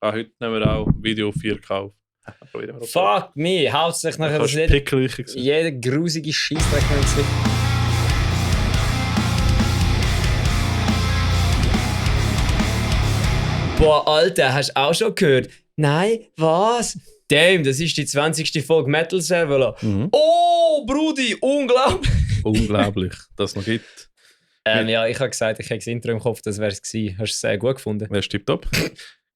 Heute nehmen wir auch Video 4K auf. Fuck me, hauptsächlich nachher das nicht jeder grusige Scheissdreck nicht. Boah, Alter, hast du auch schon gehört? Nein, was? Damn, das ist die 20. Folge Metal Server. Oh, Brudi, unglaublich! Unglaublich, dass es noch gibt. Ja, ich habe gesagt, ich hätte das Intro im Kopf, das wäre es gewesen. Hast du es sehr gut gefunden? Ja, tipptopp.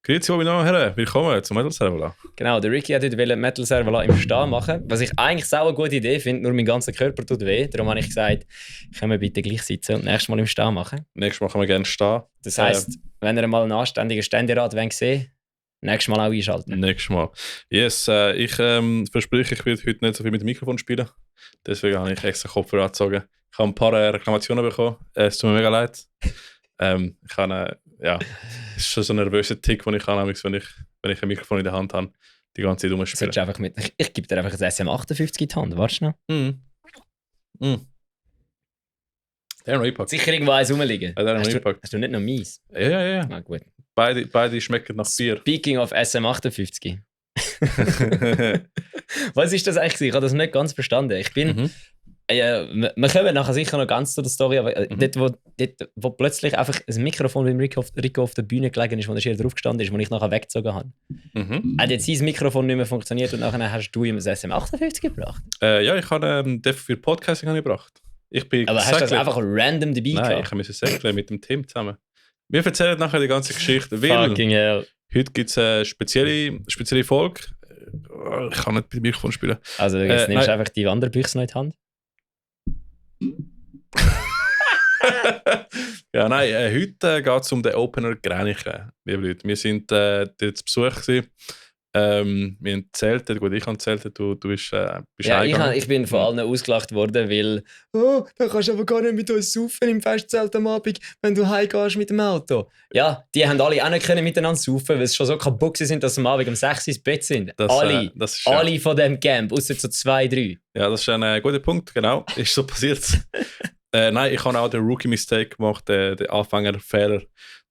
Grüezi wohl, willkommen zum Metal Server. Genau, der Ricky hat heute Metal Server im Stehen machen, was ich eigentlich auch eine gute Idee finde, nur mein ganzer Körper tut weh. Darum habe ich gesagt, können wir bitte gleich sitzen und nächstes Mal im Stehen machen. Nächstes Mal können wir gerne stehen. Das heisst, wenn ihr mal einen anständigen Ständerat sehen, nächstes Mal auch einschalten. Nächstes Mal. Yes, ich verspreche, ich werde heute nicht so viel mit dem Mikrofon spielen. Deswegen habe ich extra Kopfhörer angezogen. Ich habe ein paar Reklamationen bekommen. Es tut mir mega leid. Ich habe, das ist schon so ein nervöser Tick, den ich habe, wenn ich ein Mikrofon in der Hand habe, die ganze Zeit rumspielen. Ich gebe dir einfach ein SM58 in die Hand, warte schnell. Der noch einpackt. Sicher irgendwo eins rumliegen. Ja, hast du nicht noch mies? Ja. Na gut. Beide schmecken nach Bier. Speaking of SM58. Was ist das eigentlich? Ich habe das nicht ganz verstanden. Ich bin... wir kommen nachher sicher noch ganz zu der Story, aber dort, wo plötzlich einfach ein Mikrofon beim Rico auf der Bühne gelegen ist, wo er hier drauf gestanden ist, wo ich nachher weggezogen habe. Hat jetzt sein Mikrofon nicht mehr funktioniert und nachher hast du ihm ein SM58 gebracht? Ja, ich habe den für Podcasting gebracht. Aber hast du das einfach random dabei gehabt? Nein, ich habe es mit dem Team zusammen. Wir erzählen nachher die ganze Geschichte, weil Fucking hell. Heute gibt es eine spezielle Folge. Ich kann nicht mit dem Mikrofon spielen. Also jetzt nimmst du einfach die Wanderbüchse noch in die Hand? Ja, nein, heute geht es um den Opener Gränichen, liebe Leute. Wir sind dort zu Besuch gewesen. Wir haben zeltet, gut, ich habe zeltet, du bist ja, ich bin von allen ausgelacht worden, weil da kannst du aber gar nicht mit uns saufen im Festzelt am Abend, wenn du heimgehst mit dem Auto. Ja, die haben alle auch nicht können miteinander saufen, weil sie schon so kaputt sind, dass sie am Abend um 6 Uhr ins Bett sind. Alle von dem Camp, außer so 2, 3. Ja, das ist ein guter Punkt, genau. Ist so passiert. Nein, ich habe auch den Rookie-Mistake gemacht, den Anfängerfehler,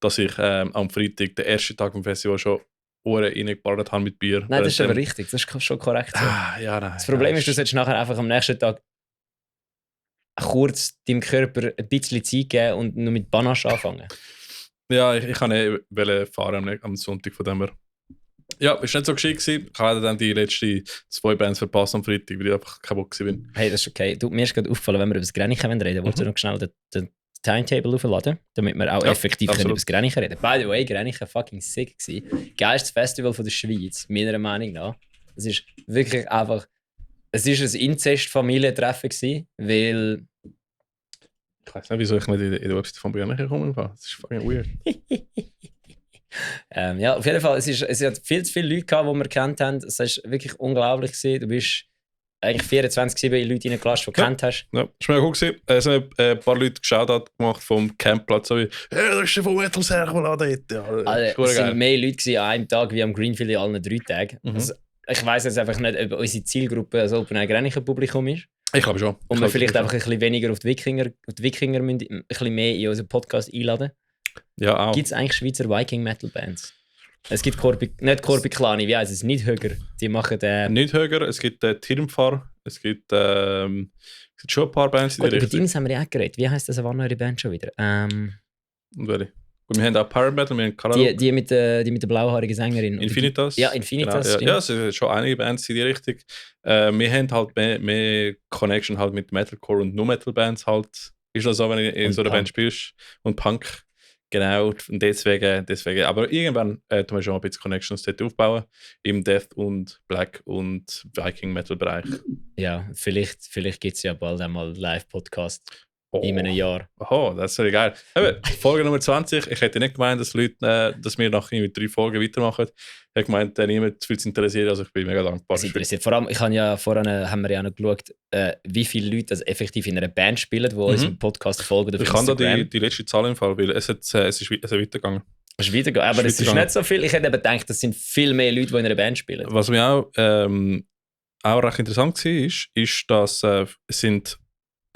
dass ich am Freitag, den ersten Tag im Festival, schon Ohren reingeballert habe mit Bier. Nein, das ist aber richtig, das ist schon korrekt so. Ja, nein, das Problem ist, du solltest nachher einfach am nächsten Tag kurz deinem Körper ein bisschen Zeit geben und nur mit Banasch anfangen. Ja, ich kann nicht fahren am Sonntag von dem her. Ja, ist nicht so geschickt gewesen. Ich habe dann die letzten 2 Bands verpasst am Freitag, weil ich einfach kein Bock war. Hey, das ist okay. Mir ist gerade aufgefallen, wenn wir über das Gränichen reden, wolltest du noch schnell den Timetable aufladen, damit wir auch effektiv über das Gränichen reden. By the way, Gränichen fucking sick gewesen. Geilstes Festival von der Schweiz, meiner Meinung nach. Es ist wirklich einfach... Es war ein Inzest-Familientreffen gewesen, weil... Ich weiß nicht, wieso ich nicht in der Website von Gränichen gekommen bin. Das ist fucking weird. Ja, auf jeden Fall, es hat viel zu viele Leute gehabt, die wir kennt haben. Es war wirklich unglaublich gewesen. Du bist eigentlich 24/7 Leute reingelassen, die du kennt hast. Ja, das war mega cool gewesen. Es haben ein paar Leute Shoutout gemacht vom Campplatz, so wie «Hey, das ist der von Metal Server da dort!» Es waren mehr Leute an einem Tag wie am Greenfield in allen 3 Tagen. Also, ich weiss jetzt einfach nicht, ob unsere Zielgruppe ein Open Air Gränichen Publikum ist. Ich glaube schon. Und wir vielleicht einfach ein bisschen weniger auf die Wikinger müssen, ein bisschen mehr in unseren Podcast einladen. Ja, auch. Gibt es eigentlich Schweizer Viking-Metal-Bands? Es gibt nicht Korpiklani, wie heisst es? Nidhöger. Die machen Nidhöger, es gibt Tirmfar, es gibt schon ein paar Bands. Gut, über Teams haben wir ja auch geredet. Wie heisst das, wann eure Band schon wieder? Und wir haben auch Parametal, wir haben Karado. Die mit der blauhaarigen Sängerin. Infinitas. Ja, Infinitas. Genau, ja, es sind schon einige Bands in die Richtung. Wir haben halt mehr Connection halt mit Metalcore und No-Metal-Bands halt. Ist das so, wenn du in so einer Band spielst? Und Punk. Genau, und deswegen. Aber irgendwann tun wir schon ein bisschen Connections dort aufbauen. Im Death und Black und Viking-Metal-Bereich. Ja, vielleicht gibt es ja bald einmal Live-Podcast. In einem Jahr. Oh, das wäre geil. Eben, Folge Nummer 20. Ich hätte nicht gemeint, dass Leute, dass wir nach 3 Folgen weitermachen. Ich habe gemeint, niemand will es interessieren, also ich bin mega dankbar. Vor allem, haben wir ja noch geschaut, wie viele Leute das effektiv in einer Band spielen, die unserem Podcast folgen. Ich kann da die letzte Zahl im Fall, weil es ist weitergegangen. Es ist weitergegangen, aber es ist nicht so viel. Ich hätte eben gedacht, das sind viel mehr Leute, die in einer Band spielen. Was mir auch recht interessant war, ist, dass es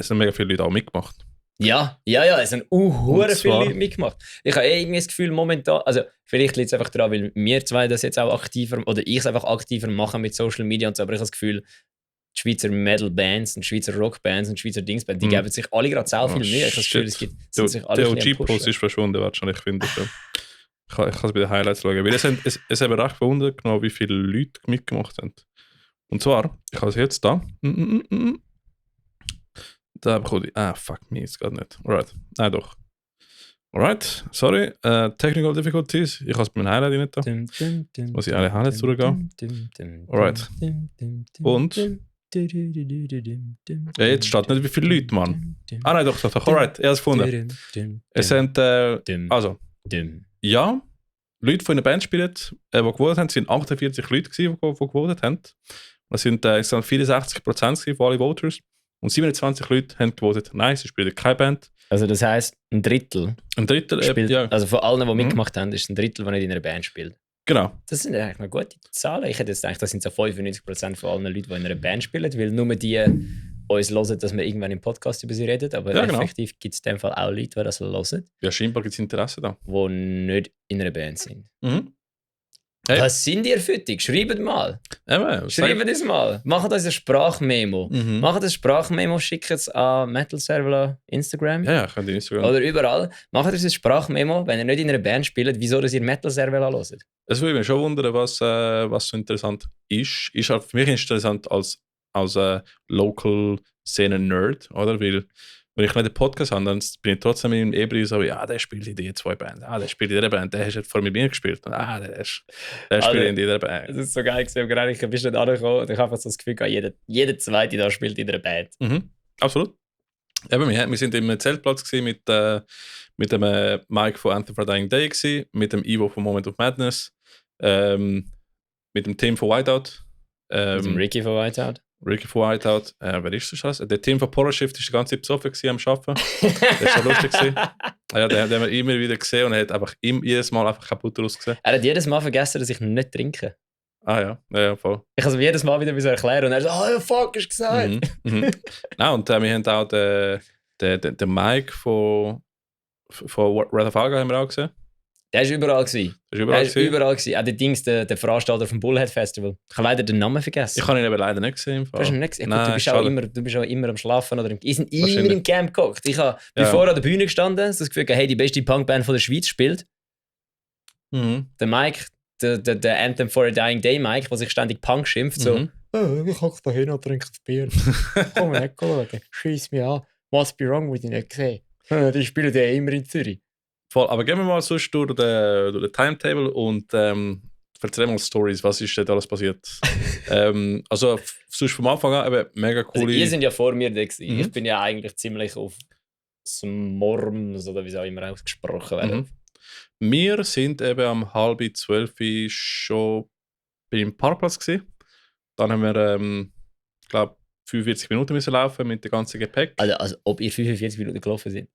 sind mega viele Leute auch mitgemacht. Ja, es haben hure viele zwar- Leute mitgemacht. Ich habe irgendwie das Gefühl, momentan, also vielleicht liegt es einfach daran, weil wir zwei das jetzt auch aktiver, oder ich es einfach aktiver machen mit Social Media und so, aber ich habe das Gefühl, die Schweizer Metal-Bands und Schweizer Rock-Bands und Schweizer Dingsbands, die geben sich alle gerade so viel Mühe. Ich habe das Gefühl, es sind sich alle Der ein bisschen am OG-Post pushen. ist verschwunden, wahrscheinlich, finde ich. Ich kann es bei den Highlights schauen. Weil es haben recht verwundert, genau, wie viele Leute mitgemacht haben. Und zwar, ich habe es jetzt da. Da bekomme ich. Fuck me, es geht nicht. Alright. Nein, doch. Alright, sorry. Technical Difficulties. Ich habe es bei meinem Highlight nicht da. Muss ich alle Highlights durchgehen. Alright. Und? Ja, jetzt steht nicht, wie viele Leute, Mann. Nein, doch. Alright, ich habe es gefunden. Es sind, also, ja, Leute, die in der Band spielen, die gewotet haben, sind 48 Leute gewesen, die gewotet haben. Das sind 64% von allen Voters. Und 27 Leute haben gewotet, nein, sie spielen keine Band. Also das heisst, ein Drittel spielt, ja. Also von allen, die mitgemacht haben, ist ein Drittel, der nicht in einer Band spielt. Genau. Das sind eigentlich noch gute Zahlen. Ich hätte jetzt gedacht, das sind so 95% von allen Leuten, die in einer Band spielen, weil nur die uns hören, dass wir irgendwann im Podcast über sie reden. Aber ja, genau. Effektiv gibt es in dem Fall auch Leute, die das hören. Ja, scheinbar gibt es Interesse da. Die nicht in einer Band sind. Hey. Was sind ihr Füttig? Schreibt mal. Schreibt es mal. Macht uns ein Sprachmemo. Macht ein Sprachmemo, schickt es an Metal Server Instagram. Ja, könnt ihr Instagram. Oder überall. Macht uns ein Sprachmemo, wenn ihr nicht in einer Band spielt, wieso ihr Metal Server hört. Es würde mich schon wundern, was so interessant ist. Ist halt für mich interessant als Local Szene-Nerd, oder? Weil, wenn ich nicht den Podcast habe, dann bin ich trotzdem im Ebri so, ja, der spielt in die zwei Bands, der spielt in dieser Band, der hat jetzt vor mir gespielt, und der spielt in dieser Band. Das ist so geil gewesen, gerade ich bist nicht angekommen und ich habe einfach so das Gefühl gehabt, jeder Zweite da spielt in einer Band. Absolut. Eben, wir sind im Zeltplatz gewesen mit dem Mike von Anthem for a Dying Day gewesen, mit dem Ivo von Moment of Madness, mit dem Tim von Whiteout. Mit dem Ricky von Whiteout. Wer ist das alles? Der Team von Polar Shift war die ganze Zeit besoffen am Arbeiten. Das war lustig. Ja, den haben wir immer wieder gesehen und er hat einfach jedes Mal einfach kaputt ausgesehen. Er hat jedes Mal vergessen, dass ich nicht trinke. Ja, voll. Ich kann es jedes Mal wieder erklären und er so, oh fuck, hast du gesagt. Nein, und wir haben auch den Mike von Wrath of Aga haben wir auch gesehen. Der war überall. Auch der Veranstalter vom Bullhead Festival. Ich habe leider den Namen vergessen. Ich habe ihn aber leider nicht gesehen. Du hast ihn nicht gesehen? Nein, du bist auch immer am Schlafen. Oder wir sind immer im Camp gehockt. Ich habe bevor an der Bühne gestanden, das Gefühl gehabt, hey, die beste Punkband von der Schweiz spielt. Der Mike, der Anthem for a Dying Day Mike, der sich ständig Punk schimpft, so, ich hocke da hin und trinke das Bier. Komm mal, schauen. Scheiss mich an. Must be wrong, with ich nicht gesehen. Die spielen ja immer in Zürich. Voll, aber gehen wir mal sonst durch den Timetable und erzähl mal Stories, was ist denn alles passiert? Also sonst vom Anfang an eben mega coole... Also ihr sind ja vor mir da gewesen. Ich bin ja eigentlich ziemlich auf Smorms oder wie es auch immer ausgesprochen wird. Wir sind eben um 11:30 schon beim Parkplatz gewesen. Dann haben wir, glaube 45 Minuten müssen laufen mit dem ganzen Gepäck. Also ob ihr 45 Minuten gelaufen seid?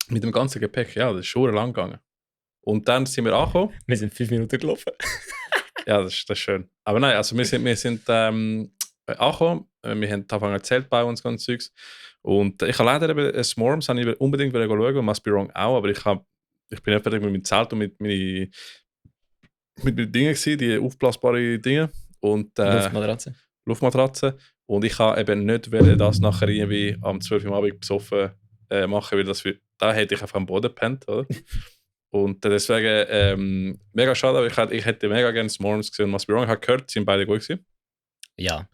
Mit dem ganzen Gepäck, ja, das ist schon lang gegangen. Und dann sind wir angekommen. Wir sind 5 Minuten gelaufen. Ja, das ist schön. Aber nein, also wir sind angekommen. Wir haben angefangen ein Zelt bauen und so ganz Zeugs. Und ich habe leider eben Smorms unbedingt schauen, und Must Be Wrong auch, aber ich bin nicht fertig mit meinem Zelt und mit meinen Dingen gewesen, die aufblasbaren Dinge. Und, Luftmatratze. Und ich habe eben nicht das nachher irgendwie am 12 Uhr Abend besoffen machen, weil da hätte ich einfach am Boden gepennt, oder? Und deswegen mega schade, aber ich hätte mega gerne Smorms gesehen. Must Be Wrong, ich habe gehört, sind beide gut gewesen. Ja.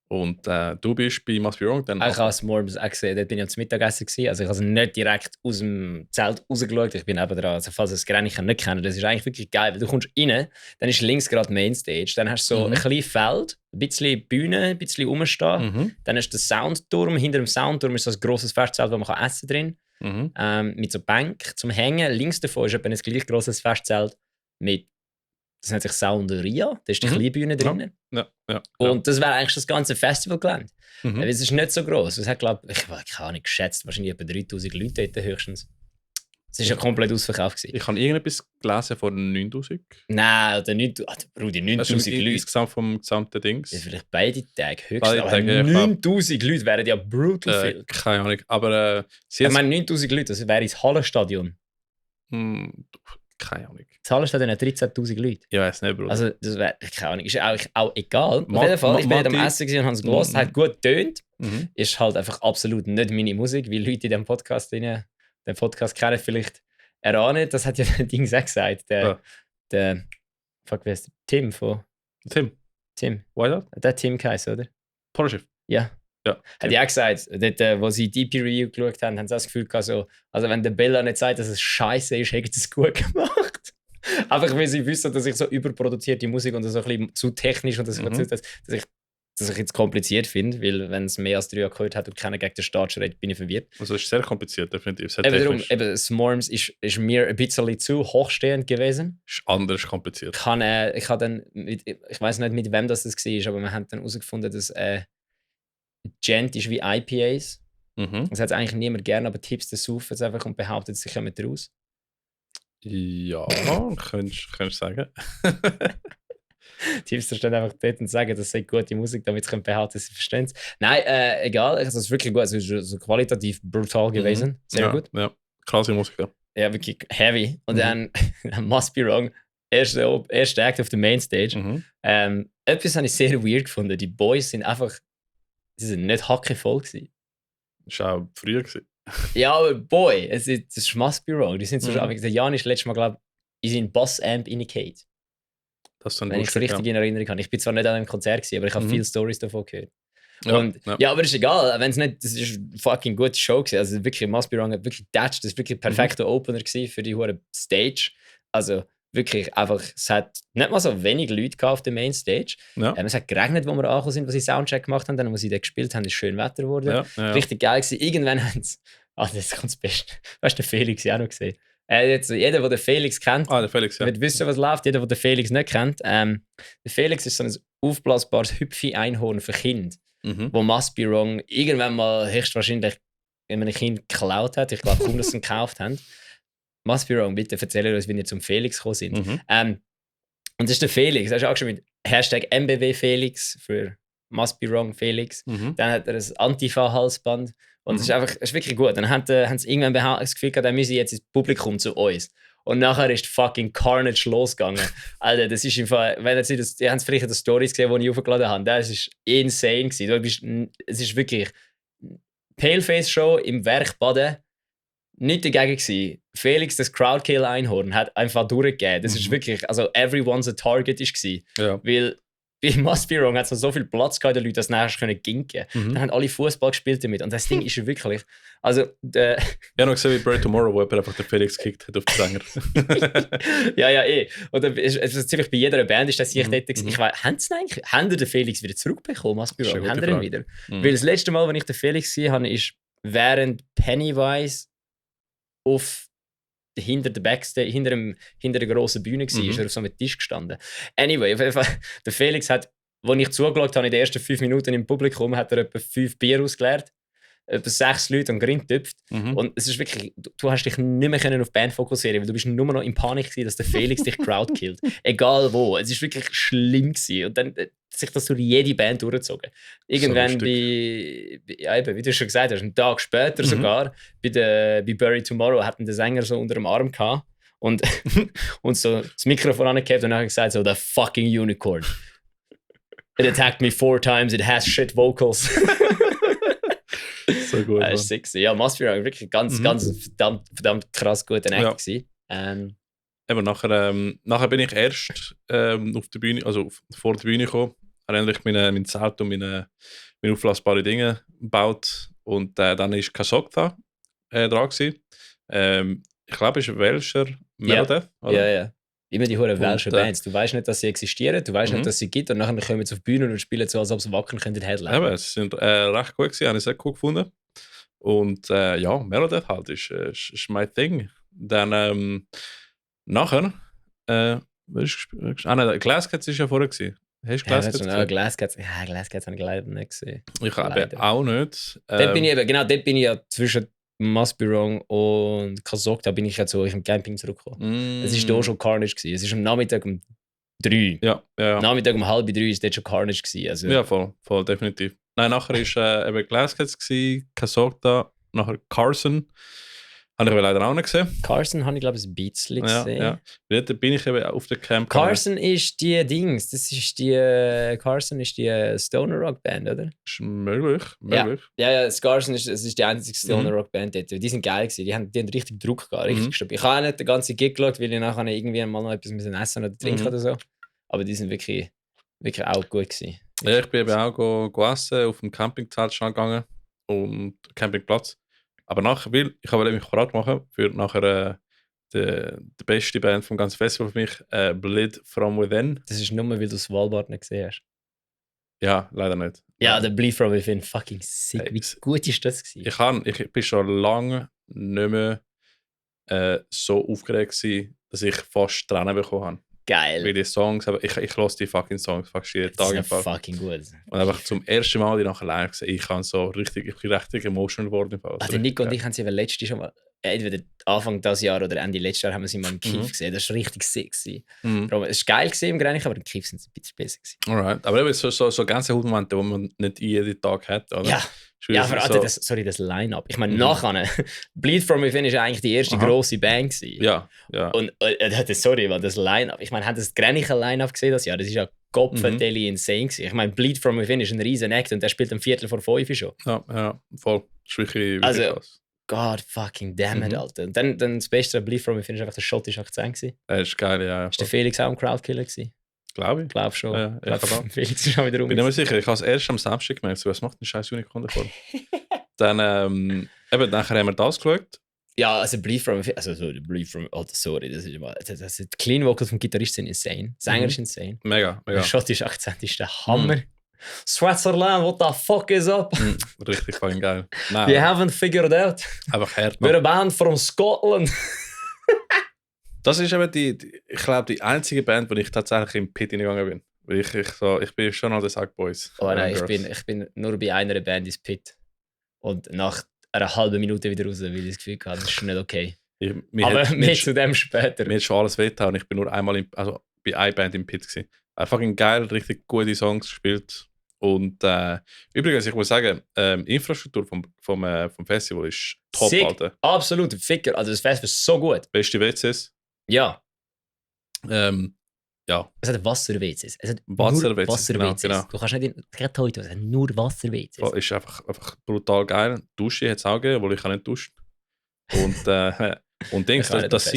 Und du bist bei Must Be Wrong dann... Ich habe Smorms auch gesehen, dort bin ich am Mittagessen gewesen. Also ich habe nicht direkt aus dem Zelt rausgeschaut, ich bin nebendran. Also falls ihr das Grenchen nicht kennt, das ist eigentlich wirklich geil, weil du kommst rein, dann ist links gerade Mainstage, dann hast du so ein kleines Feld, ein bisschen Bühne, ein bisschen rumstehen, dann hast du den Soundturm, hinter dem Soundturm ist so ein grosses Festzelt, wo man essen kann drin, mit so Bank zum Hängen. Links davon ist ein gleich grosses Festzelt mit, das nennt sich Sounderia, da ist die kleine Bühne drinnen. Ja. Und das wäre eigentlich das ganze Festivalgelände. Es ist nicht so gross. Es hat, glaube ich, habe nicht geschätzt, wahrscheinlich etwa 3000 Leute dort höchstens. Es war ja komplett ausverkauft. Ich habe irgendetwas gelesen von 9000. Nein, der 9000, Bruder, 9000 Leute. Insgesamt vom gesamten Dings. Ja, vielleicht beide Tage höchstens. Beide Aber Tage, ja, 9000 Leute wären ja brutal viel. Keine Ahnung, aber Ich meine, 9000 Leute, das wäre ins Hallenstadion. Keine Ahnung. Das Hallenstadion hat 13.000 Leute. Ich weiß nicht, Bruder. Also, das wäre, keine Ahnung, ist eigentlich auch egal. Auf jeden Fall, ich bin nicht am Essen und habe es gehört, hat gut getönt. Ist halt einfach absolut nicht meine Musik, weil Leute in diesem Podcast den Podcast kennen, vielleicht erahnen. Das hat ja der Dings auch gesagt. Der fuck, wie heißt der? Tim von... Tim. Why Der Tim geheißen, oder? Poloschiff. Ja. Hat ja auch gesagt, dort, wo sie die EP-Review geschaut haben, haben sie das Gefühl gehabt, so, also wenn der Bella nicht sagt, dass es scheiße ist, hätten sie es gut gemacht. Einfach weil sie wissen, dass ich so überproduzierte Musik und so ein bisschen zu technisch und dass ich jetzt kompliziert finde, weil wenn es mehr als 3 Akkorde hat und keiner gegen den Start schreit, bin ich verwirrt. Also es ist sehr kompliziert, definitiv. Eben, Smorms ist mir ein bisschen zu hochstehend gewesen. Ist anders kompliziert. Ich weiß nicht, mit wem das war, aber wir haben dann herausgefunden, dass Gent ist wie IPAs. Das hat eigentlich niemand gerne, aber Tipps des saufen es einfach und behauptet, sie kommen raus. Ja, könntest du sagen. Tipps stehen einfach dort und sagen, das sei gute Musik, damit sie behaupten, sie verstehen es. Nein, egal, also es ist wirklich gut, es ist so qualitativ brutal gewesen. Sehr gut. Ja, krasse Musik, ja. Ja, wirklich heavy. Und dann Must Be Wrong, erster Act auf der Mainstage. Etwas habe ich sehr weird gefunden. Die Boys sind einfach, sie sind nicht hackevoll gewesen. Das war auch früher gewesen. Ja, aber Boy, das ist Must Be Wrong. Die sind so der Jan ist letztes Mal, glaube ich, in seinen Bass-Amp reingefallen. Das dann wenn ich es richtig in Erinnerung habe. Ich bin zwar nicht an einem Konzert gewesen, aber ich habe viele Stories davon gehört. Ja, aber das ist egal, wenn es nicht, das ist eine fucking gute Show gewesen. Also wirklich, Must Be Wrong hat wirklich touched, das war wirklich ein perfekter Opener gewesen für die hohe Stage. Also wirklich einfach, es hat nicht mal so wenig Leute auf der Mainstage. Es hat geregnet, wo wir angekommen sind, wo sie Soundcheck gemacht haben, dann, wo sie da gespielt haben, ist schön Wetter geworden. Richtig geil gewesen. Irgendwann haben sie, das kommt das Beste. Weißt du, den Felix auch noch gesehen. Jeder, der den Felix kennt, der Felix, wird wissen, was läuft. Jeder, der den Felix nicht kennt. Der Felix ist so ein aufblasbares Hüpfi-Einhorn für Kinder, wo Must Be Wrong irgendwann mal höchstwahrscheinlich einem Kind geklaut hat. Ich glaube kaum, dass sie ihn gekauft haben. Must Be Wrong, bitte erzählt uns, wie ihr zum Felix gekommen sind. Und das ist der Felix. Er ist auch schon mit #MBW Felix für Must Be Wrong Felix. Dann hat er ein Antifa-Halsband. Und es ist wirklich gut. Dann haben sie irgendwann das Gefühl gehabt, dann müssen sie jetzt ins Publikum zu uns. Und nachher ist fucking Carnage losgegangen. Alter, das ist einfach, ihr habt vielleicht die Stories gesehen, die ich aufgeladen habe. Das ist insane gewesen. Es ist wirklich Paleface-Show im Werkbaden. Nicht dagegen gewesen. Felix, das Crowdkill-Einhorn, hat einfach durchgegeben. Das ist wirklich, also everyone's a target ist. Weil bei Must Be Wrong hat es noch so viel Platz gehabt, die Leute das nachher können ginken. Dann haben alle Fußball gespielt damit. Und das Ding ist wirklich, also ich habe noch gesehen, wie Bird Tomorrow, wo jemand einfach den Felix gekickt hat auf den Sänger. ja, eh. Und also ziemlich bei jeder Band ist das ich dort gewesen. Ich weiß, haben sie den Felix wieder zurückbekommen, Must Be Wrong? Haben sie ihn wieder? Weil das letzte Mal, als ich den Felix gesehen habe, ist während Pennywise hinter der Backstage, hinter der grossen Bühne war, ist er auf so einem Tisch gestanden. Anyway, auf jeden Fall, der Felix hat, als ich zugeschaut habe, in den ersten 5 Minuten im Publikum, hat er etwa 5 Bier ausgeleert, etwa 6 Leute und grintöpft. Und es ist wirklich, du hast dich nicht mehr auf die Band fokussieren, weil du bist nur noch in Panik gewesen, dass der Felix dich crowdkillt. Egal wo. Es ist wirklich schlimm gewesen. Und dann sich das durch jede Band durchgezogen. Irgendwann so eben, wie du schon gesagt hast, einen Tag später sogar, bei Bury Tomorrow hatten der Sänger so unter dem Arm gehabt und so das Mikrofon angehabt und dann gesagt so, the fucking unicorn. It attacked me 4 times, it has shit vocals. So gut. Das ist sexy. Ja, Must Be Wrong, wirklich ganz verdammt krass gut gewesen. Eben, nachher bin ich erst auf der Bühne, also vor der Bühne gekommen, habe endlich mein Zelt und meine auflassbare Dinge gebaut und dann ist Kasokta dran gewesen. Ich glaube, es ist ein Welscher Melodeath. Ja. Immer die hohen welschen Bands. Du weißt nicht, dass sie existieren, du weißt nicht, dass sie gibt und nachher kommen sie auf die Bühne und spielen so, als ob sie wacken können headlinen. Eben, sie sind recht gut gewesen, habe ich sehr cool gefunden. Und Melodeath halt ist mein Ding. Dann nachher, Glasscats war ja vorher gewesen. Hast du Glasscats gesehen? Glasscats habe ich leider nicht gesehen. Ich habe auch nicht. Dort bin ich ja zwischen Must Be Wrong und Kasok, da bin ich jetzt so im Camping zurückgekommen. Es war da schon Carnage gewesen. Es ist am Nachmittag um 3. Ja. Nachmittag um 2:30 ist dort schon Carnage gewesen. Also, Ja, voll, definitiv. Nein, nachher war eben Glasscats, Kasokta, nachher Carson. Habe ich aber leider auch nicht gesehen. Carson habe ich, glaube ich, ein bisschen gesehen. Ja. Da bin ich eben auf der Camp. Carson ist die Dings, Carson ist die Stoner Rock Band, oder? Ist möglich. Ja, Carson ist die einzige Stoner Rock Band dort. Die sind geil gewesen, die haben richtig Druck gehabt, richtig stabil. Ich habe auch nicht den ganzen Gig geschaut, weil ich nachher irgendwie mal noch etwas essen oder trinken oder so. Aber die sind wirklich auch gut gewesen. Ja, ich bin eben auch essen, auf dem Campingzelt schon gegangen und Campingplatz. Aber nachher, weil ich wollte mich bereit machen für nachher die beste Band vom ganzen Festival für mich, Bleed From Within. Das ist nur, weil du das Svalbard nicht gesehen hast. Ja, leider nicht. Ja, der Bleed From Within, fucking sick. Wie gut ist das gewesen? Ich bin schon lange nicht mehr so aufgeregt gewesen, dass ich fast Tränen bekommen habe. Geil. Weil die Songs, aber ich höre die fucking Songs fast jeden Tag. Das ist fucking gut. Und einfach zum ersten Mal die nachher live gesehen, ich bin richtig emotional geworden. Also Nico und ich haben sie letztes schon mal, entweder Anfang dieses Jahr oder Ende letztes Jahr haben wir sie mal im Kiff gesehen. Das war richtig sick. Es war geil im Grenich, aber im Kiff sind sie ein bisschen besser gewesen. Alright. Aber eben so ganze Momente, wo man nicht jeden Tag hat, oder? Ja, aber das Line-Up. Ich meine, nachher, Bleed From Within war eigentlich die erste grosse Band gewesen. Ja. Und sorry, weil das Line-Up, ich meine, hat das Grenicher Line-Up gesehen das Jahr? Das ist ja Kopfendeli insane gewesen. Ich meine, Bleed From Within ist ein riesen Act und der spielt um 4:45 schon. Ja, voll. Das ist wirklich krass. God fucking damn it, Alter. Und dann das Beste an Bleed From Within war einfach der schottische Akzent gewesen. Das ist geil, ja. Ist der Felix auch ein Crowdkiller gewesen? Glaube ich. Glaube schon. Ja, Felix ist schon wieder rum. Bin mir sicher, ich habe es erst am Samstag gemerkt, was macht ein scheiß Unicorn davon? Dann, eben, nachher haben wir das geschaut. Ja, also Bleed From sorry, das die Clean Vocals vom Gitarrist sind insane. Sänger ist insane. Mega. Der schottische Akzent ist der Hammer. Switzerland, what the fuck is up? Richtig fucking geil. We haven't figured out. Einfach hart. We're a band from Scotland. Das ist eben ich glaube, die einzige Band, wo ich tatsächlich im Pit hingegangen bin. Weil ich bin schon an den Sackboys. Oh nein, ich bin nur bei einer Band ins Pit. Und nach einer halben Minute wieder raus, weil ich das Gefühl hatte, das ist nicht okay. Aber mehr zu dem später. Mir hat schon alles wehgetan und ich bin nur einmal bei einer Band im Pit gewesen. Einfach geil, richtig gute Songs gespielt. Und übrigens, ich muss sagen, Infrastruktur vom Festival ist top, sick. Alter. Absolut, Ficker. Also das Festival ist so gut. Beste WCs. Ja. Ja. Es hat Wasser-WCs. Es hat Wasser-WCs. Wasser-WCs. Genau. Du kannst nicht gerade heute, es hat nur Wasser-WCs. Es ist einfach brutal geil. Dusche hat es auch gegeben, obwohl ich nicht duschen. Und Dings, dass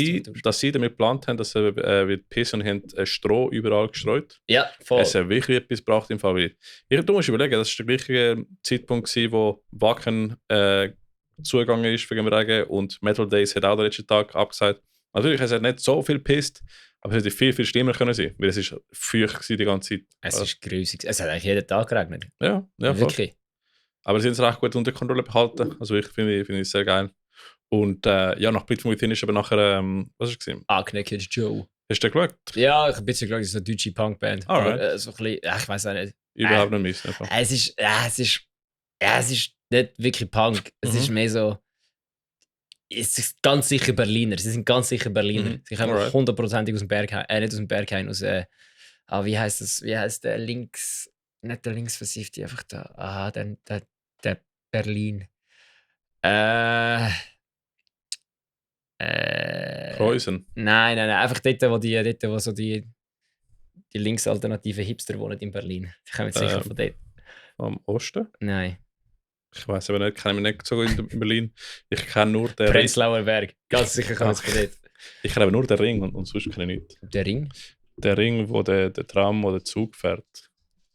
sie damit geplant haben, dass wird pissen und haben Stroh überall gestreut. Ja, voll. Es hat wirklich etwas gebracht im Fall. Du musst überlegen, das war der gleiche Zeitpunkt, wo Wacken zugegangen ist wegen dem Regen und Metal Days hat auch den letzten Tag abgesagt. Natürlich, es hat nicht so viel gepisst, aber es hätte viel schlimmer können sein, weil es ist feucht die ganze Zeit. Es ist grusig. Es hat eigentlich jeden Tag geregnet. Ja, wirklich. Voll. Aber sie haben es recht gut unter Kontrolle behalten. Also ich finde es sehr geil. Und nach Bleed From Within ist aber nachher, was war es? Naked Joe. Hast du den geschaut? Ja, ich habe ein bisschen geschaut, es ist eine deutsche Punkband. Alright. So ein bisschen, ich weiß auch nicht. Überhaupt nicht miss. Es ist nicht wirklich Punk. Es ist mehr so. Es ist ganz sicher Berliner. Sie sind ganz sicher Berliner. Sie kommen hundertprozentig aus dem Berghain. Nicht aus dem Berghain, aus. Wie heißt das? Wie heißt der links? Nicht der linksversiffte, einfach da. Der Berlin. Preußen? Nein. Einfach dort, wo so die linksalternativen Hipster wohnen in Berlin. Die kommen jetzt sicher von dort. Am Osten? Nein. Ich weiß aber nicht, ich kenne mich nicht so in Berlin. Ich kenne nur den Prenzlauer Berg. Ganz sicher kann es von dort. Ich kenne aber nur den Ring und sonst kenne ich nichts. Der Ring? Der Ring, wo der Tram oder der Zug fährt.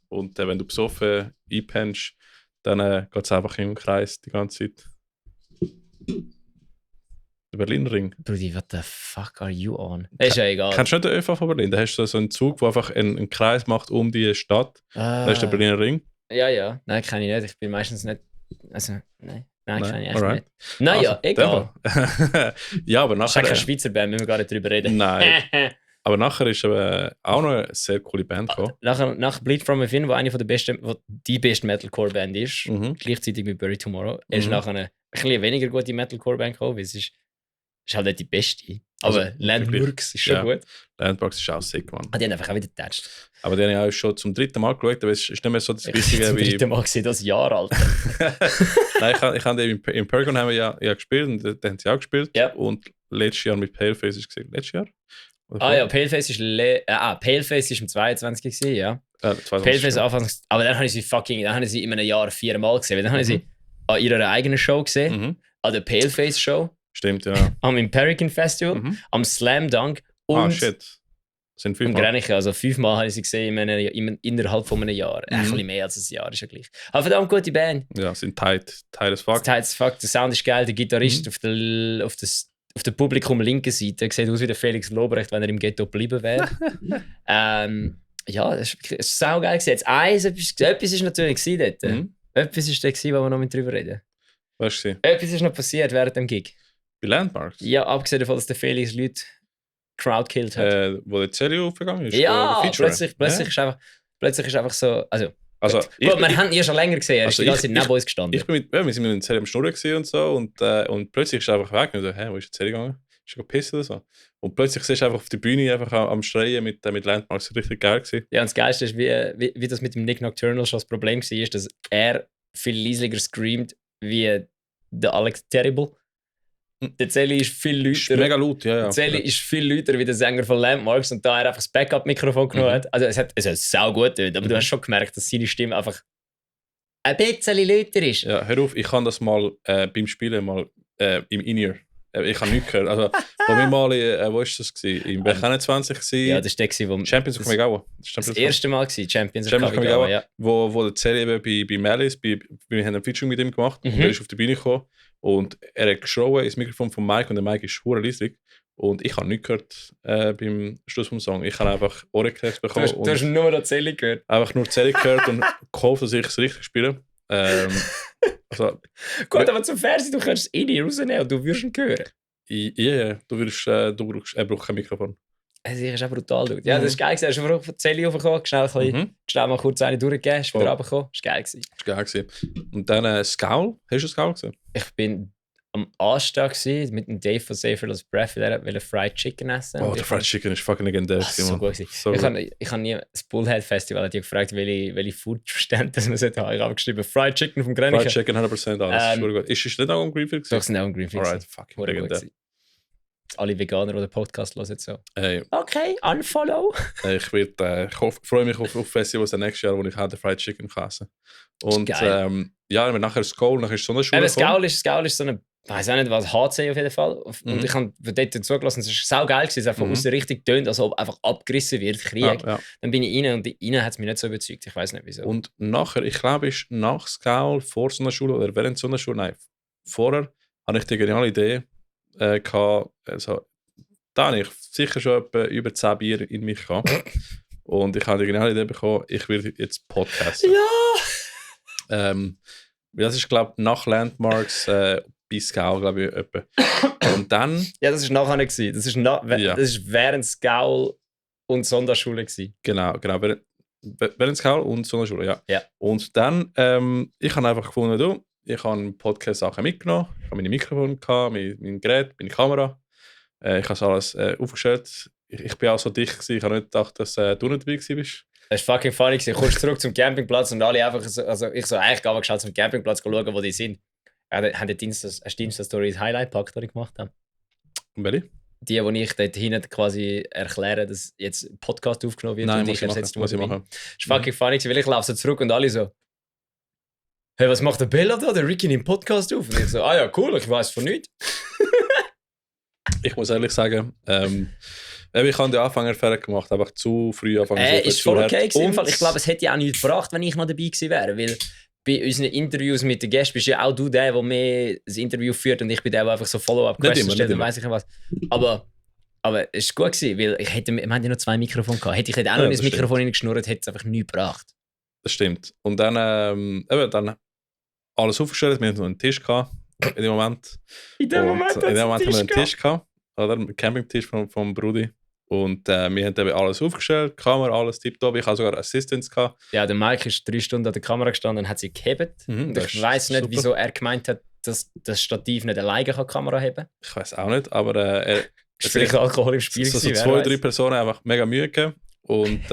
Und wenn du besoffen einpennst, dann geht es einfach im Kreis die ganze Zeit. Der Berliner Ring. Brudi, what the fuck are you on? Ist ja egal. Kennst du nicht den ÖV von Berlin? Da hast du so einen Zug, der einfach einen Kreis macht um die Stadt. Das ist der Berliner Ring. Ja. Nein, kenne ich nicht. Ich bin meistens nicht. Also, nein, kenne ich echt nicht. Also, Naja, egal. Ja, aber nachher. Das ist keine Schweizer Band, müssen wir gar nicht drüber reden. Nein. Aber nachher ist aber auch noch eine sehr coole Band gekommen. Nach Bleed From Within, wo eine von der besten, wo die beste Metalcore-Band ist, gleichzeitig mit Bury Tomorrow, ist nachher bisschen weniger gute Metalcore-Band gekommen, weil es ist halt nicht die beste. Aber Also, Landmarks ist schon gut. Landmarks ist auch sick, Mann. Die haben einfach auch wieder getatscht. Aber die habe ich auch schon zum 3. Mal geschaut, aber es ist nicht mehr so das Wichtige wie... Zum 3. Mal gesehen, das Jahr, Alter. Nein, ich habe im Paragon haben wir ja gespielt und da haben sie auch gespielt. Yep. Und letztes Jahr mit Paleface ist gesehen. Letztes Jahr? Ja, Paleface ist Paleface ist im 22 gewesen, ja. Paleface anfangs, aber dann habe ich sie in einem Jahr 4 Mal gesehen. Weil dann habe ich sie an ihrer eigenen Show gesehen, an der Paleface Show. Stimmt, ja. Am Imperican Festival, am Slam Dunk und shit. Sind 5 Mal. Grenichen. Also 5 Mal habe ich sie gesehen innerhalb von einem Jahr. Ein bisschen mehr als ein Jahr ist ja gleich. Aber verdammt gute Band. Ja, sind tight as fuck. Tight as fuck. Der Sound ist geil. Der Gitarrist auf der Publikum-linken Seite sieht aus wie der Felix Lobrecht, wenn er im Ghetto geblieben wäre. Ja, das ist saugeil gewesen. Jetzt etwas ist natürlich dort. Etwas ist da gewesen, wo wir noch mit drüber reden. Was ist Etwas ist noch passiert während dem Gig. Bei Landmarks? Ja, abgesehen davon, dass der Felix Leute Crowd killt hat. Wo der Serie aufgegangen ist? Ja, plötzlich ist einfach so... Also wir haben ihn schon länger gesehen, er ist die ganze Zeit neben uns gestanden. Wir sind mit der Serie am Schnurren und so und plötzlich ist er einfach weg und so, wo ist die Serie gegangen? Ist er gepisst oder so? Und plötzlich siehst du einfach auf der Bühne einfach am Schreien mit Landmarks, richtig geil gewesen. Ja, und das Geilste ist, wie das mit dem Nick Nocturnal schon das Problem war, ist, dass er viel leislicher screamt wie der Alex Terrible. Der Zelli ist viel lauter. Ist mega laut, ja. Der Zelli ist viel lauter wie der Sänger von Landmarks und da er einfach das Backup-Mikrofon genommen hat. Also es hat sau gut getan, aber du hast schon gemerkt, dass seine Stimme einfach ein bisschen lauter ist. Ja, hör auf, ich habe das mal beim Spielen mal im In-Ear. Ich habe nichts gehört. Also, wo wir mal, wo war das? Im B21 gewesen. Ja, das war der, wo... Champions of Kamigawa. Das erste Mal gewesen, Champions of Kamigawa, ja. Wo der Zelli eben bei Malice, wir haben ein Feature mit ihm gemacht und er ist auf die Bühne gekommen und er hat geschrien ins Mikrofon von Mike und der Mike ist verdammt leislich. Und ich habe nichts gehört beim Schluss vom Song. Ich habe einfach Ohrenkrebs bekommen. Du hast nur noch Zelli gehört? Einfach nur Zelli gehört und gehofft, dass ich es richtig spiele. Also, gut, aber zum Fernsehen, du kannst es rein rausnehmen und du wirst ihn hören. Ja, er braucht kein Mikrofon. Das ist auch brutal laut. Ja, das ist geil gewesen. Er ist einfach von Zelli hochgekommen, schnell mal kurz eine durchgegeben, ist wieder runtergekommen. Das war geil gewesen. Das war geil gewesen. Und dann Scowl. Hast du Scowl gesehen? Ich bin am Anstag mit dem Dave von Saferless Breath, der wollte Fried Chicken essen. Oh, der Fried Chicken ist fucking legendär. So gut gewesen. So ich habe nie das Bullhead Festival hat gefragt, welche Food-Verständnis man sollte haben. Ich habe geschrieben Fried Chicken vom Grenichen. Fried Chicken 100% alles. Ist gut. Ist es nicht auch am Greenfield gewesen? Doch, es sind auch am Greenfield. Alright, fucking legendär. Alle Veganer, die den Podcast hören, so. Hey. Okay, unfollow. Ich freue mich auf Festivals nächstes Jahr, wo ich den Fried Chicken essen kann. Und ja, nachher Skull, nachher ist so eine Schule. Skull ist so eine, ich weiß auch nicht was, HC auf jeden Fall. Und ich habe dort zugelassen, es war saugeil, es hat von außen richtig tönt, als ob einfach abgerissen wird, Krieg. Ja. Dann bin ich rein und innen hat es mich nicht so überzeugt, ich weiß nicht wieso. Und nachher, ich glaube, ist nach Skull, vor so einer Schule oder während so einer Schule, nein, vorher habe ich die geniale Idee gehabt, also, da habe ich sicher schon etwa über 10 Bier in mich gehabt. Und ich habe die geniale Idee bekommen, ich will jetzt podcasten. Ja! Das ist, glaube ich, nach Landmarks bei Scowl, glaube ich, etwa. Und dann... Ja, das war nachher nicht. Das ist während Scowl und Sonderschule gewesen. Genau. Während Scowl und Sonderschule, ja. Und dann, ich habe einfach gefunden, ich habe Podcast-Sachen mitgenommen, ich habe meine Mikrofone gehabt, mein Gerät, meine Kamera. Ich habe alles aufgestellt. Ich bin auch so dicht gewesen, ich habe nicht gedacht, dass du nicht dabei bist. Das war fucking funny. Ich komme zurück zum Campingplatz und alle einfach so, also ich so eigentlich aber geschaut zum Campingplatz schauen, wo die sind. Haben die Insta-Story Highlight gepackt, die ich gemacht habe. Und welche? Die, wo ich dort hinten quasi erkläre, dass jetzt ein Podcast aufgenommen wird. Nein, und ich ersetze muss ich machen. Das war fucking funny, weil ich laufe so zurück und alle so, hey, was macht der Bella da? Der Ricky nimmt Podcast auf. Und ich so, ja, cool, ich weiß von nichts. Ich muss ehrlich sagen, ich habe den Anfänger fertig gemacht, einfach zu früh anfangen. Ist voll okay gewesen. Ich glaube, es hätte ja auch nichts gebracht, wenn ich noch dabei gewesen wäre, weil bei unseren Interviews mit den Gästen bist ja auch du der mehr das Interview führt und ich bin der, der einfach so Follow-up-Questions stellt und weiss ich was. Aber es war gut gewesen, weil wir hatten ja noch 2 Mikrofone gehabt. Hätte ich auch noch ins Mikrofon hineingeschnurrt, hätte es einfach nichts gebracht. Das stimmt. Und dann alles aufgestellt, wir hatten noch einen Tisch gehabt, in dem Moment. In dem Moment haben wir einen Tisch gehabt, oder? Einen Campingtisch vom Brudi. Und wir haben eben alles aufgestellt, Kamera, alles tipptopp. Ich hatte sogar Assistance gehabt. Ja, der Mike ist 3 Stunden an der Kamera gestanden und hat sie gehebt. Und ich weiss nicht, wieso er gemeint hat, dass das Stativ nicht alleine die Kamera haben kann. Ich weiß auch nicht, aber Sprich Alkohol im Spiel. so 2-3 Personen einfach mega Mühe gegeben. Und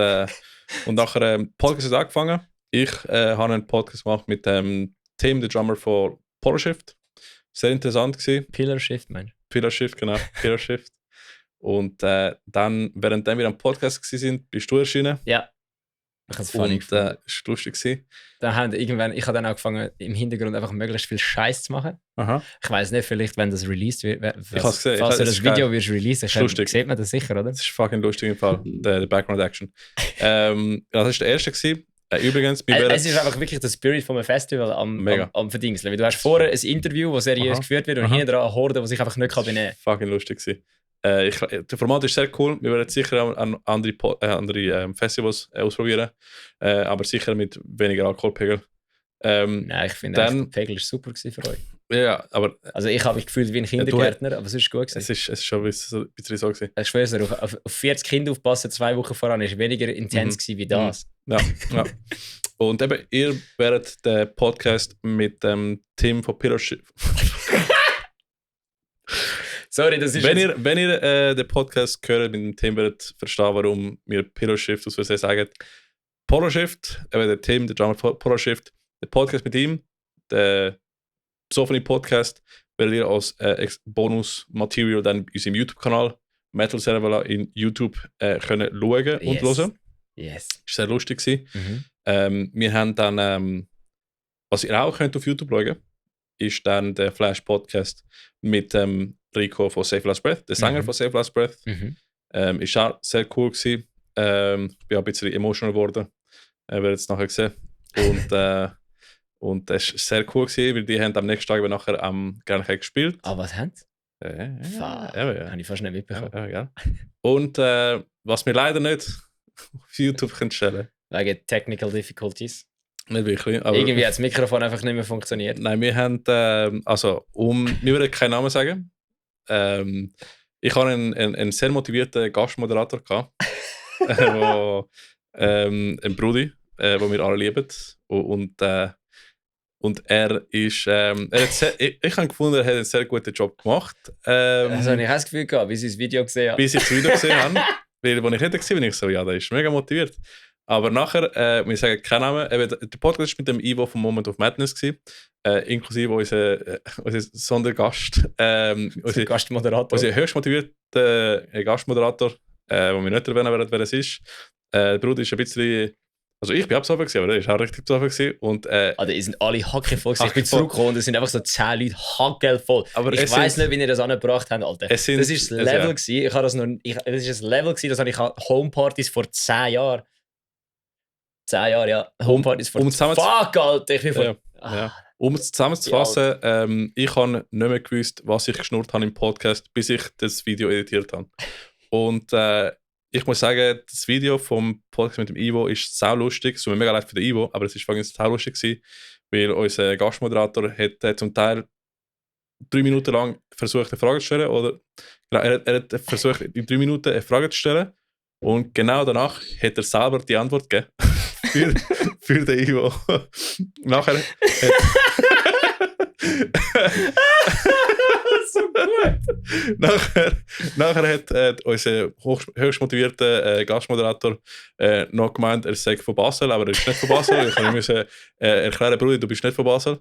nachher Podcast hat angefangen. Ich habe einen Podcast gemacht mit dem Tim, der Drummer von Polar Shift. Sehr interessant gewesen. Pillar Shift, meinst du? Pillar Shift, genau. Pillar Shift. Und dann, während wir am Podcast waren, bist du erschienen. Ja. Ich habe es funny gefunden. Das war lustig. Ich habe dann angefangen, im Hintergrund einfach möglichst viel Scheiß zu machen. Aha. Ich weiss nicht, vielleicht, wenn das released wird. Ich habe es gesehen. Falls du das Video wirst releasen, sieht man das sicher, oder? Das ist fucking lustig im Fall, der Background Action. Das war der erste gewesen. Übrigens, es ist einfach wirklich der Spirit von einem Festival am Verdingseln. Du hast vorher ein Interview, das seriös geführt wird und hinten dran eine Horde, die sich einfach nicht benehmen kann. Fucking lustig gewesen. Der Format ist sehr cool. Wir werden sicher an andere Festivals ausprobieren. Aber sicher mit weniger Alkoholpegel. Nein, ich finde, der Pegel war super für euch. Ja, aber... Also ich habe mich gefühlt wie ein Kindergärtner, aber es ist gut gewesen. Es ist schon ein bisschen so gewesen. Ich schwöre dir, auf 40 Kinder aufpassen, 2 Wochen voran, ist weniger intens gewesen wie das. Ja. Und eben, ihr werdet den Podcast mit dem Team von Pillar Shift... Sorry, das ist wenn ihr den Podcast hört mit dem Team, werdet verstehen, warum wir Pillar Shift aus Versehen sagen. Polar Shift, eben der Team, der Drummer von Polar Shift, der Podcast mit ihm, der Sofony Podcast, werdet ihr als Bonus-Material dann in unserem YouTube-Kanal Metal Server in YouTube können schauen und hören. Yes. Das war sehr lustig. Wir haben dann, was ihr auch könnt auf YouTube schauen, ist dann der Flash Podcast mit Rico von Save Last Breath, der Sänger von Save Last Breath. Ist auch sehr cool gewesen. Ich bin auch ein bisschen emotional geworden. Werdet es nachher sehen. Und das war sehr cool gewesen, weil die haben am nächsten Tag nachher am Grenchen gespielt. Ah, was haben sie? Ja. Habe ich fast nicht mitbekommen. Ja. Und was wir leider nicht auf YouTube können stellen. Wegen Technical Difficulties. Nicht wirklich. Aber irgendwie hat das Mikrofon einfach nicht mehr funktioniert. Nein, wir haben, wir würden keinen Namen sagen. Ich hatte einen sehr motivierten Gastmoderator gehabt, ein Brudi, den wir alle lieben. Und er ist, ich habe gefunden, er hat einen sehr guten Job gemacht. Also ich habe das Gefühl gehabt, bis ich das Video gesehen habe. Bis ich das Video gesehen habe. Weil, als ich nicht gesehen habe, bin ich so, ja, der ist mega motiviert. Aber nachher, wir sagen keinen Namen, der Podcast war mit dem Ivo vom Moment of Madness gewesen, inklusive unser Sondergast, unser Gastmoderator. Unser höchst motivierter Gastmoderator, den wir nicht erwähnen werden, wer es ist. Der Bruder ist ein bisschen... Also ich bin auch besoffen gewesen, aber er ist auch richtig besoffen gewesen. Und, die sind alle hackevoll gewesen. Ich bin zurückgekommen und es sind einfach so 10 Leute hackelvoll. Aber ich weiss nicht, wie ihr das angebracht habt, Alter. Das ist das Level gewesen. Das ist ein Level gewesen, das habe ich Homepartys vor 10 Jahren. 10 Jahre, ja. Homepartys vor... Fuck, Alter! Ich bin vor... Ja. Um es zusammenzufassen, ich habe nicht mehr gewusst, was ich geschnurrt habe im Podcast, bis ich das Video editiert habe. Und ich muss sagen, das Video vom Podcast mit dem Ivo ist sau lustig. Es tut mir mega leid für den Ivo, aber es war sau lustig gewesen, weil unser Gastmoderator hat zum Teil 3 Minuten lang versucht, eine Frage zu stellen. Oder, genau, er hat versucht, in 3 Minuten eine Frage zu stellen. Und genau danach hat er selber die Antwort gegeben. für den Ivo. Nachher so gut! Nachher hat unser höchst motivierter Gastmoderator noch gemeint, er sei von Basel, aber er ist nicht von Basel. Ich musste erklären, Bruder, du bist nicht von Basel.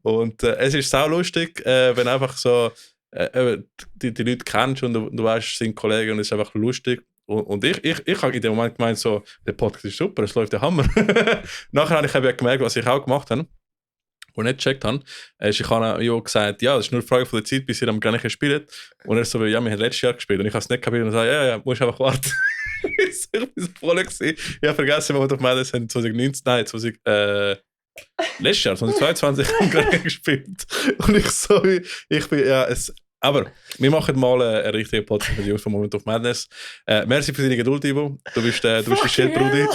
Und es ist sau lustig, wenn einfach so die Leute kennst und du weißt, es sind Kollegen und es ist einfach lustig. Und ich habe in dem Moment gemeint, so, der Podcast ist super, es läuft der Hammer. Nachher habe ich eben gemerkt, was ich auch gemacht habe und nicht gecheckt habe. Ich habe ihm gesagt, ja, das ist nur eine Frage von der Zeit, bis ihr am Grenchen spielt. Und er so, ja, wir haben letztes Jahr gespielt. Und ich habe es nicht kapiert und gesagt, ja, musst einfach warten. Ich bin so voll gewesen. Ich habe vergessen, wo wir auf Mädels haben 2019, nein, letztes Jahr, 2022 am Grenchen gespielt. Und aber wir machen mal einen richtigen Podcast mit Jungs vom Moment of Madness. Merci für deine Geduld, Ivo. Du bist der Shit-Brudi.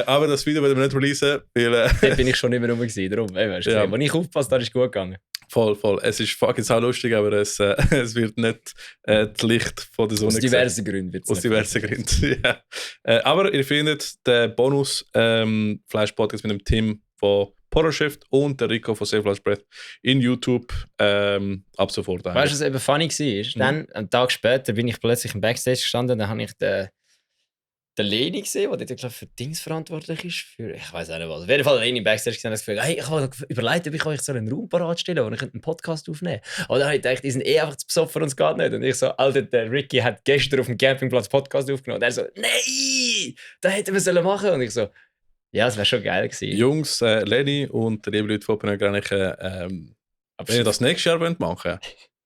Aber das Video werden wir nicht releasen, weil... Dort bin ich schon nicht mehr rum gewesen, darum. Als ich aufgepasst habe, ist es gut gegangen. Voll. Es ist fucking sau lustig, aber es wird nicht das Licht von der Sonne Aus diversen Gründen. Aus diversen Gründen, ja. Aber ihr findet den Bonus Flash-Podcast mit dem Team von Polar Shift und der Rico von Save Last Breath in YouTube ab sofort. Weißt du, was eben funny war? Dann, einen Tag später, bin ich plötzlich im Backstage gestanden, dann habe ich den Leni gesehen, der dort für Dings verantwortlich ist. Ich weiß auch nicht was. Auf jeden Fall Leni im Backstage gesehen und das Gefühl, hey, ich habe überlegt, ob ich euch so einen Raum parat stellen, wo ich einen Podcast aufnehmen könnte. Aber dann habe ich gedacht, die sind einfach zu besoffen und es geht nicht. Und ich so, Alter, der Ricky hat gestern auf dem Campingplatz Podcast aufgenommen. Und er so, nein, das hätten wir sollen machen. Und ich so, ja, das wäre schon geil gewesen. Jungs, Leni und die lieben Leute von Open-Air, wenn ihr das nächstes Jahr machen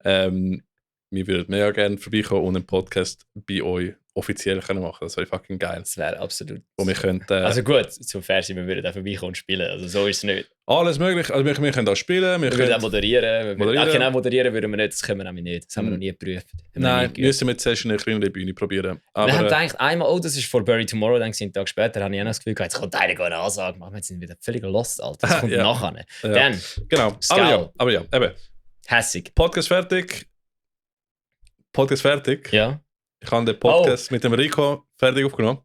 wollt, wir würden mega gerne vorbeikommen und einen Podcast bei euch offiziell machen können. Das wäre fucking geil. Das wäre absolut. Und wir können, also gut, zum fair sein, wir würden auch vorbeikommen und spielen. Also so ist es nicht. Alles möglich. Also wir können auch spielen. Wir würden auch moderieren. Genau, moderieren würden wir nicht. Das können wir nämlich nicht. Das haben wir noch nie geprüft. Nein, müssen wir zuerst eine kleine Bühne probieren. Aber, wir haben gedacht, einmal, oh, das ist for Bury Tomorrow, dann einen Tag später habe ich auch noch das Gefühl gehabt, jetzt kommt einer eine Ansage machen. Wir sind wieder völlig lost, Alter. Das kommt nachher. Ja. Dann, genau. Aber ja, eben. Hässig. Podcast fertig. Ja. Ich habe den Podcast mit dem Rico fertig aufgenommen.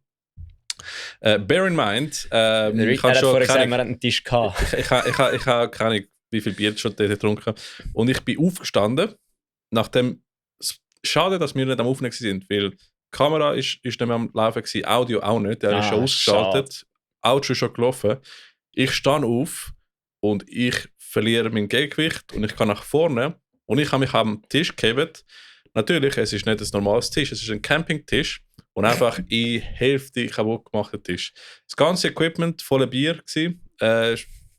Bear in mind, Rick hat vorher gesagt, wir hatten einen Tisch gehabt. Ich habe keine Ahnung, wie viel Bier schon dort getrunken. Und ich bin aufgestanden, nachdem. Schade, dass wir nicht am Aufnehmen sind, weil die Kamera ist nicht mehr am Laufen gewesen, Audio auch nicht, der ist schon ausgeschaltet, Audio ist schon gelaufen. Ich stehe auf und ich verliere mein Gegengewicht und ich gehe nach vorne und ich habe mich am Tisch gehebt. Natürlich, es ist nicht ein normales Tisch, es ist ein Campingtisch und einfach in Hälfte kaputt gemachter Tisch. Das ganze Equipment voller Bier gewesen.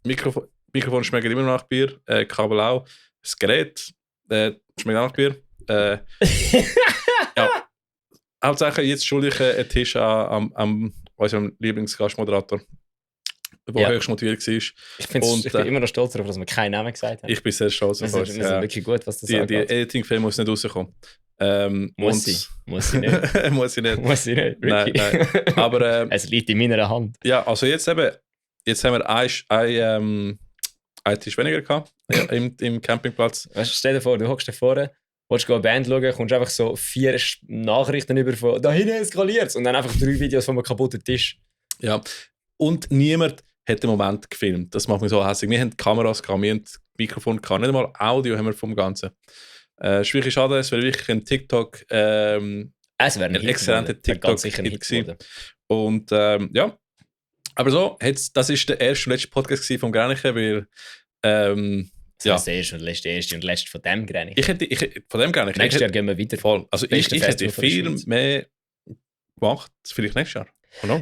Mikrofon schmeckt immer noch nach Bier, Kabel auch. Das Gerät schmeckt auch nach Bier. Ja. Hauptsache jetzt schulde ich einen Tisch an unserem Lieblingsgastmoderator, der höchst motiviert war. Ich bin immer noch stolz darauf, dass wir keinen Namen gesagt haben. Ich bin sehr stolz auf uns. Wir sind wirklich gut, was das sagt. Die Editing-Film muss nicht rauskommen. Muss sie nicht. Muss ich nicht. Muss ich nicht, Ricky. Nein. Aber, es liegt in meiner Hand. Ja, also jetzt haben wir einen Tisch weniger gehabt im Campingplatz. Weißt du, stell dir vor, du hockst da vorne, willst eine Band schauen, kommst einfach so 4 Nachrichten über von «Da hinten eskaliert und dann einfach 3 Videos von einem kaputten Tisch. Ja, und niemand hat den Moment gefilmt. Das macht mich so hässlich. Wir haben Kameras gehabt, wir haben Mikrofon gehabt, nicht einmal Audio haben wir vom Ganzen. Schwierig schade, es wäre wirklich ein TikTok, es wäre ein exzellenter TikTok gewesen. Und ja, aber so, das ist der erste und letzte Podcast vom Grenichen, weil das der erste und letzte von dem Grenichen. Von dem Grenichen. Nächstes Jahr gehen wir weiter. Voll. Also ich hätte viel mehr gemacht, vielleicht nächstes Jahr.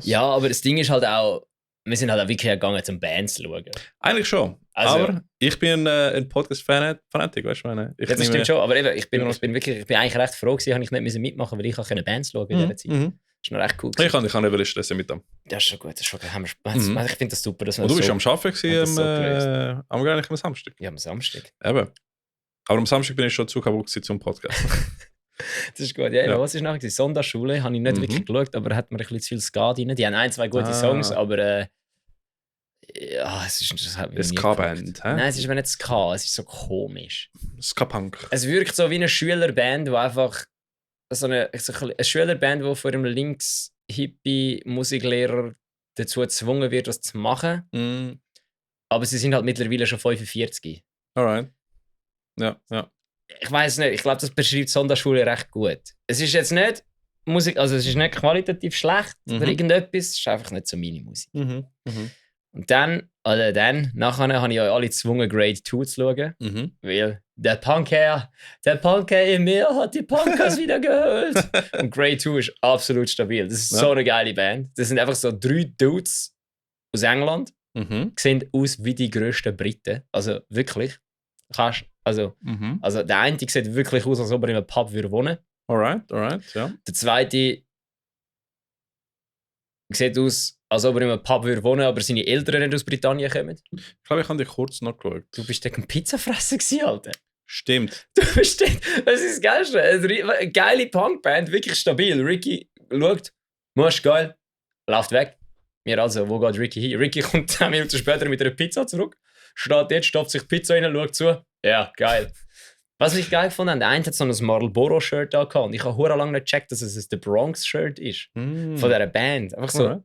Ja, aber das Ding ist halt auch, wir sind halt auch wirklich gegangen, zum Bands zu schauen. Eigentlich schon. Also, aber ich bin ein Podcast-Fanatik, weißt du, meine? Das stimmt schon, aber eben, ich bin eigentlich recht froh gewesen, habe ich nicht mitmachen müssen, weil ich keine Bands schauen in dieser Zeit. Das ist noch recht cool. Ich kann nicht stressen mit dem. Das ist schon gut, das ist schon gut. Ich finde das super. Dass und du bist am Arbeiten am Grenichen am Samstag. Ja, am Samstag. Eben. Aber am Samstag bin ich schon zu kaputt zum Podcast. Das ist gut. Ja. Was ist nachher? Sonntagsschule habe ich nicht wirklich geschaut, aber hat mir ein bisschen zu viel Ska drin. Die haben 1-2 gute Songs, aber ja, es ist eine Ska-Band. Nein, es ist aber nicht Ska, es ist so komisch. Ska-Punk. Es wirkt so wie eine Schülerband, die einfach eine Schülerband, die von einem Links-Hippie-Musiklehrer dazu gezwungen wird, das zu machen. Aber sie sind halt mittlerweile schon 45. Alright. Ja. Ich weiß nicht, ich glaube, das beschreibt Sonntagsschule recht gut. Es ist jetzt nicht Musik, also es ist nicht qualitativ schlecht oder irgendetwas, es ist einfach nicht so meine Musik. Und dann, nachher habe ich euch alle gezwungen, Grade 2 zu schauen, weil der Punkherr in mir hat die Punkers wieder geholt. Und Grade 2 ist absolut stabil. Das ist so eine geile Band. Das sind einfach so 3 Dudes aus England, sehen aus wie die grössten Briten. Also wirklich. Also der eine sieht wirklich aus, als ob er in einem Pub wohnen würde. Alright, ja. Der zweite sieht aus, als ob er in einem Pub wohnen würde, aber seine Eltern nicht aus Britannien kommen. Ich glaube, ich habe dich kurz noch geschaut. Du bist ein Pizzafresser gewesen, Alter. Stimmt. Das ist das Geilste. Eine geile Punkband, wirklich stabil. Ricky schaut, Marsch geil, läuft weg. Wir also, wo geht Ricky hin? Ricky kommt 10 Minuten später mit einer Pizza zurück, steht jetzt, stopft sich die Pizza rein, schaut zu. Ja, geil. Was ich geil fand, der eine hat so ein Marlboro-Shirt da und ich habe lange nicht gecheckt, dass es ein The Bronx-Shirt ist. Von dieser Band. Einfach so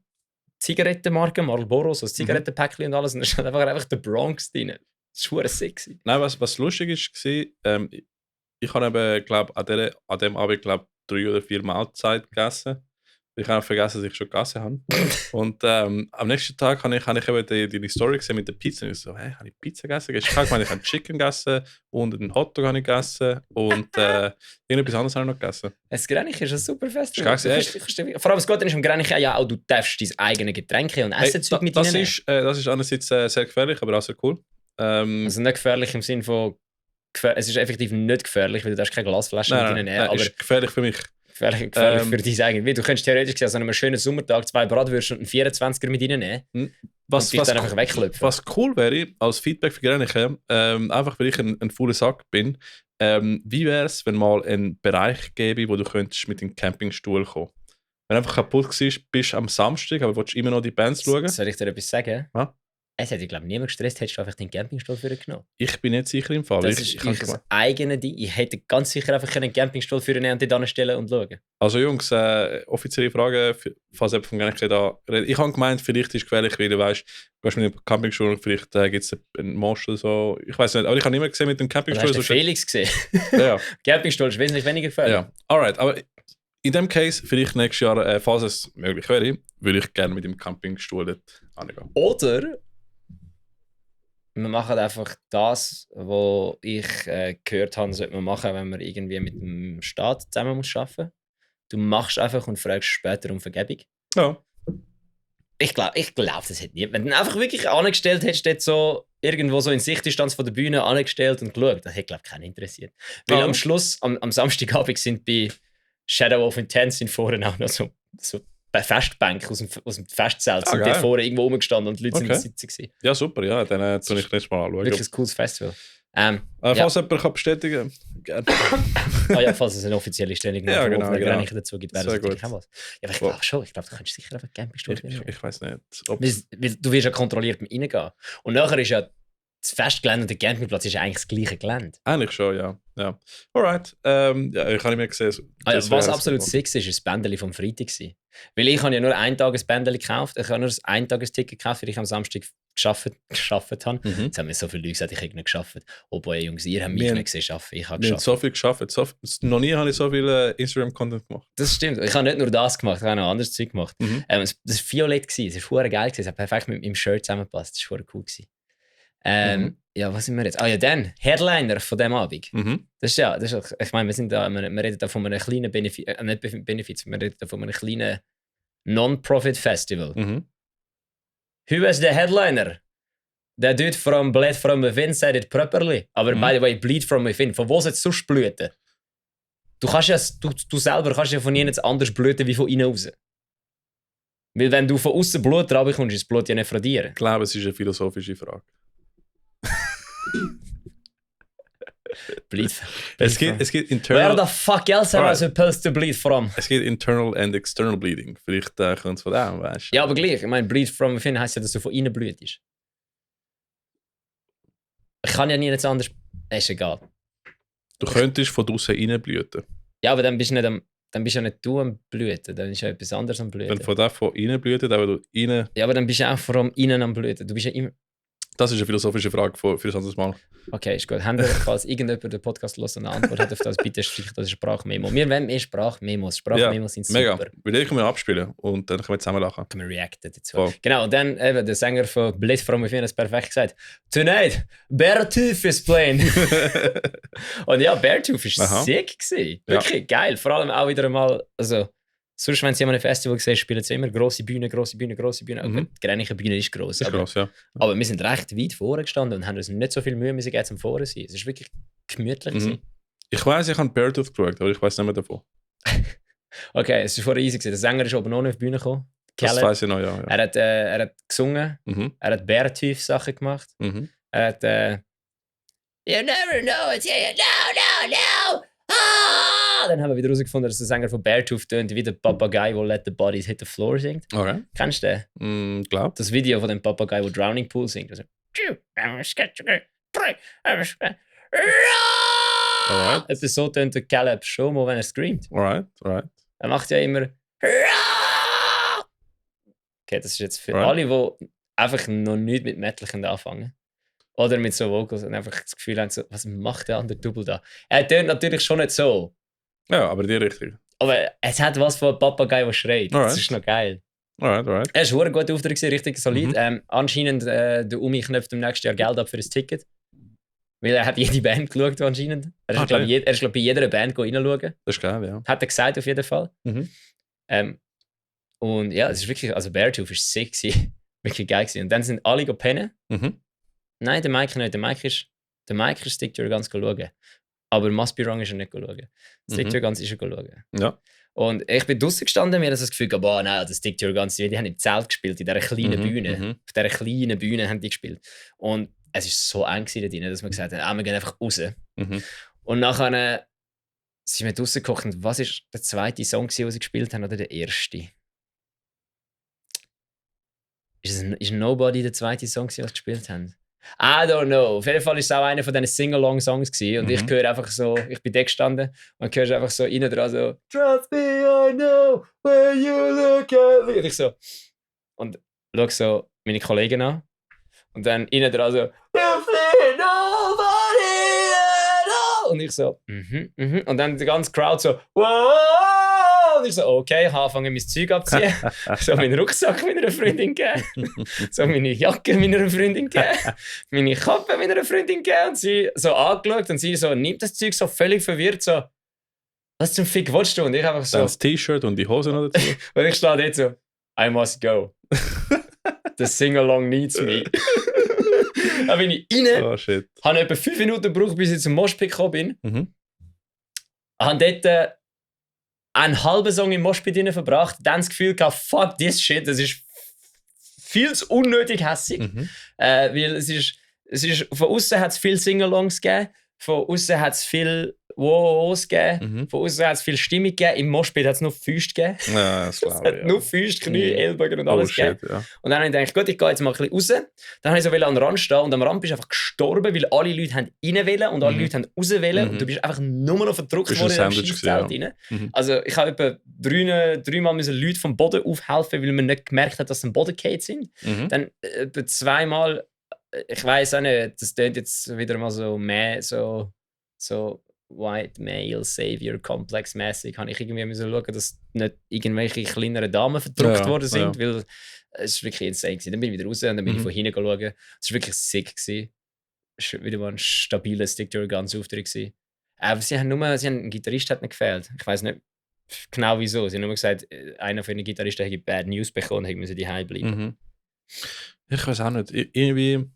Zigarettenmarke, Marlboro, so ein Zigarettenpäckchen und alles. Und da stand einfach der Bronx drin. Das war verdammt sick. Nein, was lustig war, ich habe eben, glaube an dem Abend, glaube 3 oder 4 Mahlzeiten gegessen. Ich habe auch vergessen, dass ich schon gegessen habe. Und am nächsten Tag habe ich eben die Story gesehen mit der Pizza. Und ich so, hey, habe ich Pizza gegessen? Ich habe Chicken gegessen und einen Hotdog habe ich gegessen und irgendetwas anderes habe ich noch gegessen. Das Grenich ist ein super Fest. Vor allem das Gute ist im Grenich ja auch, du darfst dein eigenes Getränk und Essenzeug mit reinnehmen. Das ist einerseits sehr gefährlich, aber auch sehr cool. Also nicht gefährlich im Sinne von... Es ist effektiv nicht gefährlich, weil du darfst keine Glasflaschen mit reinnehmen. Nein, aber ist gefährlich für mich. Gefährlich für dein eigenes. Du könntest theoretisch gesehen, an einem schönen Sommertag 2 Bratwürste und einen 24er mit reinnehmen. Was dann einfach weglöpfen. Was cool wäre, als Feedback für Greniche, einfach weil ich ein fauler Sack bin, wie wäre es, wenn mal einen Bereich gäbe, wo du könntest mit dem Campingstuhl kommen? Wenn du einfach kaputt warst, bist du am Samstag, aber willst immer noch die Bands schauen? Soll ich dir etwas sagen? Ja? Es hätte, glaube ich, niemand gestresst, hättest du einfach den Campingstuhl für genommen. Ich bin nicht sicher im Fall. Das ist das eigene Ding. Ich hätte ganz sicher einfach einen Campingstuhl für und dort anstellen und schauen. Also Jungs, offizielle Frage, falls jemand von Greniche da redet. Ich habe gemeint, vielleicht ist es gefährlich, weil du weißt, du gehst mit dem Campingstuhl und vielleicht gibt es einen Most oder so. Ich weiß nicht, aber ich habe niemand gesehen mit dem Campingstuhl. Hast du Felix gesehen? Ja. Campingstuhl ist wesentlich weniger gefährlich. Ja, alright, aber in dem Case, vielleicht nächstes Jahr, falls es möglich wäre, würde ich gerne mit dem Campingstuhl dort angehen. Oder wir machen einfach das, was ich gehört habe, sollte man machen, wenn man irgendwie mit dem Staat zusammen muss arbeiten. Du machst einfach und fragst später um Vergebung. Ja. Ich glaube, das hätte niemand. Wenn du ihn einfach wirklich angestellt hättest, dort so irgendwo so in Sichtdistanz von der Bühne angestellt und geschaut, das hätte, glaube ich, keinen interessiert. Weil am Schluss, am Samstagabend sind bei Shadow of Intense sind vorne auch noch so Festbänke aus dem Festzelt sind dort vorne irgendwo rumgestanden und die Leute sind sitzen gewesen. Ja, super, ja, dann tue ich nächstes Mal anschauen. Wirklich ein cooles Festival. Falls jemand kann bestätigen kann, gerne. Ja, falls es eine offizielle Stellung ja, genau. dazu gibt, wäre das natürlich auch was. Ja, aber ich glaube schon, du könntest sicher einfach Campingstuhl ich weiß nicht. Weil du wirst ja kontrolliert reingehen. Und nachher ist ja das Festgelände und der Campingplatz ist eigentlich das gleiche Gelände. Eigentlich schon, ja. Alright. Ja, ich habe nicht mehr gesehen. Was absolut sick ist das Bändeli vom Freitag. Weil ich habe ja nur ein Tages-Bändeli gekauft. Ich habe nur ein Eintagesticket gekauft, weil ich am Samstag geschafft habe. Jetzt haben mir so viele Leute gesagt, ich habe nicht geschafft. Obwohl, Jungs, ihr habt mich nicht gesehen arbeiten. Ich habe geschafft. So viel geschafft. Noch nie habe ich so viel Instagram-Content gemacht. Das stimmt. Ich habe nicht nur das gemacht, ich habe noch anderes Zeug gemacht. Das war violett, es war geil, es hat perfekt mit meinem Shirt zusammengepasst. Das war cool. Ja, was sind wir jetzt? Ja, dann, Headliner von diesem Abend. Das ist ich meine, wir reden da von einem kleinen Benefit, nicht Benefits, wir reden da von einem kleinen Non-Profit-Festival. Who is the headliner? The dude from Bled from Within said it properly. Aber by the way, Bleed from Within, von wo soll es sonst blüten? Du selber kannst ja von nichts anders blüten wie von innen raus. Weil wenn du von außen Blut reinkommst, ist das Blut ja nicht von dir. Ich glaube, es ist eine philosophische Frage. Bleed. Es geht internal. Where the fuck else am I supposed to bleed from? Es geht internal and external bleeding. Vielleicht kommt es von dem, weißt du? Ja, aber gleich. Ich meine, bleed from within heisst ja, dass du von innen blütest. Ich kann ja nie nichts anderes. Ist egal. Du könntest von draußen rein blüten. Ja, aber dann bist du ja nicht du am Blüten, dann ist ja etwas anderes am Blüten. Wenn von innen blüten, aber du innen. Ja, aber dann bist du auch vor allem innen am Blüten. Du bist ja immer. Das ist eine philosophische Frage für ein anderes Mal. Okay, ist gut. Falls irgendjemand den Podcast hört und eine Antwort hat auf das, bitte streicht das Sprachmemo. Wir wollen mehr Sprachmemos. Sprachmemos sind super. Mega. Will ich mir abspielen und dann können wir zusammen lachen. Können wir reacten dazu. Oh. Genau, und dann eben der Sänger von Blitz from Within hat es perfekt gesagt. Tonight, Beartooth is playing. Und ja, Beartooth war sick gewesen. Wirklich geil. Vor allem auch wieder einmal, also sonst, wenn sie an einem Festival sehen, spielen sie immer grosse Bühne. Die Greniche Bühne ist gross. Aber wir sind recht weit vorne gestanden und haben uns nicht so viel Mühe müssen geben, zum vorne zu sein. Es war wirklich gemütlich. Ich weiss, ich habe Beartooth geschaut, aber ich weiss nicht mehr davon. Okay, es war vorher easy gewesen. Der Sänger ist oben noch nicht auf die Bühne gekommen. Das weiss ich noch, ja. Er hat gesungen, er hat Beartooth-Sachen gemacht. Er hat You never know it's here, no! Dann haben wir wieder herausgefunden, dass der Sänger von Beartooth tönt wie der Papagei, der Let the Bodies Hit the Floor singt. Okay. Kennst du den? Glaub. Das Video von dem Papagei, der Drowning Pool singt. Also, etwas so tönt der Caleb schon mal, wenn er screamt. Alright. Er macht ja immer. Okay, das ist jetzt für alle, die einfach noch nichts mit Metal anfangen können. Oder mit so Vocals und einfach das Gefühl haben, so, was macht der andere Double da? Er tönt natürlich schon nicht so. Ja, aber die Richtung. Aber es hat was von einem Papagei, der schreit. Das ist noch geil. Alright. Er war ein guter Auftrag, richtig solid. Anscheinend, der Umi knöpft im nächsten Jahr Geld ab für ein Ticket. Weil er hat jede Band geschaut, anscheinend. Er ist, glaube ich, bei jeder Band reinschauen. Das ist geil, ja. Hat er gesagt, auf jeden Fall. Und ja, es ist wirklich, also Beartooth war sick gewesen. Wirklich geil gewesen. Und dann sind alle pennen. Nein, der Mike nicht. Der Mike ist Stick to Your Guns schauen. Aber Must Be Wrong ist er nicht schauen. Stick to Your Guns ist er schauen. Ja. Und ich bin draußen gestanden, mir das Gefühl, boah, nein, das Stick to Your Guns, die haben im Zelt gespielt, in dieser kleinen Bühne. Auf dieser kleinen Bühne haben die gespielt. Und es war so eng da drin, dass wir gesagt haben, wir gehen einfach raus. Und nachher sind wir draußen gekocht. Und was war der zweite Song, den sie gespielt haben, oder der erste? Ist Nobody der zweite Song, den sie gespielt haben? I don't know. Auf jeden Fall war es auch einer von diesen Sing-Along-Songs und ich höre einfach so, ich bin da gestanden und höre einfach so innen dran so Trust me, I know where you look at me. Und ich so und schaue so meine Kollegen an und dann innen dran so nobody at all. Und ich so und dann die ganze Crowd so wow. Und ich so, okay, ich anfange mein Zeug abziehen. So meinen Rucksack meiner Freundin geben. So meine Jacke meiner Freundin geben. Meine Kappe meiner Freundin geben. Und sie so angeschaut und sie so, nimmt das Zeug so völlig verwirrt, so, was zum Fick willst du? Und ich einfach so... Das T-Shirt und die Hose noch dazu. Und ich stehe dort so, I must go. The sing-along needs me. Dann bin ich rein. Oh shit. Habe etwa 5 Minuten gebraucht, bis ich zum Moshpit gekommen bin. Habe dort... einen halben Song im Moshpit verbracht, dann das Gefühl gehabt, fuck this shit, das ist viel zu unnötig hässig. Weil es ist von außen hat es viel Sing-Alongs gegeben, von außen hat es viel Woos gegeben, von außen hat es viel Stimmung gegeben, im Moshpit hat es nur Füße gegeben. Ja, das glaube ich. Es hat nur Füße, Knie, Ellbogen und alles gegeben. Ja. Und dann habe ich gedacht, gut, ich gehe jetzt mal ein bisschen raus. Dann habe ich so an den Rand stehen und am Rand bist du einfach gestorben, weil alle Leute haben rein wollen und alle Leute haben raus wollen und du bist einfach nur noch verdrückt worden in das Scheißzelt rein. Also ich habe etwa dreimal Leute vom Boden aufhelfen, weil man nicht gemerkt hat, dass sie am Boden gefallen sind. Dann etwa zweimal, ich weiss auch nicht, das klingt jetzt wieder mal so mehr so White Male Savior Complex mäßig, habe ich irgendwie müssen schauen, dass nicht irgendwelche kleineren Damen verdrückt worden sind, weil es war wirklich insane gewesen. Dann bin ich wieder raus und dann bin ich von hinten schauen. Es war wirklich sick gewesen. Es war wieder mal ein stabiler Stick to Your Guns Auftritt gewesen. Aber ein Gitarrist hat nicht gefehlt. Ich weiß nicht genau wieso. Sie haben nur gesagt, einer von den Gitarristen hätte Bad News bekommen und müssen die heim bleiben. Ich weiß auch nicht. Irgendwie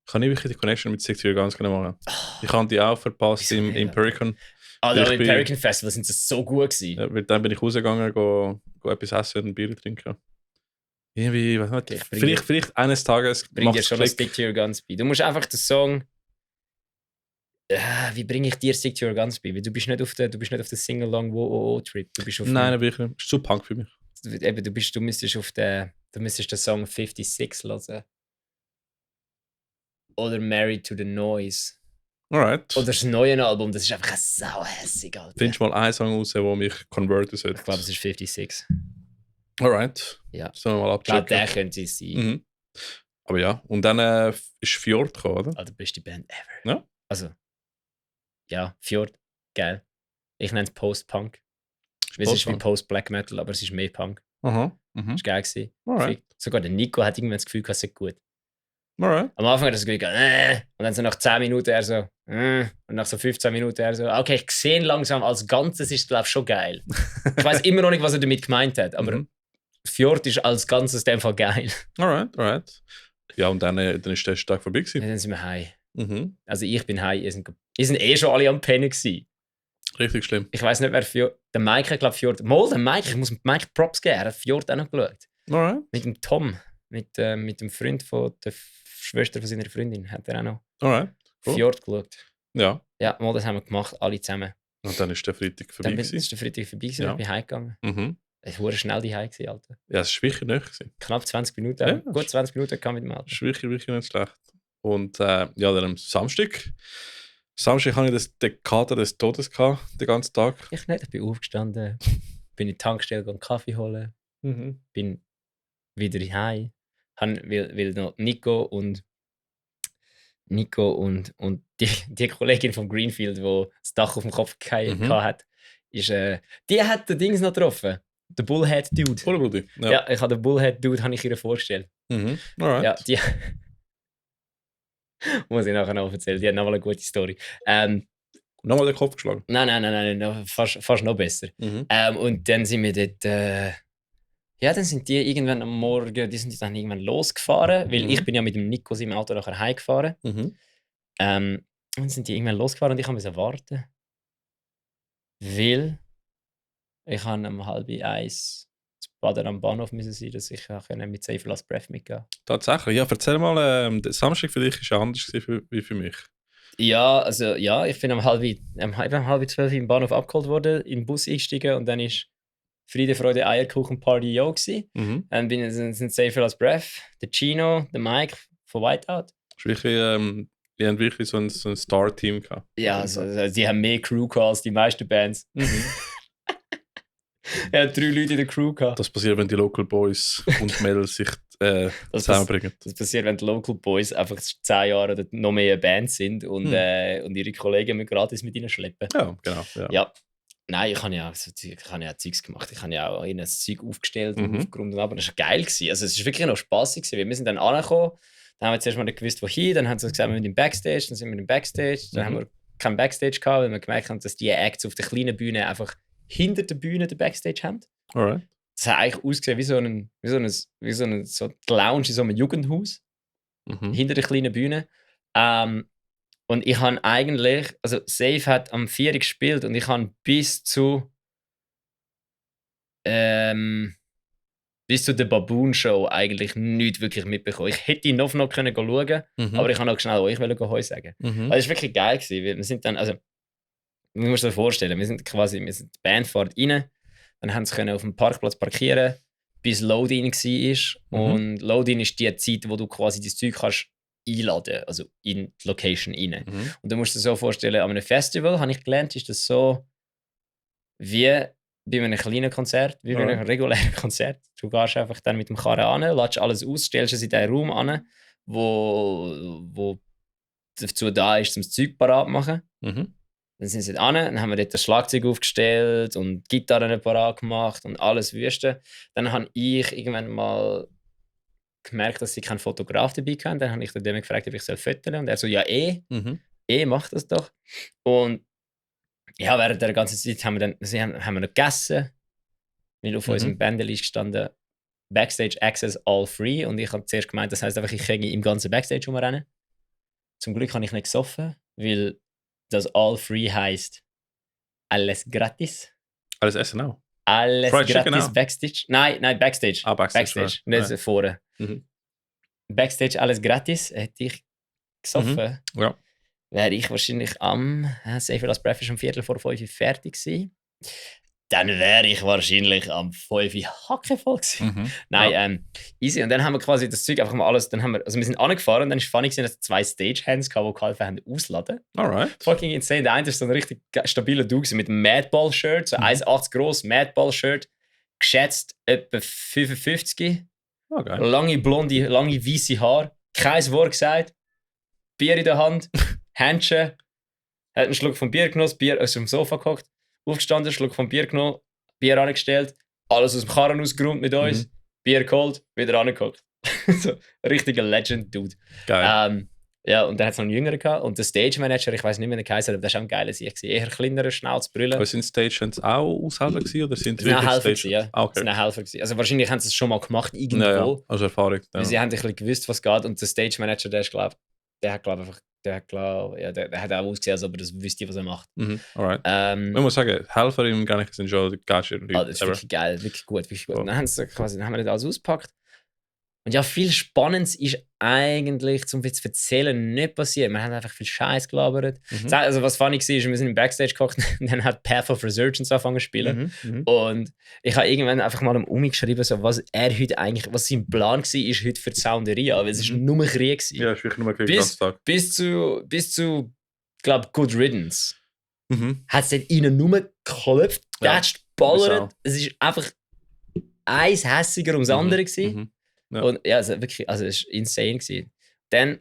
kann ich wirklich die Connection mit Stick to Your Guns machen. Ich habe die auch verpasst im Pericon. Im Pericon Festival sind sie so gut gewesen. Ja, dann bin ich rausgegangen, go etwas essen und ein Bier trinken. Irgendwie, was nicht, vielleicht eines Tages bring dir schon ein Stick to Your Guns bei. Du musst einfach den Song... wie bringe ich dir Stick to Your Guns bei? Weil du bist nicht auf der Sing-Along Wo-Oh-Trip. Nein, wirklich. Das ist zu Punk für mich. Eben, du müsstest den Song 56 hören. Oder Married to the Noise. Alright. Oder das neue Album, das ist einfach sauhässig, Alter. Findest du mal einen Song raus, der mich converten sollte? Ich glaube, es ist 56. Alright. Ja. Sollen wir mal Ich glaube, abchecken? der könnte es sein. Aber ja, und dann ist Fjord gekommen, oder? Also, die beste Band ever. Ja. Also, ja, Fjord, geil. Ich nenne es Post-Punk. Es ist wie Post-Black Metal, aber es ist mehr Punk. Aha. Das war geil gewesen. Alright. Sogar der Nico hat irgendwann das Gefühl, es sei gut. Alright. Am Anfang hat er so gesagt, und dann so nach 10 Minuten er so, und nach so 15 Minuten er so, okay, ich sehe ihn langsam, als Ganzes ist, glaube ich, schon geil. Ich weiß immer noch nicht, was er damit gemeint hat, aber Fjord ist als Ganzes in dem Fall geil. Alright. Ja, und dann ist der Tag vorbei gewesen. Dann sind wir heim. Also ich bin heim, ihr sind schon alle am Pennen gewesen. Richtig schlimm. Ich weiß nicht, wer Fjord... Der Mike hat, glaube ich, Fjord... Der Mike, ich muss Mike Props geben, er hat Fjord auch noch geschaut. Alright. Mit dem Tom, mit dem Freund von der Schwester von seiner Freundin, hat er auch noch Fjord geschaut. Ja. Ja, das haben wir gemacht, alle zusammen. Und dann ist der Freitag vorbei gewesen. Dann ist der Freitag vorbei gewesen, ich bin heimgegangen. Es war schnell die heim gewesen, Alter. Ja, es war wirklich nicht gewesen. Knapp 20 Minuten, Ja, gut 20 Minuten kam mit dem Alter. Das ist wirklich nicht schlecht. Und dann am Samstag habe ich den Kater des Todes gehabt, den ganzen Tag. Ich nicht, ich bin aufgestanden, bin in die Tankstelle und Kaffee holen. Bin wieder heim, weil noch Nico und die Kollegin von Greenfield, die das Dach auf dem Kopf hat, die hat den Dings noch getroffen. Der Bullhead-Dude. Bullhead, ja. Ich habe den Bullhead-Dude ihr vorgestellt. Alright. Ja, die muss ich nachher noch erzählen. Die hat nochmal eine gute Story. Nochmal den Kopf geschlagen? Nein, fast noch besser. Und dann sind wir dort... dann sind die irgendwann am Morgen, dann irgendwann losgefahren, weil ich bin ja mit dem Nico im Auto nachher heimgefahren. Und sind die irgendwann losgefahren und ich musste warten. Weil ich um 12:30 zu Baden am Bahnhof müssen sein, dass ich mit Safe Last Breath mitgehen konnte. Tatsächlich? Ja, erzähl mal, der Samstag für dich war anders wie für mich. Ja, also ich bin um 11:30 im Bahnhof abgeholt worden, in den Bus eingestiegen und dann ist Friede, Freude, Eierkuchen Party gewesen. Dann sind Safe Last Breath, der Chino, der Mike von Whiteout. Das ist wirklich, die haben wirklich so ein Star-Team gehabt. Ja, also die haben mehr Crew gehabt als die meisten Bands. Er hat 3 Leute in der Crew gehabt. Das passiert, wenn die Local Boys und Mädels sich zusammenbringen. Das passiert, wenn die Local Boys einfach 10 Jahre oder noch mehr eine Band sind und ihre Kollegen müssen gratis mit ihnen schleppen. Ja, genau. Ja. Nein, ich habe ja Zeugs gemacht. Ich habe ja auch ein Zeug aufgestellt und aufgeräumt. Aber das war geil. Also es war wirklich noch spaßig. Wir sind dann angekommen. Dann haben wir zuerst mal nicht gewusst, wohin. Dann haben sie gesagt, wir sind im Backstage. Dann sind wir im Backstage. Dann haben wir kein Backstage gehabt, weil wir gemerkt haben, dass die Acts auf der kleinen Bühne einfach hinter der Bühne den Backstage haben. Alright. Das hat eigentlich ausgesehen wie so eine Lounge in so einem Jugendhaus. Hinter der kleinen Bühne. Und ich habe eigentlich, also Safe hat am 4 gespielt und ich habe bis zu der Baboon Show eigentlich nichts wirklich mitbekommen. Ich hätte noch schauen können, aber ich kann auch schnell euch Heu sagen. Also es war wirklich geil gewesen. Wir sind dann, also, man muss sich das vorstellen, wir sind die Band fährt rein, dann haben sie auf dem Parkplatz parkieren, bis Load-In war. Und Load-In ist die Zeit, wo du quasi das Zeug kannst einladen, also in die Location rein. Und du musst dir so vorstellen, an einem Festival, habe ich gelernt, ist das so wie bei einem kleinen Konzert, wie bei einem regulären Konzert. Du gehst einfach dann mit dem Karren an, lässt alles aus, stellst es in den Raum an, wo dazu da ist, um das Zeug parat zu machen. Dann sind sie an, dann haben wir dort das Schlagzeug aufgestellt und Gitarren parat gemacht und alles Wüste. Dann habe ich irgendwann mal gemerkt, dass sie keinen Fotograf dabei hatten. Dann habe ich den gefragt, ob ich fotografieren soll. Und er so, ja mach das doch. Und ja, während der ganzen Zeit haben wir noch gegessen. Weil auf unserem Bändel ist gestanden Backstage Access all free. Und ich habe zuerst gemeint, das heisst einfach, ich kann im ganzen Backstage rumrennen. Zum Glück habe ich nicht gesoffen, weil das all free heisst alles gratis. Alles Essen auch? Alles Fried gratis Chicken Backstage. Nein, Backstage. Backstage. Nicht vorne. Backstage alles gratis. Hätte ich gesoffen, Ja. wäre ich wahrscheinlich am Safe Last Breath um 4:45 fertig gewesen. Dann wäre ich wahrscheinlich am 5 hackevoll gewesen. Nein, easy. Und dann haben wir quasi das Zeug einfach mal alles, wir sind angefahren und dann war es funny gewesen, dass 2 Stagehands hatten, die geholfen haben ausladen. Alright. Fucking insane. Der eine war so ein richtig stabiler Dude mit einem Madball-Shirt, so 1,80 groß, Madball-Shirt, geschätzt etwa 55. Okay. Lange blonde, lange weiße Haare, kein Wort gesagt, Bier in der Hand, Händchen, hat einen Schluck vom Bier genommen, Bier aus dem Sofa gehockt, aufgestanden, Schluck vom Bier genommen, Bier angestellt, alles aus dem Karren ausgeräumt mit uns, Bier geholt, wieder angehockt. So, richtiger Legend-Dude. Geil. Ja, und dann hat es noch einen Jüngeren gehabt. Und der Stage-Manager, ich weiß nicht mehr, der Kaiser, aber der war auch ein geiler Sieg. Eher kleinerer, Schnauzbrille. Aber sind Stagehands auch Aushelfer gewesen, oder sind sie wirklich Helfer Stagehands? Ja. Okay. Sie sind Helfer gewesen. Also wahrscheinlich haben sie es schon mal gemacht, irgendwo. Ja, also Erfahrung. Ja. Sie haben ein bisschen gewusst, was geht. Und der Stage-Manager, der hat auch ausgesehen, als ob er das wüsste, was er macht. Alright. Man muss sagen, Helfer im Garnichen sind schon die geilsten Leute. Das ist wirklich geil, wirklich gut. Oh. Dann haben wir das alles ausgepackt. Und ja, viel Spannendes ist eigentlich, zum zu erzählen, nicht passiert. Wir haben einfach viel Scheiß gelabert. Also, was funny war, ist, wir sind im Backstage gekocht und dann hat Path of Resurgence angefangen zu spielen. Und ich habe irgendwann einfach mal Umi geschrieben, so, was sein Plan war, ist heute für die Sounderia, weil es ist nur Krieg gewesen. Ja, es ist wirklich nur Krieg den ganzen Tag. Bis zu glaube Good Riddance. Hat es dort ihnen nur geklopft, ballert. Es ist einfach eins hässiger ums andere gewesen. Ja. Und ja, also wirklich, also es war insane gewesen. Dann,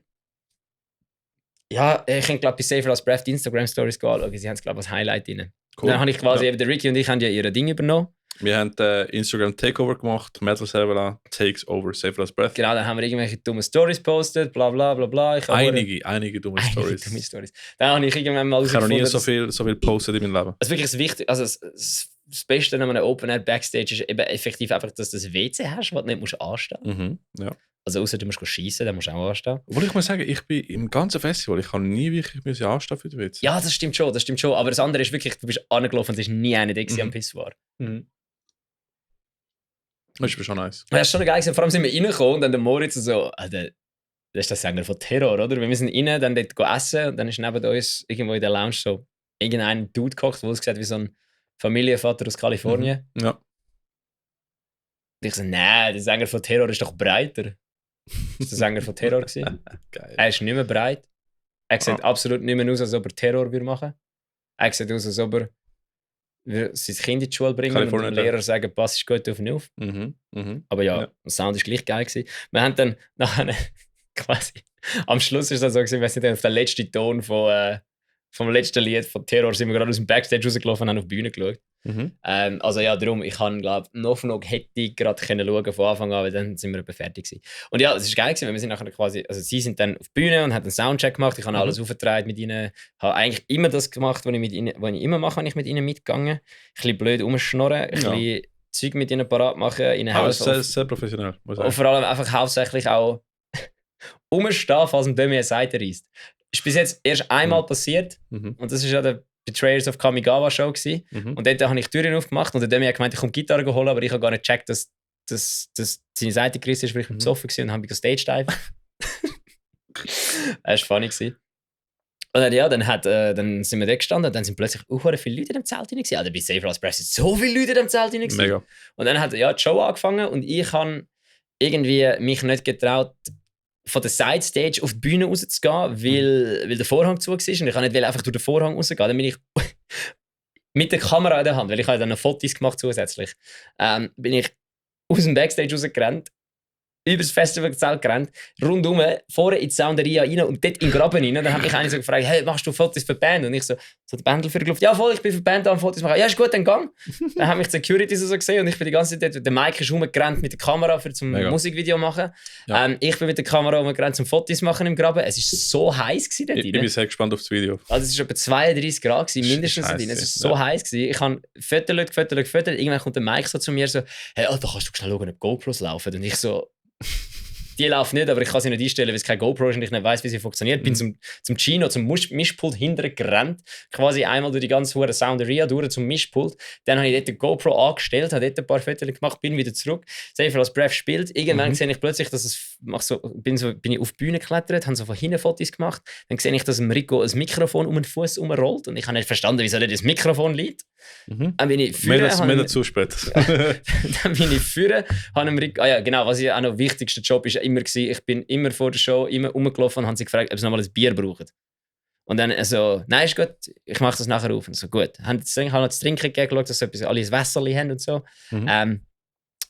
ja, ich glaube bei Safer als Breath die Instagram-Stories anschauen. Sie haben es, glaube ich, als Highlight drin. Cool. Dann habe ich quasi, Ja. eben der Ricky und ich haben ja ihre Dinge übernommen. Wir haben Instagram Takeover gemacht, Metal Server takes over Safer als Breath. Genau, dann haben wir irgendwelche dumme Stories postet, bla bla bla bla. Einige dumme Stories. Dumme Stories. Dann habe ich irgendwann mal Ich habe noch nie herausgefunden, so viel postet in meinem Leben. also wirklich das Wichtigste, also das Beste an einem Open Air Backstage ist eben effektiv einfach, dass du das WC hast, was du nicht musst anstehen. Ja. Also außer du musst schießen, dann musst du auch anstehen. Obwohl ich muss sagen, ich bin im ganzen Festival, ich habe nie wirklich anstehen für den Witz. Ja, das stimmt schon. Aber das andere ist wirklich, du bist angelaufen und es ist nie einer, der am Pissoir. Das ist schon nice. Das ist schon geil gewesen. Vor allem sind wir reingekommen und dann der Moritz so, das ist der Sänger von Terror, oder? Wir sind rein, dann dort essen und dann ist neben uns irgendwo in der Lounge so irgendein Dude gekocht, der ausgesehen wie so ein Familienvater aus Kalifornien. Ja. Und ich so, nein, der Sänger von Terror ist doch breiter. Das war der Sänger von Terror gewesen. Geil. Er ist nicht mehr breit. Er sieht absolut nicht mehr aus, als ob er Terror würde machen. Er sieht aus, als ob er sein Kind in die Schule bringen und dem Lehrer sagen, pass ist gut auf ihn auf. Aber ja, der Sound war gleich geil gewesen. Wir haben dann nachher quasi, am Schluss ist das so gewesen, wir sind dann auf den letzten Ton vom letzten Lied von Terror sind wir gerade aus dem Backstage rausgelaufen und haben auf die Bühne geschaut. Also ja, darum, ich kann glaube noch hätte ich gerade schauen von Anfang an, weil dann sind wir etwa fertig gewesen. Und ja, es ist geil gewesen, weil wir sind nachher quasi, also sie sind dann auf die Bühne und haben einen Soundcheck gemacht, ich habe alles aufgetragen mit ihnen, habe eigentlich immer das gemacht, was ich immer mache, wenn ich mit ihnen mitgegangen. Ein bisschen blöd rumschnorren, ein bisschen Zeug mit ihnen parat machen, ihnen helfen. Sehr professionell, muss ich sagen. Und vor allem einfach hauptsächlich auch rumstehen, falls ein Demi eine Seite reißt. Ist bis jetzt erst einmal passiert und das ist ja der Betrayers of Kamigawa Show gewesen. Und dort habe ich die Türen aufgemacht und der Demi hat gemeint, ich komme Gitarre holen, aber ich habe gar nicht gecheckt, dass seine Seite gerissen ist, weil ich besoffen war und dann habe ich Stage Dive. Das war funny gewesen. Und dann, ja, dann sind wir da gestanden und dann sind plötzlich viele Leute in dem Zelt drin gewesen. Also bei Safer als Breath sind so viele Leute in dem Zelt drin gewesen. Mega. Und dann hat die Show angefangen und ich habe irgendwie mich nicht getraut, von der Sidestage auf die Bühne rauszugehen, weil der Vorhang zu war und ich kann nicht einfach durch den Vorhang rausgehen. Dann bin ich mit der Kamera in der Hand, weil ich dann noch Fotos gemacht zusätzlich, bin ich aus dem Backstage rausgerannt, über das Festivalzelt gerannt, rundum, vorne in die Sounderia rein und dort in den Graben rein. Dann hat mich einer so gefragt, hey, machst du Fotos für die Band? Und ich so die Bändel gelaufen, ja voll, ich bin für die Band da am Fotos machen. Ja, ist gut, dann gang. Dann haben mich die Security so gesehen und ich bin die ganze Zeit dort, der Mike ist rumgerannt mit der Kamera zum Musikvideo machen. Ja. Ich bin mit der Kamera rumgerannt zum Fotos machen im Graben. Es war so heiß dort Ich bin sehr gespannt auf das Video. Also es war etwa 32 Grad gewesen, mindestens dort drin. Es war so heiß gewesen. Ich habe gefüttert. Irgendwann kommt der Mike so zu mir so, hey, Alter, kannst du schnell schauen, ob GoPros laufen? Und ich so, die laufen nicht, aber ich kann sie nicht einstellen, weil es kein GoPro ist und ich nicht weiss, wie sie funktioniert. Bin zum Chino, zum Mischpult hinterher gerannt, quasi einmal durch die ganze hohe Sounderia durch zum Mischpult. Dann habe ich dort die GoPro angestellt, habe dort ein paar Fotos gemacht, bin wieder zurück. Safer als Breath spielt. Irgendwann sehe ich plötzlich, dass bin ich auf die Bühne geklettert, habe so von hinten Fotos gemacht. Dann sehe ich, dass dem Rico ein Mikrofon um den Fuß herumrollt und ich habe nicht verstanden, wieso das Mikrofon liegt. Dann bin ich mehr dazu später. Dann bin ich führen, habe dem Rico, genau, was ich auch noch wichtigster Job ist immer gewesen, ich bin immer vor der Show immer rumgelaufen und habe sie gefragt, ob sie nochmal ein Bier brauchen. Und dann so, nein, ist gut, ich mache das nachher auf. Und so, gut. Ich habe noch das Trinken gegeben, geschaut, dass sie alle ein Wässerchen haben und so.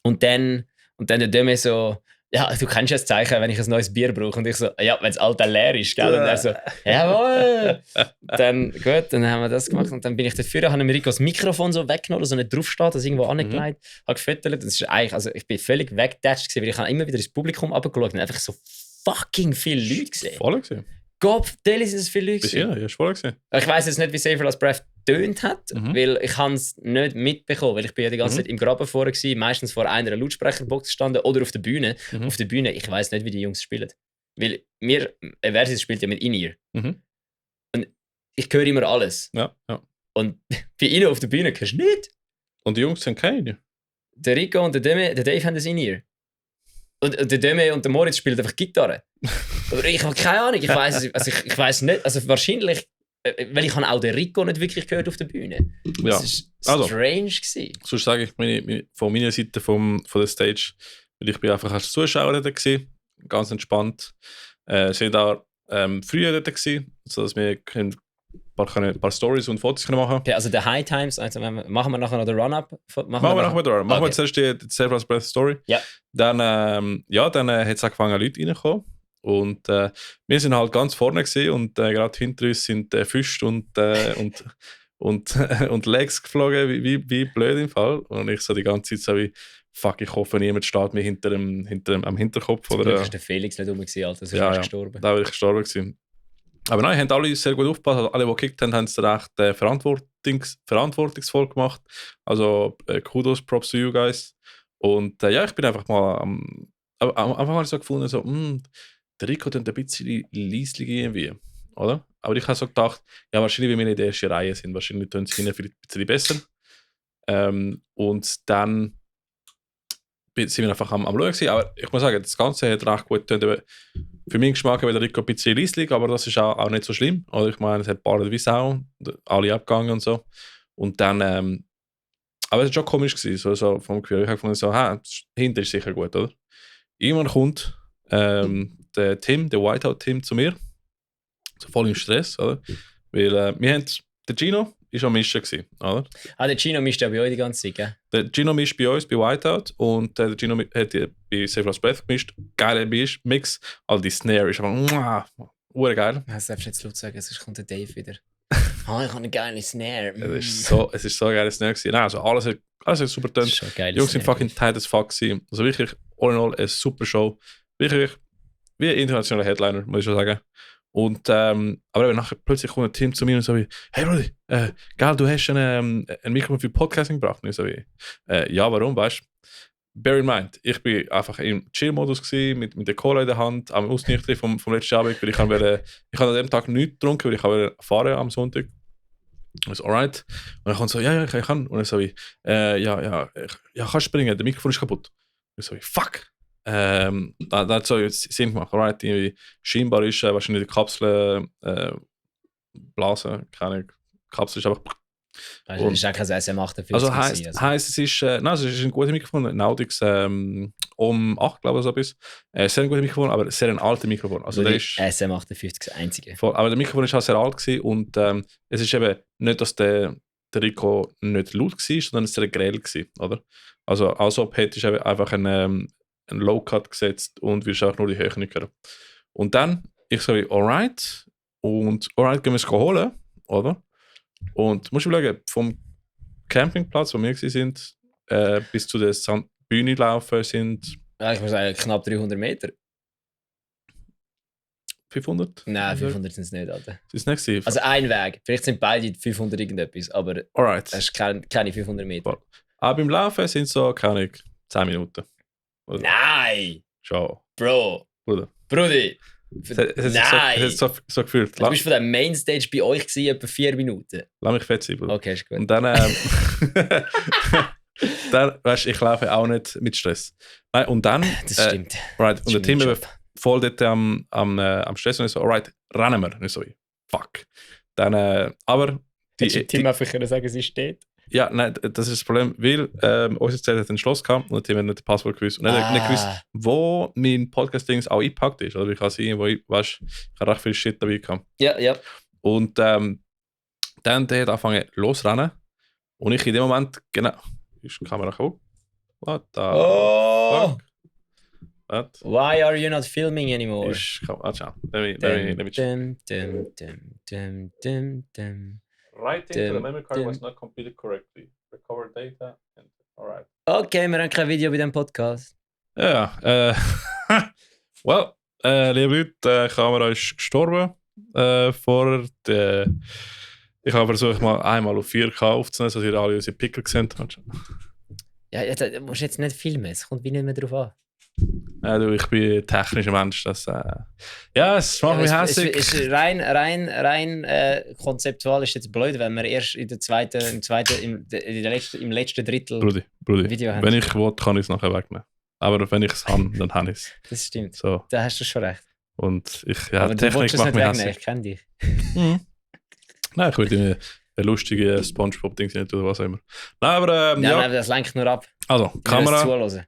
Und dann der Demi so, ja, du kennst ja das Zeichen, wenn ich ein neues Bier brauche. Und ich so, ja, wenn das alte leer ist, gell? Und er so, jawohl. Dann, gut, dann haben wir das gemacht. Und dann bin ich dafür, habe mir Rico das Mikrofon so weggenommen, so nicht draufsteht, das irgendwo angelegt, habe gefüttert. Das ist eigentlich, also ich bin völlig weggedatscht, weil ich habe immer wieder ins Publikum runtergeschaut und einfach so fucking viele Leute gesehen. Voll gesehen. Gott, sind es viele Leute gesehen. Ja, voll gesehen. Ich weiss jetzt nicht, wie Safer als Breath tönt hat, weil ich es nicht mitbekommen, weil ich bin ja die ganze Zeit im Graben vorher gewesen, meistens vor einer Lautsprecherbox gestanden oder auf der Bühne. Auf der Bühne, ich weiss nicht, wie die Jungs spielen. Weil Versus spielt ja mit In-Ear. Und ich höre immer alles. Ja. Und bei ihnen auf der Bühne hörst du nicht. Und die Jungs haben keine. Der Rico und der Dave haben das In-Ear. Und der Demi und der Moritz spielen einfach Gitarre. Aber ich habe keine Ahnung, ich weiss nicht, also wahrscheinlich, weil ich habe auch den Rico nicht wirklich gehört auf der Bühne. Das war strange gewesen. Sonst sage ich von meiner Seite von der Stage, weil ich bin einfach als Zuschauer dort gewesen, ganz entspannt. Sind da früher dort gewesen, sodass wir ein paar Stories und Fotos machen. Okay, also der High Times, also machen wir nachher noch den Run-Up? Machen wir nachher den Run-Up. Machen wir zuerst die Server's Breath Story. Ja. Dann hat es angefangen, Leute reinzukommen. Und wir sind halt ganz vorne gewesen und gerade hinter uns sind Füße und Legs geflogen, wie blöd im Fall. Und ich so die ganze Zeit so wie, fuck, ich hoffe, niemand steht mir am Hinterkopf. Zum Glück ist der Felix nicht rum gewesen, Alter, sonst ja, gestorben. Da wäre ich gestorben gewesen. Aber nein, haben alle sehr gut aufgepasst. Also alle, die gekickt haben, haben es recht verantwortungsvoll gemacht. Also Kudos, Props to you guys. Und ich bin einfach mal am Anfang habe ich so gefunden, so, der Rico tut ein bisschen leislich irgendwie, oder? Aber ich habe so gedacht, ja, wahrscheinlich, wenn wir in der ersten Reihe sind, wahrscheinlich tun sie hinten vielleicht ein bisschen besser. Und dann sind wir einfach am Schauen gewesen. Aber ich muss sagen, das Ganze hat recht gut getan. Für meinen Geschmack war der Rico ein bisschen leislich, aber das ist auch nicht so schlimm. Oder ich meine, es hat ein paar Weise auch, alle abgegangen und so. Und dann, aber es war schon komisch gewesen, so vom Gefühl. Ich habe gefunden, so, hinter ist sicher gut, oder? Irgendwann kommt der Whiteout-Team zu mir, so voll im Stress, oder? Weil wir haben, der Gino ist am Mischen gewesen, oder? Der Gino mischt ja bei euch die ganze Zeit, gell? Der Gino mischt bei uns, bei Whiteout, und der Gino hat bei Server's Breath gemischt. Geiler Mix, also die Snare ist einfach, geil. Das darfst du jetzt laut sagen, sonst kommt der Dave wieder. Ich habe eine geile Snare. Es ist so eine geile Snare gewesen. Nein, also alles hat super getönt. Die Jungs sind fucking tight as fuck gewesen. Also wirklich, all in all, eine super Show. Wirklich, wie ein internationaler Headliner, muss ich schon sagen. Und, aber eben nachher plötzlich kommt ein Team zu mir und so wie, hey Brudi, geil, du hast ein Mikrofon für Podcasting gebracht. Und ich so wie, ja, warum, weißt du? Bear in mind, ich bin einfach im Chill-Modus gewesen, mit der Cola in der Hand, am Ausnüchtern vom letzten Abend, weil ich an dem Tag nichts getrunken, weil ich fahren am Sonntag. Also, alright. Und dann kommt so, ja, ich kann. Und dann so wie, kannst springen, der Mikrofon ist kaputt. Und ich so wie, fuck. Da hat so jetzt Sinn gemacht, alright, irgendwie scheinbar ist wahrscheinlich die Kapsel Blase, keine Kapsel ist einfach. Also das ist auch kein SM58. Also heisst es ist ein guter Mikrofon, ein Audix OM8, glaube ich, so etwas. Sehr ein guter Mikrofon, aber sehr ein alter Mikrofon. Also der ist SM58 das einzige. Aber der Mikrofon ist auch sehr alt gewesen und es ist eben nicht, dass der Rico nicht laut war, sondern es war sehr grell gewesen, oder? Also als ob hättest du einfach einen Low-Cut gesetzt und wirst auch nur die Höhe nicht hören. Und dann, ich so, alright, gehen wir es holen, oder? Und musst du schauen, vom Campingplatz, wo wir sind, bis zu der Bühne laufen sind... Ja, ich muss sagen, knapp 300 Meter. 500? Nein, 500 sind es nicht, Alter. Das ist nicht gewesen. Also ein Weg. Vielleicht sind beide 500 irgendetwas, aber alright. Das ist keine 500 Meter. Aber beim Laufen sind es so, keine Ahnung, 10 Minuten. Oder? Nein! Schon. Bro! Brudi! Nein! Es hat so gefühlt. Du bist von der Mainstage bei euch gewesen, etwa 4 Minuten. Lass mich fett sein, Bruder. Okay, ist gut. Und dann, weißt du, ich laufe auch nicht mit Stress. Nein, und dann... Das stimmt. Right, und der Team war voll dort am Stress und ich so, alright, rennen wir. Und ich so, fuck. Dann, aber... Hättest du Team einfach können sagen, sie steht? Ja, nein, das ist das Problem, weil unser Zelt hat ein Schloss gehabt und der Team hat nicht das Passwort gewusst. Und er hat nicht gewusst, wo mein Podcast-Dings auch eingepackt ist. Oder ich kann irgendwo, weißt, ich habe recht viel Shit dabei gehabt. Ja. Und dann der hat angefangen losrennen. Und ich in dem Moment, genau, ist die Kamera hoch. What the fuck? What? Why are you not filming anymore? Schau. Let me check. Writing to the memory card was not completed correctly. Recover data and alright. Okay, wir haben kein Video bei diesem Podcast. Ja, well, liebe Leute, die Kamera ist gestorben. Ich habe versucht, mal einmal auf 4K aufzunehmen, dass ihr alle unsere Pickel gesehen habt. Ja, du musst jetzt nicht filmen, es kommt wie nicht mehr drauf an. Ich bin ein technischer Mensch. Es macht mich hässlich. Rein konzeptual ist jetzt blöd, wenn wir erst im letzten Drittel Brudi, Video haben. Wenn ich will, kann ich es nachher wegnehmen. Aber wenn ich es habe, dann habe ich es. Das stimmt. So. Da hast du schon recht. Und aber Technik macht mich hässlich. Ich kenne dich. Nein, ich würde mir ein lustiges Spongebob-Ding nicht oder was auch immer. Nein, aber Nein, das lenkt nur ab. Also, Kamera, zuhören.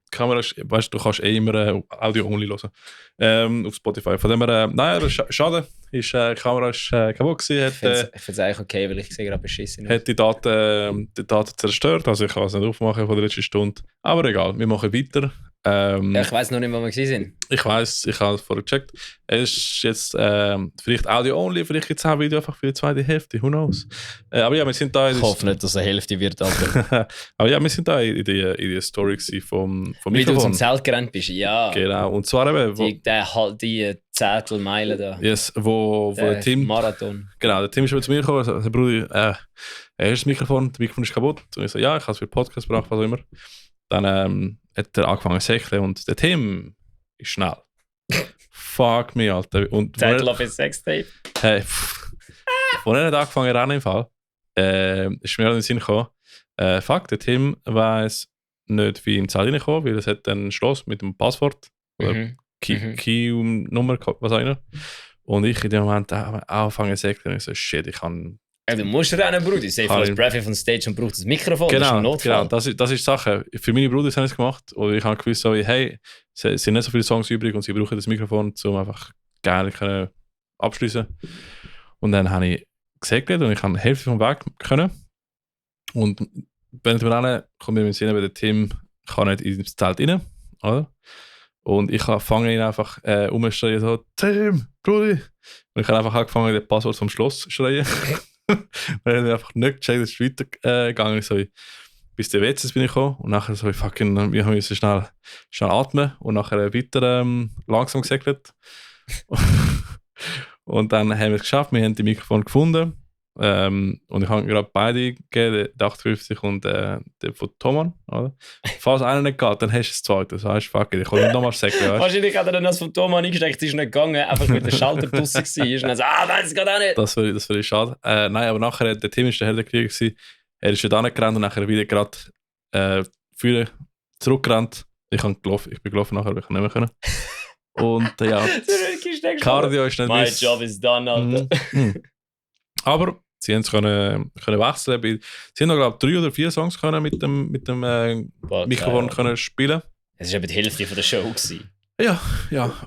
weißt du, du kannst immer Audio-only hören. Auf Spotify. Von dem her, nein, das ist schade. Die Kamera ist kaputt gewesen. Ich finde es eigentlich okay, weil ich sehe gerade beschissen. Hat die Daten zerstört. Also ich kann es nicht aufmachen von der letzten Stunde. Aber egal, wir machen weiter. Ich weiss noch nicht, wo wir sind. Ich weiss, ich habe es vorher gecheckt. Es ist jetzt vielleicht Audio-only, vielleicht gibt es auch Video einfach für die zweite Hälfte, who knows. Aber ja, wir sind da... Ich hoffe nicht, dass es eine Hälfte wird, Alter. Aber ja, wir sind da in der Story vom Mikrofon. Wie du zum Zelt gerannt bist, ja. Genau, und zwar eben... Die Zettelmeile da. Yes, wo der Tim... Marathon. Genau, der Tim ist zu mir gekommen und sagt, Bruder, er ist das Mikrofon ist kaputt. Und ich so, ja, ich habe es für den Podcast gebracht, was auch immer. Dann hat er angefangen zu säckeln und der Tim ist schnell. Fuck me, Alter. Zettel auf ein Sextape. Hey, als er nicht angefangen hat, rennen im Fall, ist mir in den Sinn gekommen, fuck, der Tim weiss nicht, wie in die Zelle reinkommen, weil es hat ein Schloss mit dem Passwort oder Key-Nummer, was auch immer. Und ich in dem Moment angefangen zu säckeln und ich so, shit, ich kann... Du musst rennen, Bruder. Ich sehe als Breath von Stage und braucht das Mikrofon. Genau, das ist ein Notfall. Genau, das ist die Sache. Für meine Brüder haben es gemacht und ich habe gewusst, so, hey, es sind nicht so viele Songs übrig und sie brauchen das Mikrofon, um einfach geil abschließen. Und dann habe ich gesäckelt und ich habe die Hälfte vom Weg können. Und während wir rennen, kommt mir in den Sinn, der Tim kann nicht ins Zelt rein, oder? Und ich fange ihn einfach umzuschreien, so, Tim, Brudi! Und ich habe einfach angefangen, das Passwort vom Schloss zu schreien. Weil ich einfach nicht gecheckt, es ist weitergegangen. So, bis der WCs bin ich gekommen und nachher so, wir müssen schnell atmen und nachher weiter langsam gesäckelt. Und dann haben wir es geschafft, wir haben die Mikrofon gefunden. Und ich habe gerade beide gegeben, den 58 und den von Thomann. Oder? Falls einer nicht geht, dann hast du das zweite. Das heißt, fuck it, ich kann nicht nochmal säckeln. Wahrscheinlich hat er dann das von Thomann eingesteckt, es ist nicht gegangen, einfach mit dem Schalter draussen war. Und dann so, nein, das geht auch nicht. Das wäre schade. Nein, aber nachher, der Tim ist der Heldenkrieger gewesen. Er ist da nicht gerannt und nachher wieder gerade vorne zurückgerannt. Ich bin gelaufen nachher, weil ich nicht mehr können. Und ja, Cardio ist nicht My job is done, Alter. Aber sie haben es können wechseln. Sie haben noch, glaube ich, 3 oder 4 Songs können mit dem Mikrofon können spielen. Es war eben die Hälfte von der Show gewesen. Ja.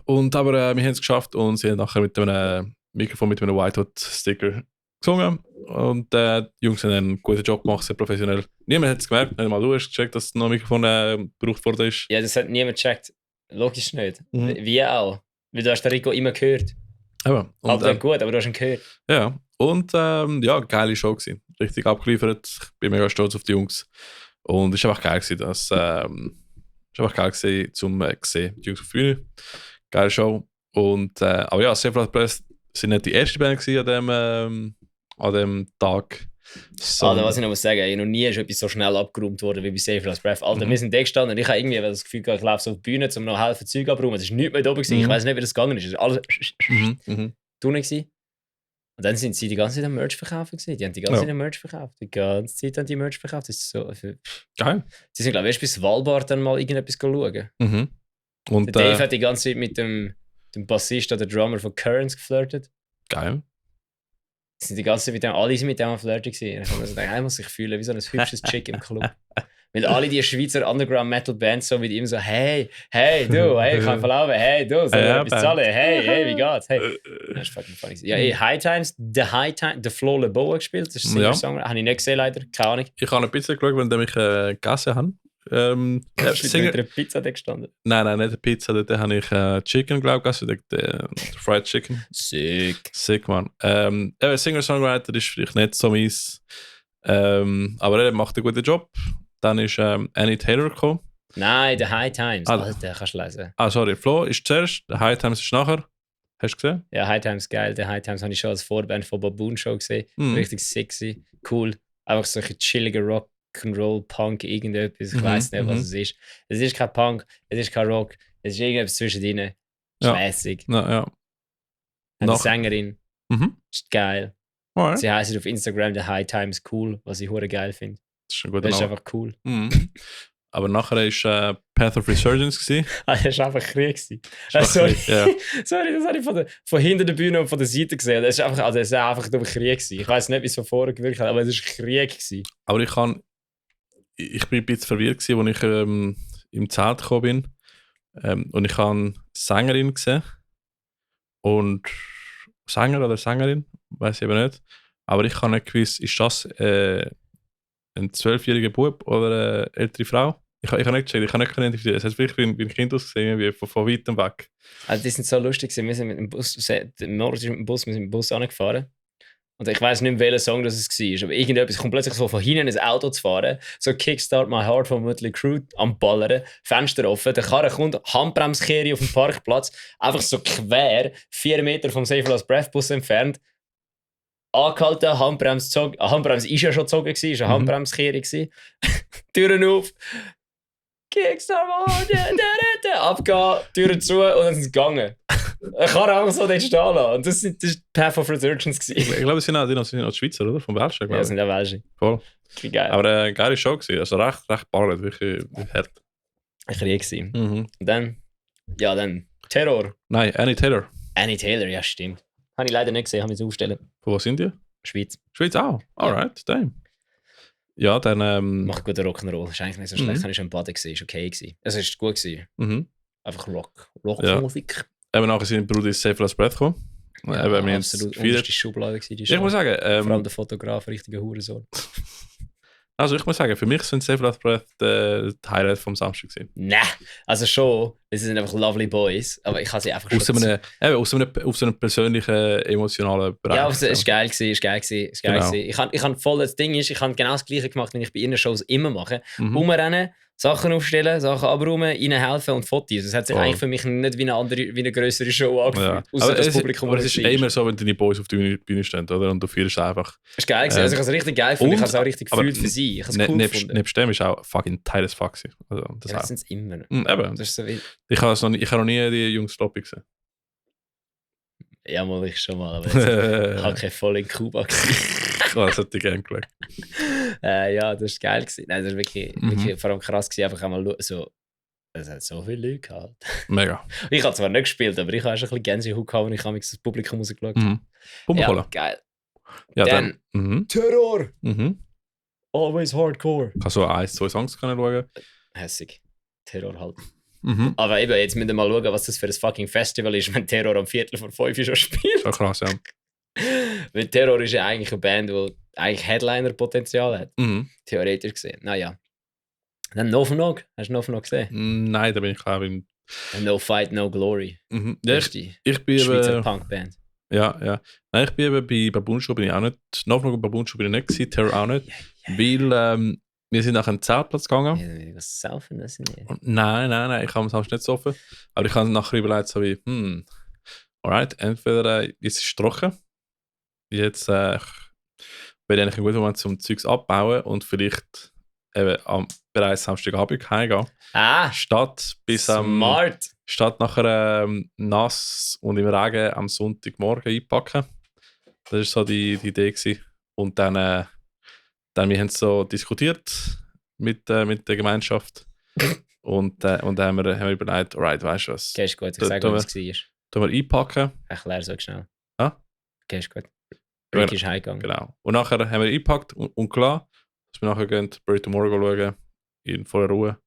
Und, aber wir haben es geschafft und sie haben nachher mit einem Mikrofon mit einem White Hot Sticker gesungen. Und die Jungs haben einen guten Job gemacht, sehr professionell. Niemand hat es gemerkt, nicht mal du hast gecheckt, dass noch ein Mikrofon gebraucht worden ist. Ja, das hat niemand gecheckt. Logisch nicht. Wie auch. Weil du hast den Rico immer gehört. Aber gut, aber du hast ihn gehört. Ja. Und ja, geile Show gewesen. Richtig abgeliefert. Ich bin mega stolz auf die Jungs. Und es war einfach geil gewesen, es war einfach geil gewesen, zum sehen. Die Jungs auf der Bühne. Geile Show. Und aber ja, Several Press sind nicht die erste Band gewesen an dem Tag. So. Alter, was ich noch muss sagen, noch nie ist etwas so schnell abgeräumt worden wie bei Safe Last Breath. Alter, wir sind da gestanden und ich habe irgendwie das Gefühl, ich laufe so auf die Bühne, um noch helfen, Zeug abzuräumen. Es war nichts mehr da oben. Ich weiß nicht, wie das gegangen ist. Es war alles drinnen gewesen. Und dann sind sie die ganze Zeit am Merch verkaufen gewesen. Die haben die ganze Zeit am Merch verkauft. Die ganze Zeit haben die Merch verkauft. Das ist so... Geil. Sie sind, glaube ich, erst bis Svalbard dann mal irgendetwas schauen. Und der Dave hat die ganze Zeit mit dem Bassist oder Drummer von Currents geflirtet. Geil. Sie sind die ganze Zeit mit dem, alle sind mit dem am Flirten gewesen. Ich habe mir so gedacht, ich muss sich fühlen wie so ein hübsches Chick im Club. Weil alle die Schweizer Underground-Metal-Bands so mit ihm so, hey, du, hey, ich kann verlaufen, hey, du, soll ich etwas zahlen, hey, wie geht's, hey. Das ist fucking funny. Ja, High Times, The Flo LeBeau gespielt, das ist ein Singer-Song, habe ich nicht gesehen leider, keine Ahnung. Ich habe ein bisschen geschaut, wenn ich gegessen habe. Bist du mit einer Pizza da gestanden? Nein, nicht eine Pizza, dort habe ich Chicken, glaube ich, der Fried Chicken. Sick, man. Singer-Songwriter ist vielleicht nicht so meins, aber er macht einen guten Job. Dann ist Annie Taylor gekommen. Nein, The High Times. Alter, kannst du lesen. Sorry, Flo ist zuerst, The High Times ist nachher. Hast du gesehen? Ja, High Times geil. The High Times habe ich schon als Vorband von Baboon Show gesehen. Richtig sexy, cool. Einfach solche chillige Rock'n'Roll, Punk, irgendetwas. Ich weiß nicht, was es ist. Es ist kein Punk, es ist kein Rock, es ist irgendetwas zwischendrin. Schmäßig. Ja. Eine Sängerin. Ist geil. Alright. Sie heißt auf Instagram The High Times cool, was ich hure geil finde. Das ist einfach cool. Aber nachher war Path of Resurgence. Das war einfach Krieg. Sorry, das habe ich von hinter der Bühne und von der Seite gesehen. Das war einfach nur Krieg. Ich weiß nicht, wie es von vorne gewirkt hat, aber es war Krieg. Aber ich kann ich bin ein bisschen verwirrt gewesen, als ich im Zelt gekommen bin. Und ich habe eine Sängerin gesehen. Und Sänger oder Sängerin, weiß ich eben nicht. Aber ich habe nicht gewusst, ist das ein 12-jähriger Bub oder eine ältere Frau? Ich habe nicht gecheckt, ich habe nicht identifiziert. Es hat vielleicht wie ein Kind ausgesehen, wie von weitem weg. Also die sind so lustig gewesen. Wir sind mit dem Bus, Moritz ist mit dem Bus, wir sind mit dem Bus angefahren. Und ich weiss nicht mehr, welcher Song das war. Aber irgendetwas kommt plötzlich so von hinten ins Auto zu fahren. So Kickstart My Heart von Mötley Crüe am Ballern. Fenster offen. Der Karre kommt, Handbremskehre auf dem Parkplatz. Einfach so quer, 4 Meter vom Save Last Breath Bus entfernt. Angehalten, Handbremse gezogen. Handbremse war ja schon gezogen, war eine Handbremskehre. Türen auf. Kickstart My Heart. Abgehen, Türen zu und dann sind sie gegangen. Ich kann auch so dort stehen lassen. Und das war Path of Resurgence. Ich glaube, sie sind auch Schweizer, oder? Vom Welschen, Ja, sind ja Welschen. Voll. Wie geil. Aber eine geile Show gewesen. Also recht ballend, wirklich hart. Ein Krieg gewesen. Und dann, Terror. Nein, Annie Taylor. Annie Taylor, ja stimmt. Habe ich leider nicht gesehen, habe ich aufstellen. Von wo sind die? Schweiz. Schweiz auch? Alright, damn. Ja, dann... Macht guten Rock'n'Roll. Ist eigentlich nicht so schlecht. Habe ich schon im Bad gesehen. Ist okay gewesen. Es ist gut gewesen. Einfach Rockmusik. Eben nachher sind Bruder ins Save Last Breath gekommen. Ja, wir absolut unterste Schublade gewesen. Ich muss sagen... vor allem der Fotograf, richtiger Hurensohn. Also ich muss sagen, für mich sind Save Last Breath die Highlight vom Samstag gewesen. Nein, also schon. Sie sind einfach lovely boys, aber ich habe sie einfach aus so einem persönlichen, emotionalen Bereich. Ja, es war geil gewesen. Genau. Ich habe voll, das Ding ist, ich habe genau das Gleiche gemacht, wie ich bei ihren Shows immer mache. Rumrennen, Sachen aufstellen, Sachen abräumen, ihnen helfen und Fotos. Das hat sich eigentlich für mich nicht wie eine größere Show angefühlt. Ja. Aber das Publikum, aber es ist immer so, wenn deine Boys auf der Bühne stehen, oder? Und du führst einfach... Es ist geil gewesen. Also ich habe es richtig geil gefunden. Ich habe es auch richtig gefühlt für sie. Ich habe es cool gefunden. Nebst dem ist auch fucking Teil des Fuck. Also, das sind es immer. Eben. Das ist so wie... Ich habe noch nie die Jungs Sloppy gesehen. Ja, mal ich schon mal, aber ich habe kein voll in Kuba gesehen. Das hätte ich gerne geschaut. Ja, das war geil gewesen. Nein, das war wirklich vor allem krass gewesen, einfach einmal so... Es hat so viele Leute gehabt. Mega. Ich habe zwar nicht gespielt, aber ich habe schon ein bisschen Gänsehaut gehabt, und ich habe das Publikum rausgeschaut. Ja, geil. Ja, dann Terror! Always Hardcore. Ich habe so 1-2 Songs schauen. Hässig. Terror halt. Aber eben, jetzt müssen wir mal schauen, was das für ein fucking Festival ist, wenn Terror am 4:45 schon spielt. Schon krass, ja. Weil Terror ist ja eigentlich eine Band, die eigentlich Headliner-Potenzial hat. Theoretisch gesehen. Naja. Dann No Nog. Hast du No Nog gesehen? Nein, da bin ich glaube ich... No Fight, No Glory. Ja, ich bin Schweizer Punkband. Ja. Nein, ich bin eben bei Baboon Show bin ich auch nicht. No Nog und Baboon Show bin ich nicht gewesen, Terror auch nicht. Weil wir sind nach einem Zeltplatz gegangen. Ja, was saufen das nicht? Nein, ich habe es nicht gesoffen. Aber ich habe nachher überlegt, so wie, alright, entweder ist es trocken. Jetzt wäre eigentlich ein guter Moment, zum Zeugs abbauen und vielleicht eben bereits Samstagabend heimgehen. Statt nachher nass und im Regen am Sonntagmorgen einpacken. Das war so die Idee gewesen. Und dann wir haben so diskutiert mit der Gemeinschaft und dann haben wir überlegt, alright, weißt du was? Okay, ist gut, ich sage, was es war. Tun wir einpacken. Erklär so schnell. Ja? Okay, ist gut. Ricky ist heimgegangen. Genau. Und nachher haben wir eingepackt und klar, dass wir nachher gehen, Burrito Morgan schauen, in voller Ruhe.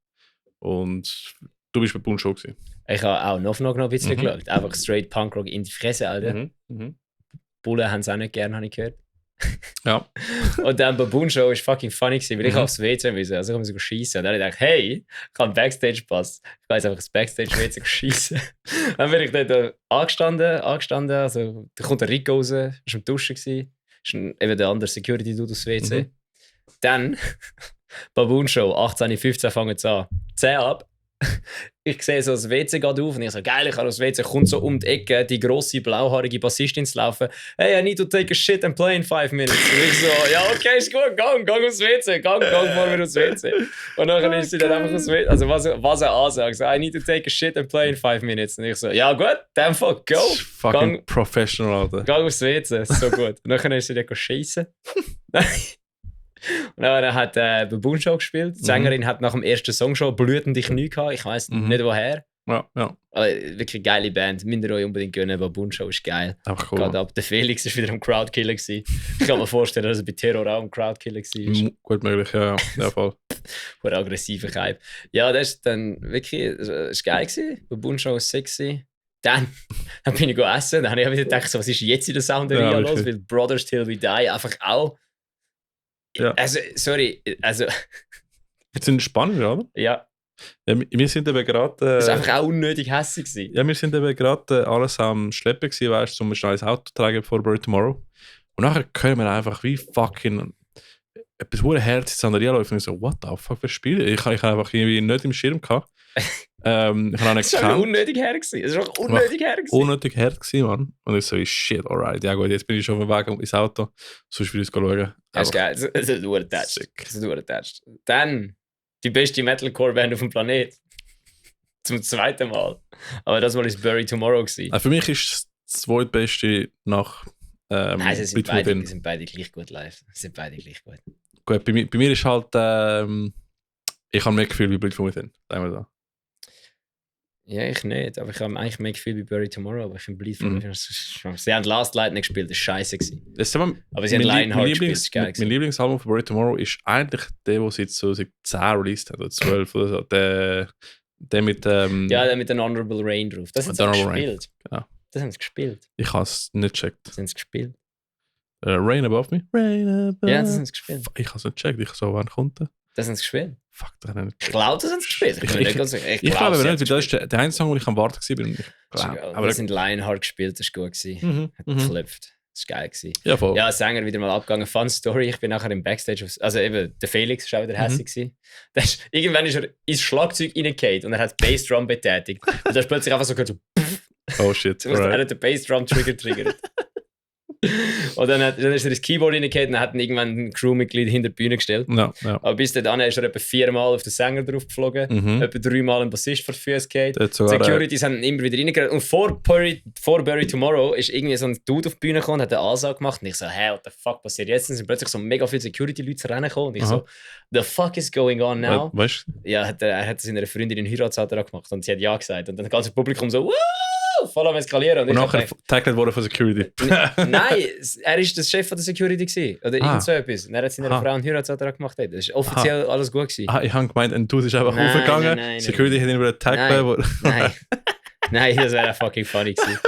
Und du bist bei Baboon Show gewesen. Ich habe auch noch ein bisschen geschaut. Einfach straight Punkrock in die Fresse, Alter. Bullen haben es auch nicht gern, habe ich gehört. Ja. Und dann Baboon Show war fucking funny gewesen, weil ich aufs WC musste. Also ich musste schiessen. Und dann habe ich gedacht, hey, ich habe einen Backstage-Pass. Ich weiß einfach das Backstage-WC schiessen. Dann bin ich dort angestanden. Also da kommt der Rico raus, war am Duschen gewesen. Ist eben der andere Security-Dude aufs WC. Dann Baboon Show, 18:15 fangen sie an. 10 ab. Ich sehe so das WC geht auf und ich so, geil, ich habe das WC, kommt so um die Ecke, die grosse, blauhaarige Bassistin zu laufen. Hey, I need to take a shit and play in 5 minutes. Und ich so, ja, okay, ist gut, gang aufs WC, gang vor mir aufs WC. Und dann ist sie dann einfach aufs WC, also was er ansagt, so, I need to take a shit and play in 5 minutes. Und ich so, ja gut, dann fuck, go. Fucking professional, Alter. Gang aufs WC, so gut. Und dann ist sie dann schiessen. Und dann hat Baboon Show gespielt. Die Sängerin hat nach dem ersten Song schon blutende Knie gehabt. Ich weiss nicht woher. Ja. Aber wirklich geile Band. Müsst ihr euch unbedingt gönnen. Baboon Show ist geil. Einfach cool. Gerade ab. Der Felix war wieder am Crowdkiller gewesen. Ich kann mir vorstellen, dass er bei Terror auch am Crowdkiller war. Gut möglich, ja, voll. Vor aggressiver Hype. Ja, das ist dann wirklich ist geil gewesen. Baboon Show war sexy. Dann bin ich essen. Dann habe ich wieder gedacht, so, was ist jetzt in der Sounderia los? Weil Brothers Till We Die einfach auch. Ja. Also, sorry. Also. Jetzt sind spannend, oder? Ja. Wir sind eben gerade. Das war einfach auch unnötig hässlich gewesen. Ja, wir sind eben gerade alles am Schleppen gewesen, weißt du, um ein schnelles Auto zu tragen vor Bury Tomorrow. Und nachher können wir einfach wie fucking etwas hure Herz an der Ria laufen und ich so, what the fuck, was spiele ich? Ich habe einfach irgendwie nicht im Schirm gehabt. Ich habe auch nicht das war unnötig her gewesen. Das war unnötig her gewesen. Unnötig her gewesen, Mann. Und ich so, shit, alright. Ja gut, jetzt bin ich schon auf dem Weg ins Auto. Sonst will ich es schauen. Das ist geil. Das ist durchgetatscht. Dann die beste Metalcore-Band auf dem Planet. Zum zweiten Mal. Aber das Mal ist Bury Tomorrow gewesen. Für mich ist es das zweitbeste nach Nein, sie sind beide gleich gut live. Sie sind beide gleich gut. Gut, bei mir ist halt ich habe mehr Gefühl wie Bleed From Within, sagen wir so. Ja, ich nicht. Aber ich habe eigentlich mehr Gefühl wie Bury Tomorrow. Aber ich finde Bleed From Within. Sie haben Last Light nicht gespielt, das ist scheiße gewesen. Aber sie haben Lionheart gespielt, das ist geil gewesen. Mein Lieblingsalbum von Bury Tomorrow ist eigentlich der, den sie seit 10 released hat, oder 12 oder so. Der mit ja, der mit den Honorable Rain drauf. Das haben sie gespielt. Genau. Das haben sie gespielt. Ich habe es nicht gecheckt. Das haben sie gespielt. Rain Above Me? Rain Above. Ja, das haben sie gespielt. Ich habe es nicht gecheckt. Ich so, wann kommt der? Das haben sie gespielt. Fuck, das haben sie nicht Ich glaube, das haben sie gespielt. Ich glaube aber nicht, weil das ist der einzige Song, wo ich am Warten war. Aber wir sind Lionheart gespielt, das war gut gewesen. Hat geklopft. Das war geil gewesen. Ja, voll. Ja, Sänger wieder mal abgegangen. Fun Story, ich bin nachher im Backstage, also eben, der Felix war auch wieder hässlich gewesen. Irgendwann ist er ins Schlagzeug reingefallen und er hat Bassdrum betätigt. Und da ist plötzlich einfach so gehört so oh shit. Er hat den Bassdrum triggert. Und dann ist er ins Keyboard reingefallen und hat ihn irgendwann ein Crewmitglied hinter die Bühne gestellt. Ja. Aber bis dahin ist er etwa 4 Mal auf den Sänger drauf geflogen, etwa 3 Mal ein Bassist vor die Füße gefallen. Die Securities haben ihn immer wieder reingerannt. Und vor Bury Tomorrow ist irgendwie so ein Dude auf die Bühne gekommen und hat eine Ansage gemacht. Und ich so, hey, what the fuck passiert jetzt? Dann sind plötzlich so mega viele Security-Leute reingekommen. Und ich so, the fuck is going on now? Weißt du? Ja, er hat seiner Freundin einen Heiratsantrag gemacht und sie hat ja gesagt. Und dann das ganze Publikum so, voll am Eskalieren. Und nachher tackled wurde von Security. Nein, er war der Chef von der Security gewesen, oder irgend so etwas. Und er hat seiner Frau einen Heiratsantrag gemacht. Das war offiziell alles gut gewesen. Ich habe gemeint, ein Dude ist einfach aufgegangen. Nein, Security hat ihn wieder tackeln. Nein, das wäre fucking funny gewesen.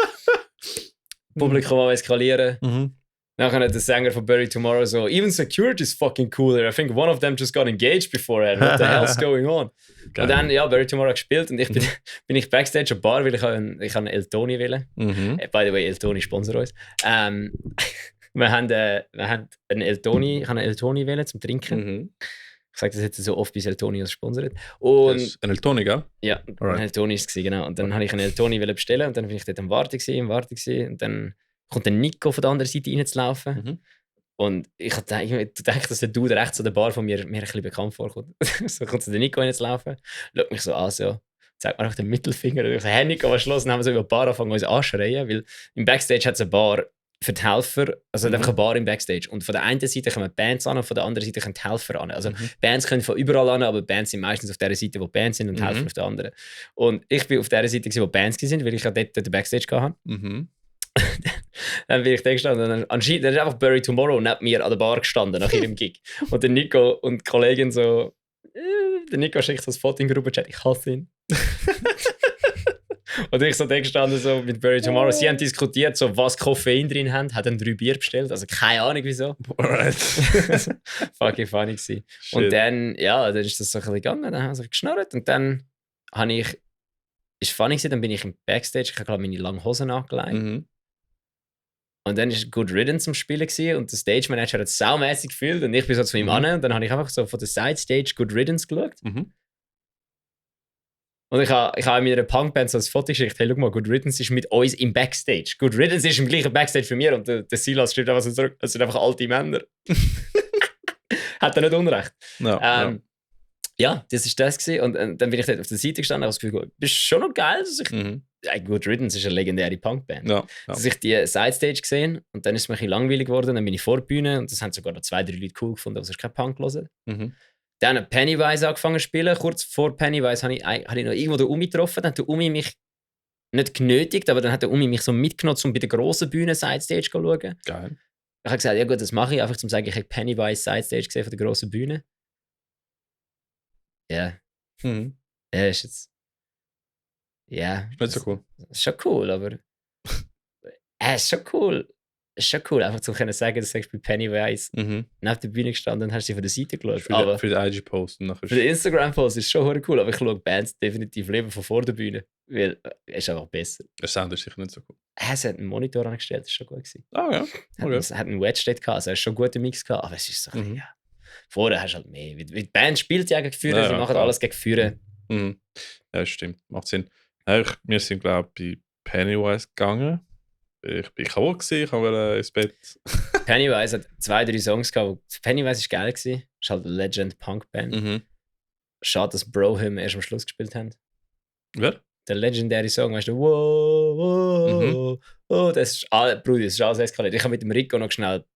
Publikum am Eskalieren. Nachher hat der Sänger von Bury Tomorrow so, even security is fucking cooler. I think one of them just got engaged beforehand. What the hell's going on? Geil. Und dann, ja, Bury Tomorrow gespielt und ich bin ich Backstage an Bar, weil ich einen El Toni will. By the way, El Toni sponsor uns. Wir haben einen El Toni, ich habe einen El Toni wählen zum Trinken. Ich sage das jetzt so oft, bis El Toni uns sponsert. Und ein El Toni, gell? Ja, ein El Toni war es, genau. Und dann habe ich einen El Toni bestellen und dann bin ich dort am Warten gewesen. Und dann kommt der Nico von der anderen Seite reinzulaufen. Und ich dachte, dass der Dude rechts an der Bar von mir ein bisschen bekannt vorkommt. So kommt der Nico reinzulaufen, schaut mich so an, so, zeigt mir einfach den Mittelfinger. Und ich so, hey Nico, was ist los? Und dann haben wir so über die Bar angefangen, uns anzuschreien, weil im Backstage hat es eine Bar für die Helfer, also einfach eine Bar im Backstage. Und von der einen Seite kommen Bands an und von der anderen Seite kommen die Helfer an. Also Bands können von überall an, aber Bands sind meistens auf der Seite, wo Bands sind und Helfer auf der anderen. Und ich bin auf der Seite, wo Bands waren, weil ich ja dort den Backstage hatte. Dann bin ich da gestanden und dann ist einfach Bury Tomorrow neben mir an der Bar gestanden nach ihrem Gig. Und der Nico und die Kollegin so, der Nico schickt so ein Foto in den Gruppenchat, ich hasse ihn. Und ich so da gestanden so mit Bury Tomorrow. Sie haben diskutiert, so, was Koffein drin haben, hat dann 3 Bier bestellt, also keine Ahnung wieso. Fucking funny gewesen. Und dann, ja, dann ist das so ein bisschen gegangen, dann haben sie geschnurrt und dann habe ich, ist funny gewesen, dann bin ich im Backstage, ich habe glaube meine langen Hosen angelegt. Und dann war Good Riddance zum Spielen gewesen, und der Stage Manager hat es saumässig gefühlt und ich bin so zu ihm an und dann habe ich einfach so von der Side Stage Good Riddance geschaut. Und ich habe in meiner Punkband so ein Foto geschickt, hey, schau mal, Good Riddance ist mit uns im Backstage. Good Riddance ist im gleichen Backstage für mir und der Silas schreibt einfach so zurück, es sind einfach alte Männer. Hat er nicht Unrecht. Ja, das war das gewesen. Und dann bin ich dort auf der Seite gestanden und habe das Gefühl, bist schon noch geil, dass ich Good Riddance ist eine legendäre Punkband. Dass ich die Sidestage gesehen und dann ist es mir ein bisschen langweilig geworden, dann bin ich vor der Bühne und das haben sogar noch 2, 3 Leute cool gefunden, aber es ist kein Punk hören. Dann hat Pennywise angefangen zu spielen. Kurz vor Pennywise habe ich noch irgendwo den Umi getroffen. Dann hat der Umi mich nicht genötigt, aber dann hat der Umi mich so mitgenommen, um bei der grossen Bühne Sidestage zu schauen. Geil. Ich habe gesagt, ja gut, das mache ich einfach, um zu sagen, ich habe Pennywise Sidestage gesehen von der grossen Bühne. Ja. Mhm. Ja, ist jetzt. Ja. Ist nicht so cool. Ist schon cool, aber. Ist schon cool. Ist schon cool, einfach zu können sagen, dass du bei Pennywise neben der Bühne gestanden und hast sie von der Seite geschaut. Für den IG-Post. Für den Instagram-Post ist es schon cool, aber ich schaue Bands definitiv lieber von vor der Bühne, weil es ist einfach besser. Der Sound ist sicher nicht so cool. Es hat einen Monitor angestellt, das ist schon gut gewesen. Ah ja. Okay. Es hat einen Wedge-State gehabt, also es hat schon einen guten Mix gehabt, aber es ist so, ja. Vorher hast du halt mehr. Wie die Band spielt ja gegen Führer, sie machen alles gegen Führer. Mhm. Ja, stimmt, macht Sinn. Wir sind, glaube ich, bei Pennywise gegangen. Ich bin kaputt gewesen, ich wollte ins Bett. Pennywise hat 2-3 Songs gehabt. Pennywise war geil gewesen. Das ist halt eine Legend-Punk-Band. Schade, dass Bro Him erst am Schluss gespielt haben. Wer? Der legendary Song, weißt du, wow, das ist alles eskaliert. Ich habe mit dem Rico noch schnell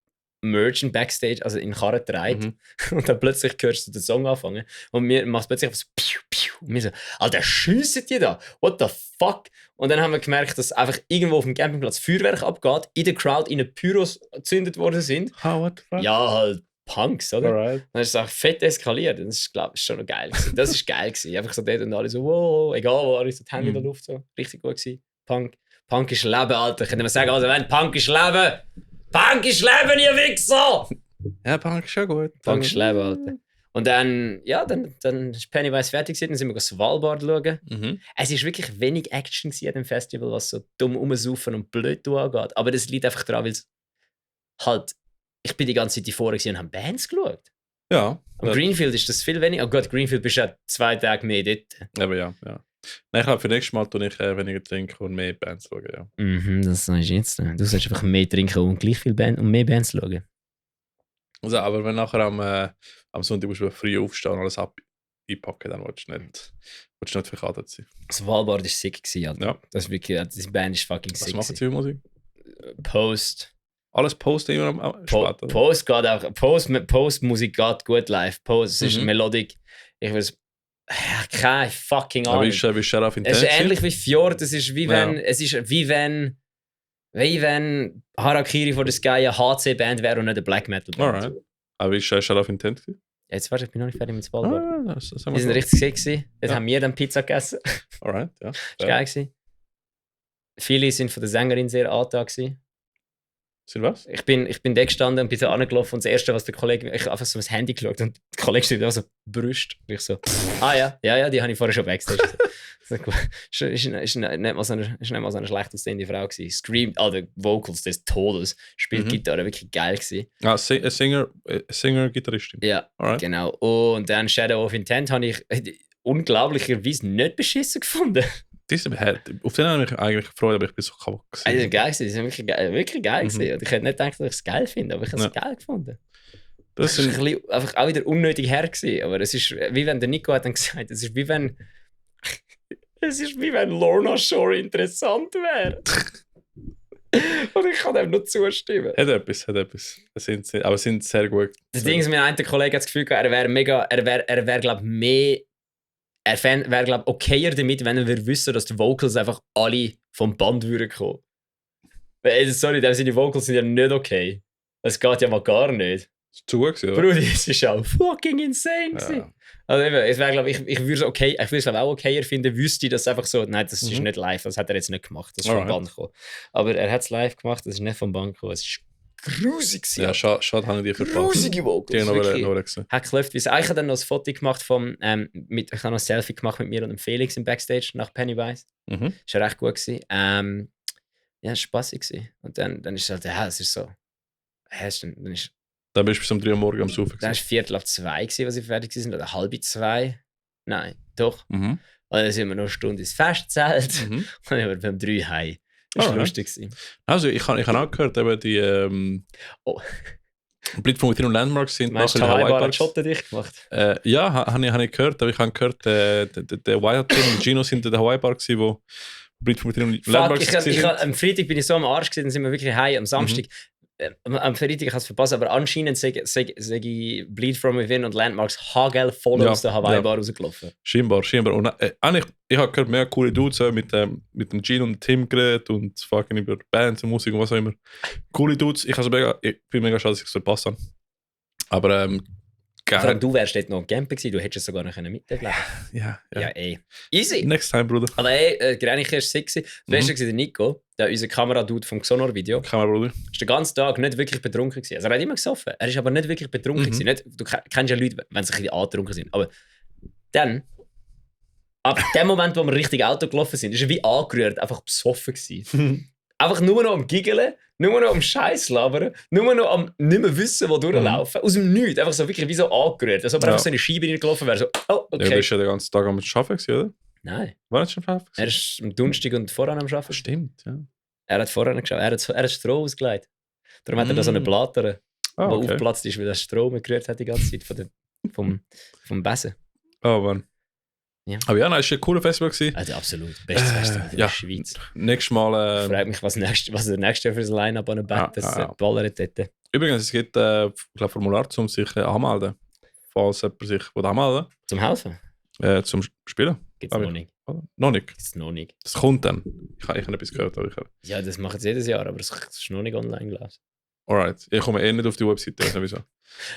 Merchant Backstage, also in den Karren getragen. Und dann plötzlich hörst du den Song anfangen. Und mir macht plötzlich so piu, piu. Und wir so, Alter, schiessen die da? What the fuck? Und dann haben wir gemerkt, dass einfach irgendwo auf dem Campingplatz Feuerwerk abgeht, in der Crowd in Pyros gezündet worden sind. What the fuck? Ja, halt Punks, oder? Alright. Dann ist es auch fett eskaliert. Das ist, glaube ich, schon noch geil gewesen. Das ist geil gewesen. Einfach so dort und alle so, wow, egal wo, alle so die Hände in der Luft, so. Richtig gut gewesen. Punk ist Leben, Alter. Können wir sagen, also wenn Punk ist Leben. Punk ist Leben, ihr Wichser! Ja, Punk ist schon gut. Punk ist Leben, Alter. Und dann, ja, dann ist Pennywise fertig gewesen, dann sind wir Svalbard schauen. Es ist wirklich wenig Action an dem Festival, was so dumm rumsaufen und blöd angeht. Aber das liegt einfach daran, weil es halt, ich bin die ganze Zeit vorne und habe Bands geschaut. Ja. Am Greenfield ist das viel weniger. Oh Gott, Greenfield bist ja 2 Tage mehr dort. Aber ja. Nein, ich glaube, für nächstes Mal tue ich weniger trinken und mehr Bands schauen, ja. Das sagst du jetzt. Du sollst einfach mehr trinken und gleich viel Band und mehr Bands schauen. Also, aber wenn nachher am Sonntag musst du früh aufstehen und alles einpacken, dann willst du nicht verkatert sein. Das Svalbard war sick gewesen, Alter. Ja. Das ist wirklich, die Band ist fucking sick. Was machen sie für Musik? Post. Alles Post immer am Spät, oder? Post geht auch. Post-Musik geht gut live. Post, es ist Melodic. Ich weiß. Keine fucking Ahnung. Aber wie ist Sheriff Es Intensity? ist ähnlich wie Fjord. Es ist wie wenn. Es ist wie wenn Harakiri for the Sky eine HC-Band wäre und nicht eine Black Metal-Band. Alright. Aber wie ist Sheriff Intensity? Jetzt warte, ich bin noch nicht fertig mit Svalbard. Das Wir sind richtig sick gewesen. Jetzt haben wir dann Pizza gegessen. Alright, ja. Das war geil gewesen. Viele sind von der Sängerin sehr angetan gewesen. Sind was? Ich bin da gestanden und bin so angelaufen und das Erste, was der Kollege, ich habe einfach so ins Handy geschaut und der Kollege steht da so, Brüste. Und ich so, ja, die habe ich vorher schon backstage gesehen. Ist nicht mal so eine schlecht aussehende Frau gewesen. Screamt, die Vocals des Todes, spielt Gitarre, wirklich geil gewesen. Ah, Singer, Gitarristin. Ja, Alright. genau. Und dann Shadow of Intent habe ich unglaublicherweise nicht beschissen gefunden. Auf den habe ich mich eigentlich gefreut, aber ich bin so kaputt gewesen. Also geil gewesen, die sind wirklich geil gewesen. Und ich hätte nicht gedacht, dass ich es geil finde, aber ich habe es geil gefunden. Das war ein bisschen, einfach auch wieder unnötig her gewesen, aber es ist wie wenn der Nico hat dann gesagt, es ist wie wenn Lorna Shore interessant wäre. Und ich kann dem nur zustimmen. Hat etwas. Aber sind sehr gut. Das Ding ist, mein einer Kollege hat das Gefühl gehabt, er wäre glaube ich mehr. Er wäre, glaube ich, okayer damit, wenn er wissen, dass die Vocals einfach alle vom Band würden kommen. Sorry, seine Vocals sind ja nicht okay. Das geht ja mal gar nicht. Das ist zu gut gewesen, oder? Brudi, es ist auch fucking insane gewesen. Ja. Also eben, es wäre, glaube ich würde es okay, ich würde es auch okayer finden, wüsste ich das einfach so, nein, das ist nicht live, das hat er jetzt nicht gemacht, das ist vom Band gekommen. Aber er hat es live gemacht, das ist nicht vom Band gekommen, es ist grusig gewesen. Ja, schade habe ich die verpasst. Grusige Vocals, Die noch gesehen. Hat geklopft, ich habe dann noch ein Foto gemacht ich habe noch ein Selfie gemacht mit mir und dem Felix im Backstage nach Pennywise. Das war recht gut gewesen. Ja, es war spaßig gewesen. Und dann ist es halt, ja, es ist so, Dann bist du bis um 3 Uhr morgens am Saufen. Dann war es 1:45 gewesen, als wir fertig waren, oder 1:30. Nein, doch. Und dann sind wir noch eine Stunde ins Festzelt und dann sind wir beim 3 heim. Das war lustig gewesen. Also, ich habe auch gehört, eben die Bleed from Within und Landmarks sind nachher in Hawaii Parks. Schotten dich gemacht? Ja, habe ich gehört, aber ich habe gehört, der Wild Team und Gino sind in der Hawaii Park gewesen, wo Bleed from Within und Landmarks sind. Am Freitag bin ich so am Arsch gewesen, dann sind wir wirklich heim. Am Samstag am Freitag, ich habe es verpasst, aber anscheinend sage ich Bleed from Within und Landmarks hagel voll aus der Hawaii-Bar rausgelaufen. Scheinbar. Und ich habe gehört, mehr coole Dudes mit dem Gene und dem Tim geredet und fucking über Bands und Musik und was auch immer. Coole Dudes. Ich bin mega schade, dass ich es verpasst habe. Aber Vor allem du wärst dort noch am Campen gewesen, du hättest es sogar noch miterleben können. Ja, ey. Easy. Next time, Bruder. Aber ey, Greiniche war sick. Das Beste war der Nico, unser Kameradude vom Xonor-Video. Bruder. Ist den ganzen Tag nicht wirklich betrunken gewesen. Also er hat immer gesoffen, er ist aber nicht wirklich betrunken gewesen. Nicht, du kennst ja Leute, wenn sie ein bisschen angetrunken sind. Aber dann, ab dem Moment, wo wir richtig Auto gelaufen sind, ist er wie angerührt, einfach besoffen gewesen. Einfach nur noch am Giggeln, nur noch am Scheiß labern, nur noch am nicht mehr wissen, wo durchlaufen. Aus dem Nichts, einfach so wirklich wie so angerührt. Als ob er einfach so eine Scheibe reingelaufen wäre. So, oh, okay. Ja, du bist ja den ganzen Tag am Arbeiten, oder? Nein. War nicht schon Arbeiten? Er ist am Donnerstag und voran am Arbeiten. Stimmt, ja. Er hat vorher geschaut, er hat Stroh ausgelegt. Darum hat er da so eine Blatter, die aufgeplatzt ist, weil er Stroh gerührt hat die ganze Zeit vom Besen. Oh Mann. Ja. Aber ja, nein, es war ein cooler Festival gewesen. Also absolut. Bestes Festival in der Schweiz. Nächstes Mal... Fragt mich, was der nächste für das Line-Up an der Band ballert dort. Übrigens, es gibt ein Formular, um sich anmelden. Falls jemand sich anmelden will. Zum Helfen? Zum Spielen. Gibt es noch nicht. Noch nicht? Gibt's noch nicht. Das kommt dann. Ich habe etwas gehört. Ja, das machen sie jedes Jahr, aber das ist noch nicht online gelesen. Alright. Ich komme nicht auf die Webseite, sowieso.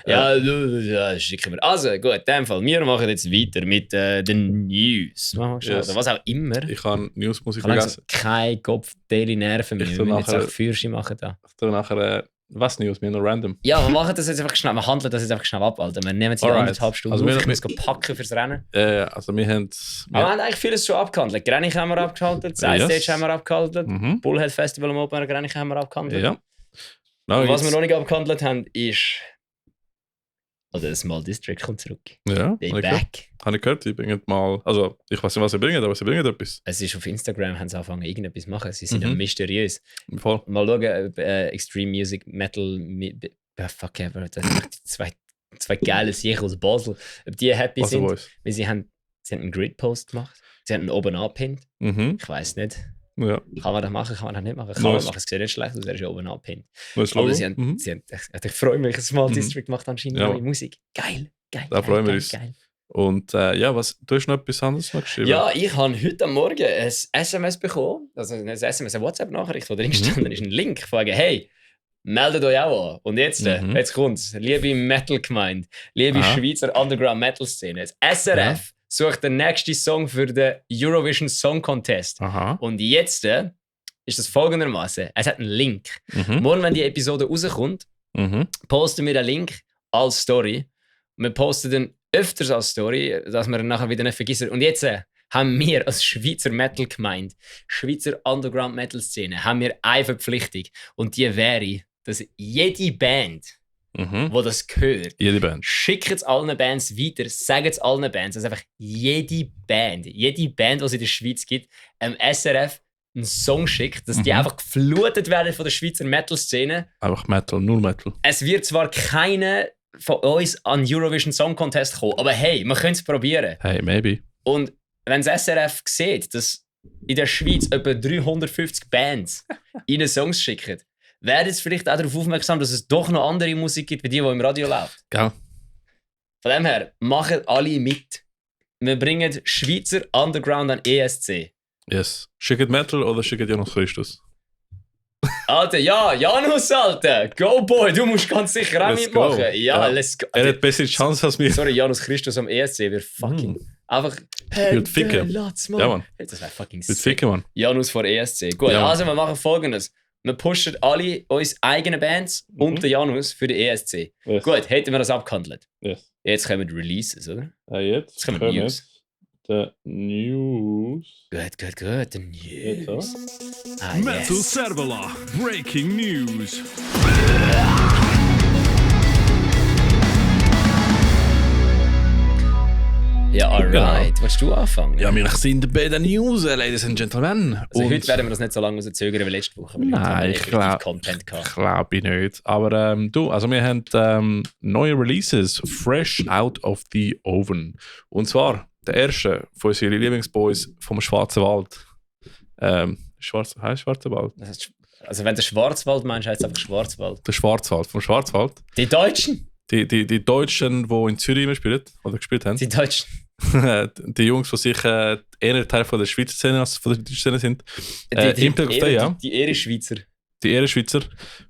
Ja, schicken wir. Also gut, in dem Fall, wir machen jetzt weiter mit den News. Yes. Was auch immer. Ich habe Newsmusik vergessen. Kein Kopf, Daily Nerven mehr. Wir müssen jetzt auch Fürsche machen da. Ich tue nachher was News, wir noch random. Ja, wir machen das jetzt einfach schnell, wir handeln das jetzt einfach schnell ab, Alter. Wir nehmen jetzt die 1,5 Stunden auf, ich muss packen fürs Rennen. Also wir haben... Aber wir haben eigentlich vieles schon abgehandelt. Greiniche haben wir abgehandelt, Sidestage haben wir abgehandelt, Bullhead Festival am Open Greiniche haben wir abgehandelt. Ja. Und was wir noch nicht abgehandelt haben, ist... Oder Small District kommt zurück. Ja, They back. Habe ich gehört, die bringen mal... Also, ich weiß nicht, was sie bringen, aber sie bringen etwas. Es ist auf Instagram, haben sie angefangen, irgendetwas zu machen. Sie sind mysteriös. Voll. Mal schauen, Extreme Music, Metal... fuck ever, das sind zwei geile Sicher aus Basel. Ob die happy sind, weil sie haben einen Grid-Post gemacht. Sie haben ihn oben angepinnt. Ich weiß nicht. Ja. Kann man das machen, kann man das nicht machen? Kann man machen, es sieht nicht schlecht aus, er ist oben angepinnt. Aber sie haben, ich freue mich, Small District macht anscheinend neue Musik. Geil. Da freuen wir uns. Und du hast noch etwas anderes geschrieben? Ja, ich habe heute Morgen ein SMS bekommen, also ein SMS, eine WhatsApp-Nachricht, wo drin gestanden ist, ein Link, fragen, hey, meldet euch auch an. Und jetzt kommt's, liebe Metal-Gemeinde, liebe Schweizer Underground-Metal-Szene, das SRF sucht den nächsten Song für den Eurovision Song Contest. Und jetzt ist das folgendermaßen: Es hat einen Link. Morgen, wenn die Episode rauskommt, posten wir den Link als Story. Wir posten den öfters als Story, dass wir ihn nachher wieder nicht vergessen. Und jetzt haben wir als Schweizer Metal-Gemeinde, Schweizer Underground-Metal-Szene, haben wir eine Verpflichtung. Und die wäre, dass jede Band, wo das gehört, schickt es allen Bands weiter, sagt es allen Bands, dass einfach jede Band, die es in der Schweiz gibt, SRF einen Song schickt, dass die einfach geflutet werden von der Schweizer Metal-Szene. Einfach Metal, nur Metal. Es wird zwar keiner von uns an Eurovision Song Contest kommen, aber hey, wir können es probieren. Hey, maybe. Und wenn das SRF sieht, dass in der Schweiz etwa 350 Bands ihnen Songs schicken, werden sie vielleicht auch darauf aufmerksam, dass es doch noch andere Musik gibt, wie die im Radio läuft. Genau. Von dem her, machen alle mit. Wir bringen Schweizer Underground an ESC. Yes. Schickt Metal oder schickt Janus Christus? Alter, ja, Janus, Alter! Go Boy, du musst ganz sicher auch mitmachen. Ja, let's go. Er hat bessere Chance als mir. Sorry, Janus Christus am ESC, wir fucking... Einfach... Wird ficken. Ja, Mann. Das wäre fucking sick. Wird ficken, Mann. Janus vor ESC. Gut, also wir machen Folgendes. Wir pushen alle unsere eigenen Bands und den Janus für den ESC. Yes. Gut, hätten wir das abgehandelt. Yes. Jetzt kommen die Releases, oder? Jetzt kommen die News. The News. Gut, the News. Metal Servola, Breaking News. Ja, alright. Genau. Willst du anfangen? Ja, wir sind bei den News, Ladies and Gentlemen. Also heute werden wir das nicht so lange zögern wie letzte Woche. Nein, ich glaube nicht. Aber also wir haben neue Releases, fresh out of the oven. Und zwar der erste von unseren Lieblingsboys vom Schwarzen Wald. Schwarzer Wald? Also wenn du Schwarzwald meinst, heißt es einfach Schwarzwald. Der Schwarzwald, vom Schwarzwald. Die Deutschen? Die Deutschen, die in Zürich immer spielen, oder gespielt haben. Die Deutschen. Die Jungs, die sicher eher Teil von der Schweizer Szene als von der deutschen Szene sind. Die Ehrenschweizer. Die Ehrenschweizer.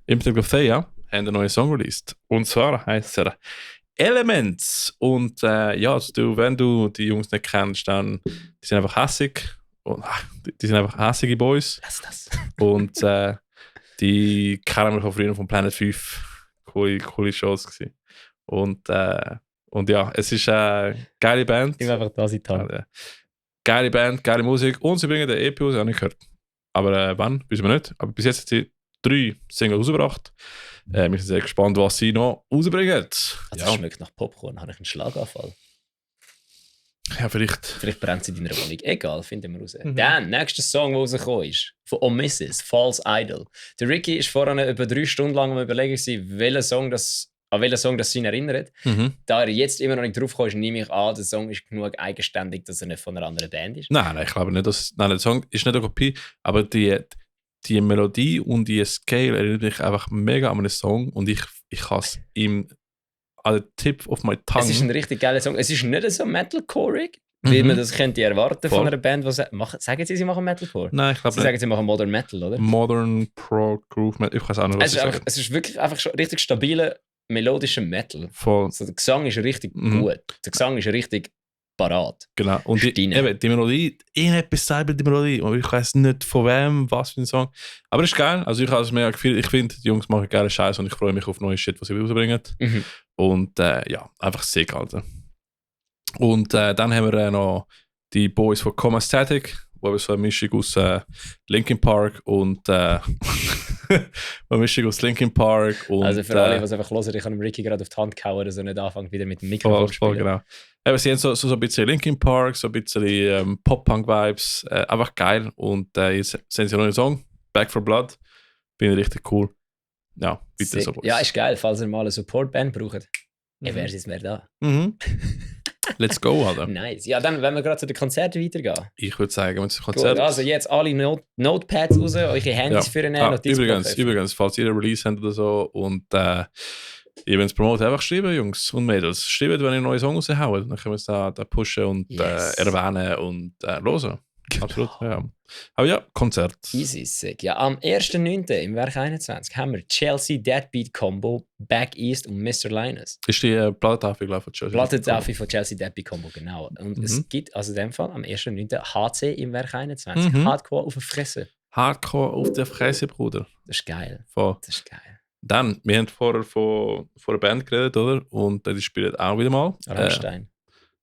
Impact of Thea haben einen neuen Song released. Und zwar heisst er Elements. Und ja, also wenn du die Jungs nicht kennst, dann die sind einfach hässig. Und, die sind einfach hässige Boys. Lass das. Und die kennen wir von früher von Planet 5. Coole Shows gewesen. Und ja, es ist eine geile Band. Ich will einfach da sein. Geile Band, geile Musik. Und sie bringen den EP raus, habe ich nicht gehört. Aber wann, wissen wir nicht. Aber bis jetzt hat sie 3 Singles rausgebracht. Wir sind sehr gespannt, was sie noch rausbringen. Also das schmeckt nach Popcorn. Habe ich einen Schlaganfall? Ja, vielleicht. Vielleicht brennt sie in deiner Wohnung. Egal, finden wir raus. Dann, nächster Song, der rausgekommen ist, von Oh Mrs., False Idol. Der Ricky ist vorhin über 3 Stunden lang am Überlegen, an welchen Song das ihn erinnert. Da er jetzt immer noch nicht drauf kommt, nehme ich an, der Song ist genug eigenständig, dass er nicht von einer anderen Band ist. Nein, ich glaube nicht. Der Song ist nicht eine Kopie, aber die Melodie und die Scale erinnert mich einfach mega an einen Song und ich habe es ihm an den Tip of my tongue. Es ist ein richtig geiler Song. Es ist nicht so metalcoreig, wie man das könnte erwarten von einer Band, die sagen sie machen Metalcore? Nein, ich glaube nicht. Sie sagen, sie machen Modern Metal, oder? Modern Pro Groove Metal. Ich weiß auch nicht, was sie sagen. Es ist wirklich einfach schon richtig stabiler, melodischer Metal. Voll. Also der Gesang ist richtig gut. Der Gesang ist richtig parat. Genau. Und die Melodie, etwas selber die Melodie. Und ich weiß nicht von wem, was für ein Song. Aber es ist geil. Also ich habe es mega gefühlt. Ich finde, die Jungs machen geile Scheiße und ich freue mich auf neue Shit, was sie rausbringen. Und ja, einfach sick, Alter. Und dann haben wir noch die Boys von Coma Static, wo wir so eine Mischung aus Linkin Park und eine Mischung aus Linkin Park und also für alle, was einfach hören, ich habe dem Ricky gerade auf die Hand gehauen, dass er nicht anfängt wieder mit dem Mikrofon zu spielen. Genau. Eben, sie haben so ein bisschen Linkin Park, so ein bisschen Pop-Punk-Vibes, einfach geil. Und jetzt sehen sie noch einen Song, Back for Blood, finde ich richtig cool. Ja, bitte Sick. so Boys. Ja, ist geil, falls ihr mal eine Support-Band braucht. Wer ist jetzt mehr da? Let's go, Alter. Nice. Ja, dann, wenn wir gerade zu den Konzerten weitergehen. Ich würde sagen, wenn es Konzert. Also jetzt alle Notepads raus, eure Handys für einen Übrigens, falls ihr ein Release habt oder so und ihr wollt es promoten, einfach schreiben, Jungs und Mädels. Schreibt, wenn ihr neue Songs raushaut. Dann können wir es da pushen und erwähnen und hören. Genau. Absolut, ja. Aber ja, Konzert. Easy, sick. Ja, am 1.9. im Werk 21 haben wir Chelsea Deadbeat Combo, Back East und Mr. Linus. Ist die Plattentafel, glaube ich, von Chelsea? Plattentafel von Chelsea Deadbeat Combo, genau. Und es gibt also in dem Fall am 1.9. HC im Werk 21. Hardcore auf der Fresse. Hardcore auf der Fresse, Bruder. Das ist geil. Voll. Das ist geil. Dann, wir haben vorher von einer Band geredet, oder? Und die spielen auch wieder mal. Rammstein.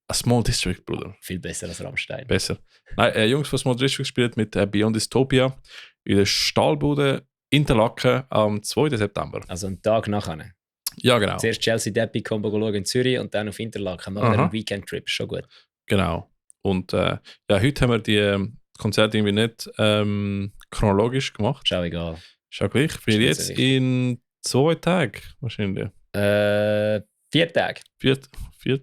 A Small District, Bruder. Viel besser als Rammstein. Besser. Nein, Jungs von Small District spielen mit Beyond Dystopia in der Stahlbude Interlaken am 2. September. Also einen Tag nachher. Ja, genau. Zuerst Chelsea Deadbeat Combo schauen in Zürich und dann auf Interlaken. Machen wir einen Weekend-Trip. Schon gut. Genau. Und ja, heute haben wir die Konzerte irgendwie nicht chronologisch gemacht. Schau egal. Schau gleich. Für jetzt in 2 Tagen wahrscheinlich. 4 Tage. 4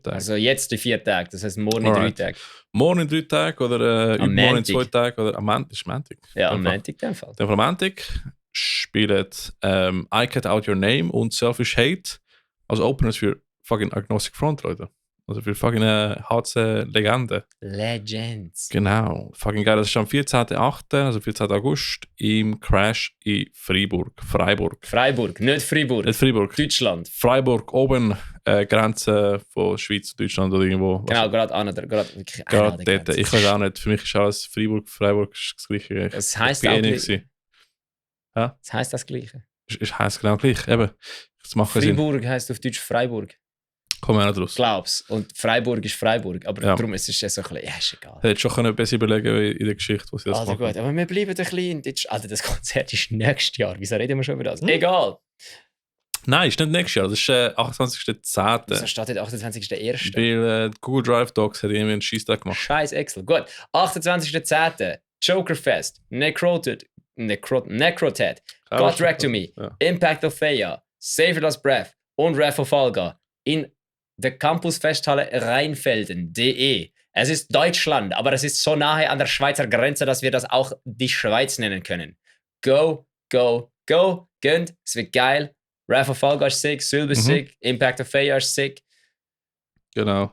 Tage. Also jetzt die 4 Tage, das heisst morgen in 3 Tagen. Morgen in 3 Tagen oder morgen in 2 Tagen oder am Montag. Ist Montag. Ja, am Montag in dem Fall. Dann am Montag spielen I Cut Out Your Name und Selfish Hate als Openers für fucking Agnostic Front, Leute. Also für fucking HC-Legende. Legends. Genau. Fucking geil. Das ist am 14.8., also 14. August, im Crash in Freiburg. Freiburg, nicht Freiburg. Nicht Freiburg. Deutschland. Freiburg, oben, Grenze von Schweiz und Deutschland oder irgendwo. Genau, gerade wirklich gerade dort. Ich weiß auch nicht. Für mich ist alles Freiburg ist das Gleiche. Das heisst auch gleich. Ja? Das heisst das Gleiche. Es heisst genau gleich. Eben. Freiburg heisst auf Deutsch Freiburg. Kommen wir auch nicht raus. Glaub's. Und Freiburg ist Freiburg. Aber darum ist es so ein bisschen, ja, ist egal. Hättest schon ein bisschen überlegen in der Geschichte, was sie das also machen. Gut, aber wir bleiben ein bisschen in Deutschland. Alter, das Konzert ist nächstes Jahr. Wieso reden wir schon über das? Egal. Nein, ist nicht nächstes Jahr. Das ist 28.10. Das steht jetzt 28.01. Weil Google Drive Docs hat irgendwie einen Scheisstag gemacht. Scheiß Excel. Gut. 28.10. Jokerfest. Necroted. God Drag to Me. Ja. Impact of Faya. Save It As Breath. Und Wrath of Alga. In der Campusfesthalle Rheinfelden.de. Es ist Deutschland, aber es ist so nahe an der Schweizer Grenze, dass wir das auch die Schweiz nennen können. Go, go, go. Gönnt. Es wird geil. Wrath of Alga ist sick. Sylve ist sick. Impact of Faya ist sick. Genau.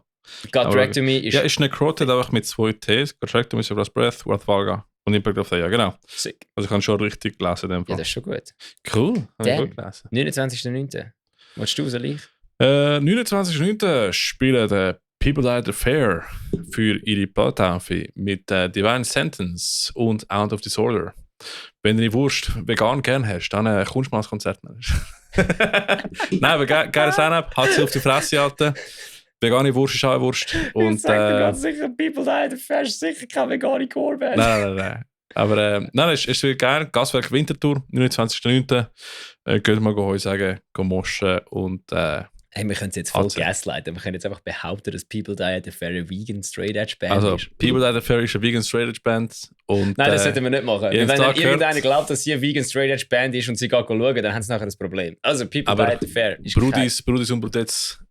God Drag to Me ist... Ja, ist Necroted einfach mit 2 Ts. God Drag to Me, Save It As Breath, Wrath of Alga. Und Impact of Faya, genau. Sick. Also ich kann schon richtig gelesen. Ja, das ist schon gut. Cool. Dann, 29.09. Willst du raus, Lich? 29.09. spielen People Died Affair für ihre Plattentaufe mit Divine Sentence und Out of Disorder. Wenn du die Wurst vegan gern hast, dann kommst du mal als Konzert. Nein, aber geiles Line-Up, hat sich auf die Fresse halten. Vegane Wurst ist auch eine Wurst. Und, ich sag dir ganz sicher, People Died Affair ist sicher keine vegane Core-Band. Nein. Aber nein, es ist wirklich geil. Gaswerk Winterthur, 29.09. Geht mal Heu sagen, moschen und hey, wir können es jetzt voll gaslighten. Wir können jetzt einfach behaupten, dass People Died Affair eine vegan Straight Edge Band also, ist. People Died Affair ist eine vegan Straight Edge Band. Und, nein, das sollten wir nicht machen. Wenn irgendeiner glaubt, dass sie eine vegan Straight Edge Band ist und sie geht schauen, dann haben sie nachher das Problem. Also People Died Affair ist Brudis und Brudets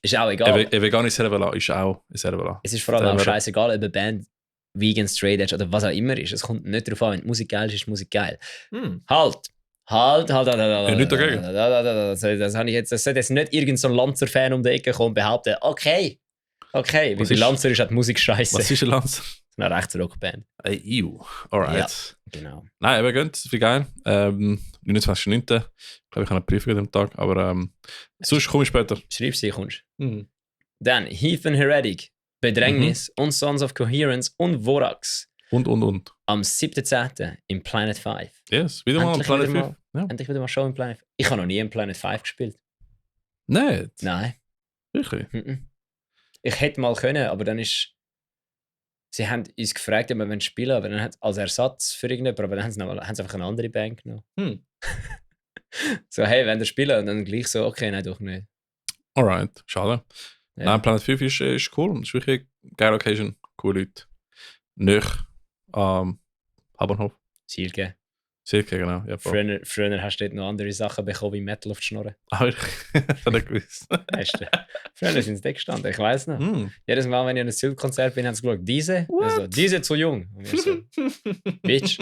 ist auch egal. Eine vegane Servala ist auch eine Servala. Es ist vor allem auch scheißegal, ob eine Band vegan Straight Edge oder was auch immer ist. Es kommt nicht darauf an, wenn die Musik geil ist, ist die Musik geil. Halt! Nicht dagegen. Das sollte jetzt nicht irgendein so Lanzer-Fan um die Ecke kommen und behaupten, okay, weil bei Lanzer ist auch die Musik scheiße. Was ist ein Lanzer? Eine Rechtsrockband. Alright. Ja, genau. Nein, aber gönnt, wie geil. 29.09. Ich glaube, ich habe einen Brief an dem Tag, aber sonst komme ich später. Schreib sie, kommst. Dann Heathen Heretic, Bedrängnis und Sons of Coherence und Vorax. Und. Am 7.10. im Planet 5. Yes, wieder mal im Planet 5. Ja. Endlich wieder mal Show im Planet 5. Ich habe noch nie im Planet 5 gespielt. Nicht? Nein. Wirklich? Ich hätte mal können, aber dann ist... Sie haben uns gefragt, ob wir spielen wollen, aber dann hat als Ersatz für irgendjemanden, aber dann haben sie einfach eine andere Band genommen. So, hey, wenn ihr spielen? Und dann gleich so, okay, nein, doch nicht. Alright, schade. Ja. Nein, Planet 5 ist cool. Es ist wirklich eine geile Occasion. Coole Leute. Nicht Habenhof. Silke. Silke, genau. Ja, früher hast du dort noch andere Sachen bekommen, wie Metal auf die Schnurren. Aber ich habe nicht gewusst. Früher sind sie da gestanden, ich weiß noch. Jedes Mal, wenn ich an einem Silk-Konzert bin, haben sie geschaut, diese zu jung. Und ich so, Bitch.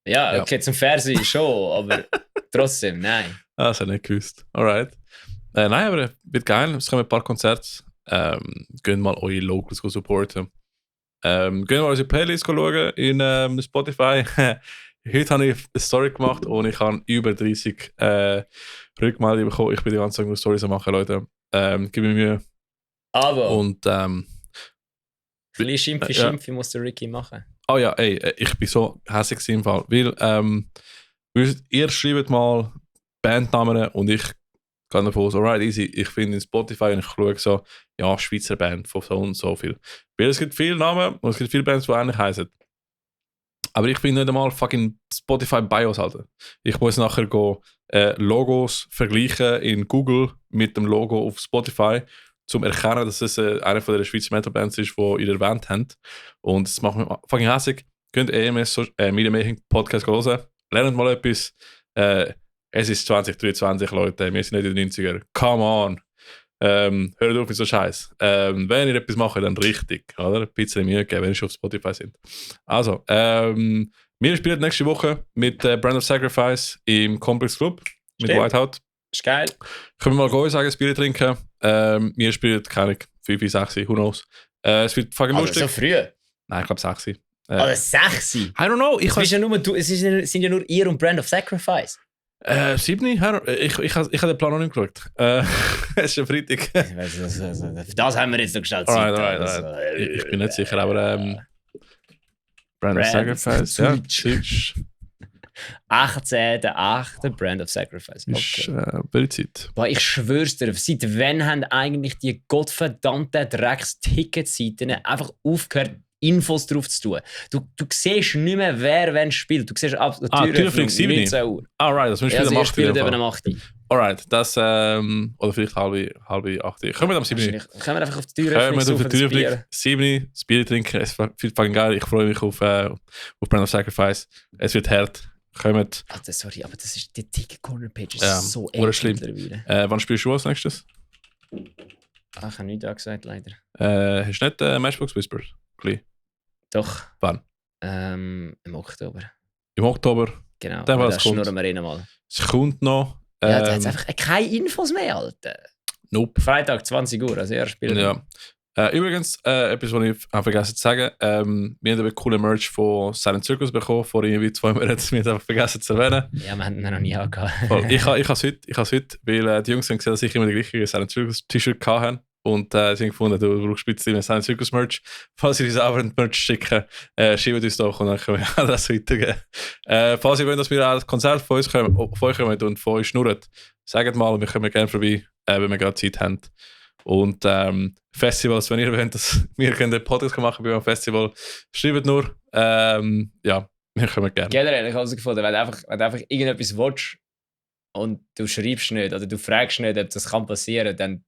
Ja, okay, zum Fernsehen schon, aber trotzdem, nein. Das habe ich nicht gewusst. Alright. Nein, aber wird geil. Es kommen ein paar Konzerte. Gehen mal eure Locals supporten. Gehen mal unsere Playlist schauen in Spotify. Heute habe ich eine Story gemacht und ich habe über 30 Rückmeldungen bekommen. Ich bin die ganze Zeit nur Storys am machen, Leute. Gib mir Mühe. Aber und ein bisschen Schimpfe muss der Ricky machen. Oh ja, ey, ich bin so hässlich im Fall. Weil ihr schreibt mal Bandnamen und ich gehe davon aus, alright, easy. Ich finde in Spotify und ich schaue so, ja, Schweizer Band von so und so viel. Weil es gibt viele Namen und es gibt viele Bands, die ähnlich heißen. Aber ich bin nicht einmal fucking Spotify Bios halten. Ich muss nachher Logos vergleichen in Google mit dem Logo auf Spotify, um zu erkennen, dass es eine von der Schweizer Metal Bands ist, die ihr erwähnt habt. Und das macht mich fucking hässlich. Könnt EMS Media Making Podcast hören. Lernt mal etwas. Es ist 2023, Leute. Wir sind nicht in den 90er. Come on. Hört auf mit so Scheiß. Wenn ihr etwas macht, dann richtig. Oder? Ein bisschen Mühe geben, wenn ihr schon auf Spotify sind. Also, wir spielen nächste Woche mit Brand of Sacrifice im Complex Club mit Whiteout. Ist geil. Können wir mal gehen, sagen, ein Bier trinken. Wir spielen, keine 5, 6, who knows. Es wird fucking lustig. So früh? Nein, ich glaube 6. 6? I don't know. Es sind ja nur ihr und Brand of Sacrifice. 7? Ich habe den Plan noch nicht geschaut. Es ist ein Freitag. Das haben wir jetzt noch schnell Zeit. Alright. Ich bin nicht sicher, aber Brand of Sacrifice, ja. 18.8. Brand of Sacrifice. Okay. Ist bei Zeit. Boah, ich schwör's dir, seit wann haben eigentlich die gottverdammten Drecks-Ticket-Seiten einfach aufgehört, Infos drauf zu tun? Du siehst nicht mehr, wer wann spielt. Du siehst Türflix 19 Uhr. Alright, das müssen wir ja, spielen eben am 8. Alright, das, oder vielleicht halb 8. Kommen wir am 7. Können wir einfach auf die Türflix auf die Türflix 7, das Bier trinken. Es wird fucking geil. Ich freue mich auf Brand of Sacrifice. Es wird hart. Kommt. Sorry, aber das ist die Ticket Corner Page ist so eng mittlerweile. Wann spielst du als nächstes? Ich habe nichts gesagt, leider. Hast du nicht Matchbox Whisper? Doch. Wann? Im Oktober. Im Oktober? Genau. Dann das schnurren wir rein mal. Es kommt noch. Ja, da hat einfach keine Infos mehr, Alter. Nope. Freitag, 20 Uhr, also er spielt. Ja. Übrigens, etwas, was ich auch vergessen zu sagen, wir haben einen coolen Merch von Silent Circus bekommen, vor irgendwie 2 Monaten, wir haben einfach vergessen zu erwähnen. Ja, wir haben ihn noch nie angehabt. Ich habe es heute, weil die Jungs haben gesehen, dass ich immer die gleiche Silent Circus T-Shirt hatte. Und sie haben gefunden, du brauchst ein bisschen Silent Circus Merch. Falls ihr uns auch ein Merch schicken, schreibt uns doch und dann können wir das weitergeben. Falls ihr wollt, dass wir auch ein Konzert von euch kommen und von euch schnurren, sagt mal, wir kommen gerne vorbei, wenn wir gerade Zeit haben. Und Festivals, wenn ihr wollt, dass wir einen Podcast machen bei einem Festival, schreibt nur. Ja, wir kommen gerne. Generell, ich habe herausgefunden, wenn du einfach irgendetwas willst und du schreibst nicht oder du fragst nicht, ob das kann passieren, dann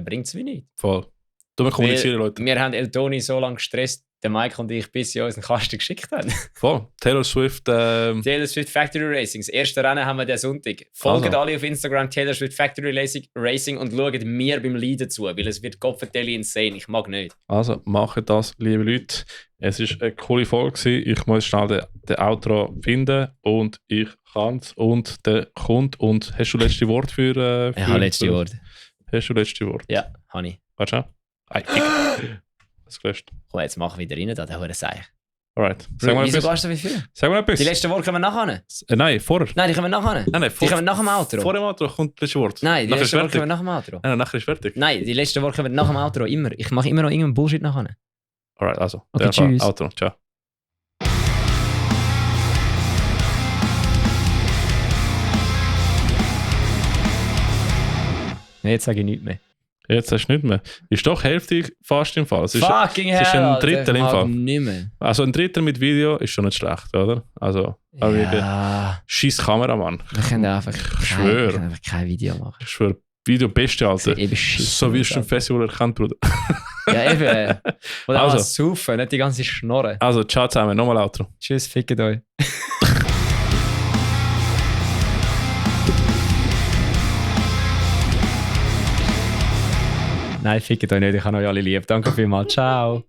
bringt es wie nichts. Voll. Dumme kommunizieren, Leute. Wir haben Eltoni so lange gestresst, der Mike und ich, bis sie uns einen Kasten geschickt haben. Voll. Taylor Swift. Taylor Swift Factory Racing. Das erste Rennen haben wir den Sonntag. Folgt alle auf Instagram Taylor Swift Factory Racing und schaut mir beim Leiden zu, weil es wird Kopfverteilung insane. Ich mag nicht. Also, macht das, liebe Leute. Es war eine coole Folge. Ich muss schnell den Outro finden und ich kann es. Und der kommt. Und hast du letzte Wort für... Ich habe letzte Wort. Hast du letzte Wort? Ja, habe ich. Warte schon. Das gelöscht. Komm, jetzt mach wieder rein, da, der hure Seich. Alright. Wieso gehst du so viel? Sag mal etwas. Die letzten Worte kommen nachher. Nein, vorher. Nein, die kommen nachher. Nein, Die kommen nach dem Outro. Vor dem Outro kommt das letzte Wort. Nein, die nachher letzten Worte kommen nach dem Outro. Nein, nachher ist fertig. Nein, die letzten Worte kommen nach dem Outro. Immer. Ich mache immer noch irgendeinen Bullshit nachher. Alright, also. Okay, tschüss. Outro, ciao. Jetzt sage ich nichts mehr. Jetzt hast du nicht mehr. Ist doch Hälfte fast im Fall. Fucking hell, es ist ein Drittel im Fall. Nicht mehr. Also ein Drittel mit Video ist schon nicht schlecht, oder? Also, Ja. Scheiß Kameramann. Wir können einfach kein Video machen. Ich schwöre, Video beste, Alter. Eben So wirst du im Festival erkannt, Bruder. Ja, eben. Oder Also. was saufen, nicht die ganze Schnorre. Also, ciao zusammen. Nochmal Outro. Tschüss, fickt euch. Nein, fickt euch nicht, ich habe euch alle lieb. Danke vielmals, ciao.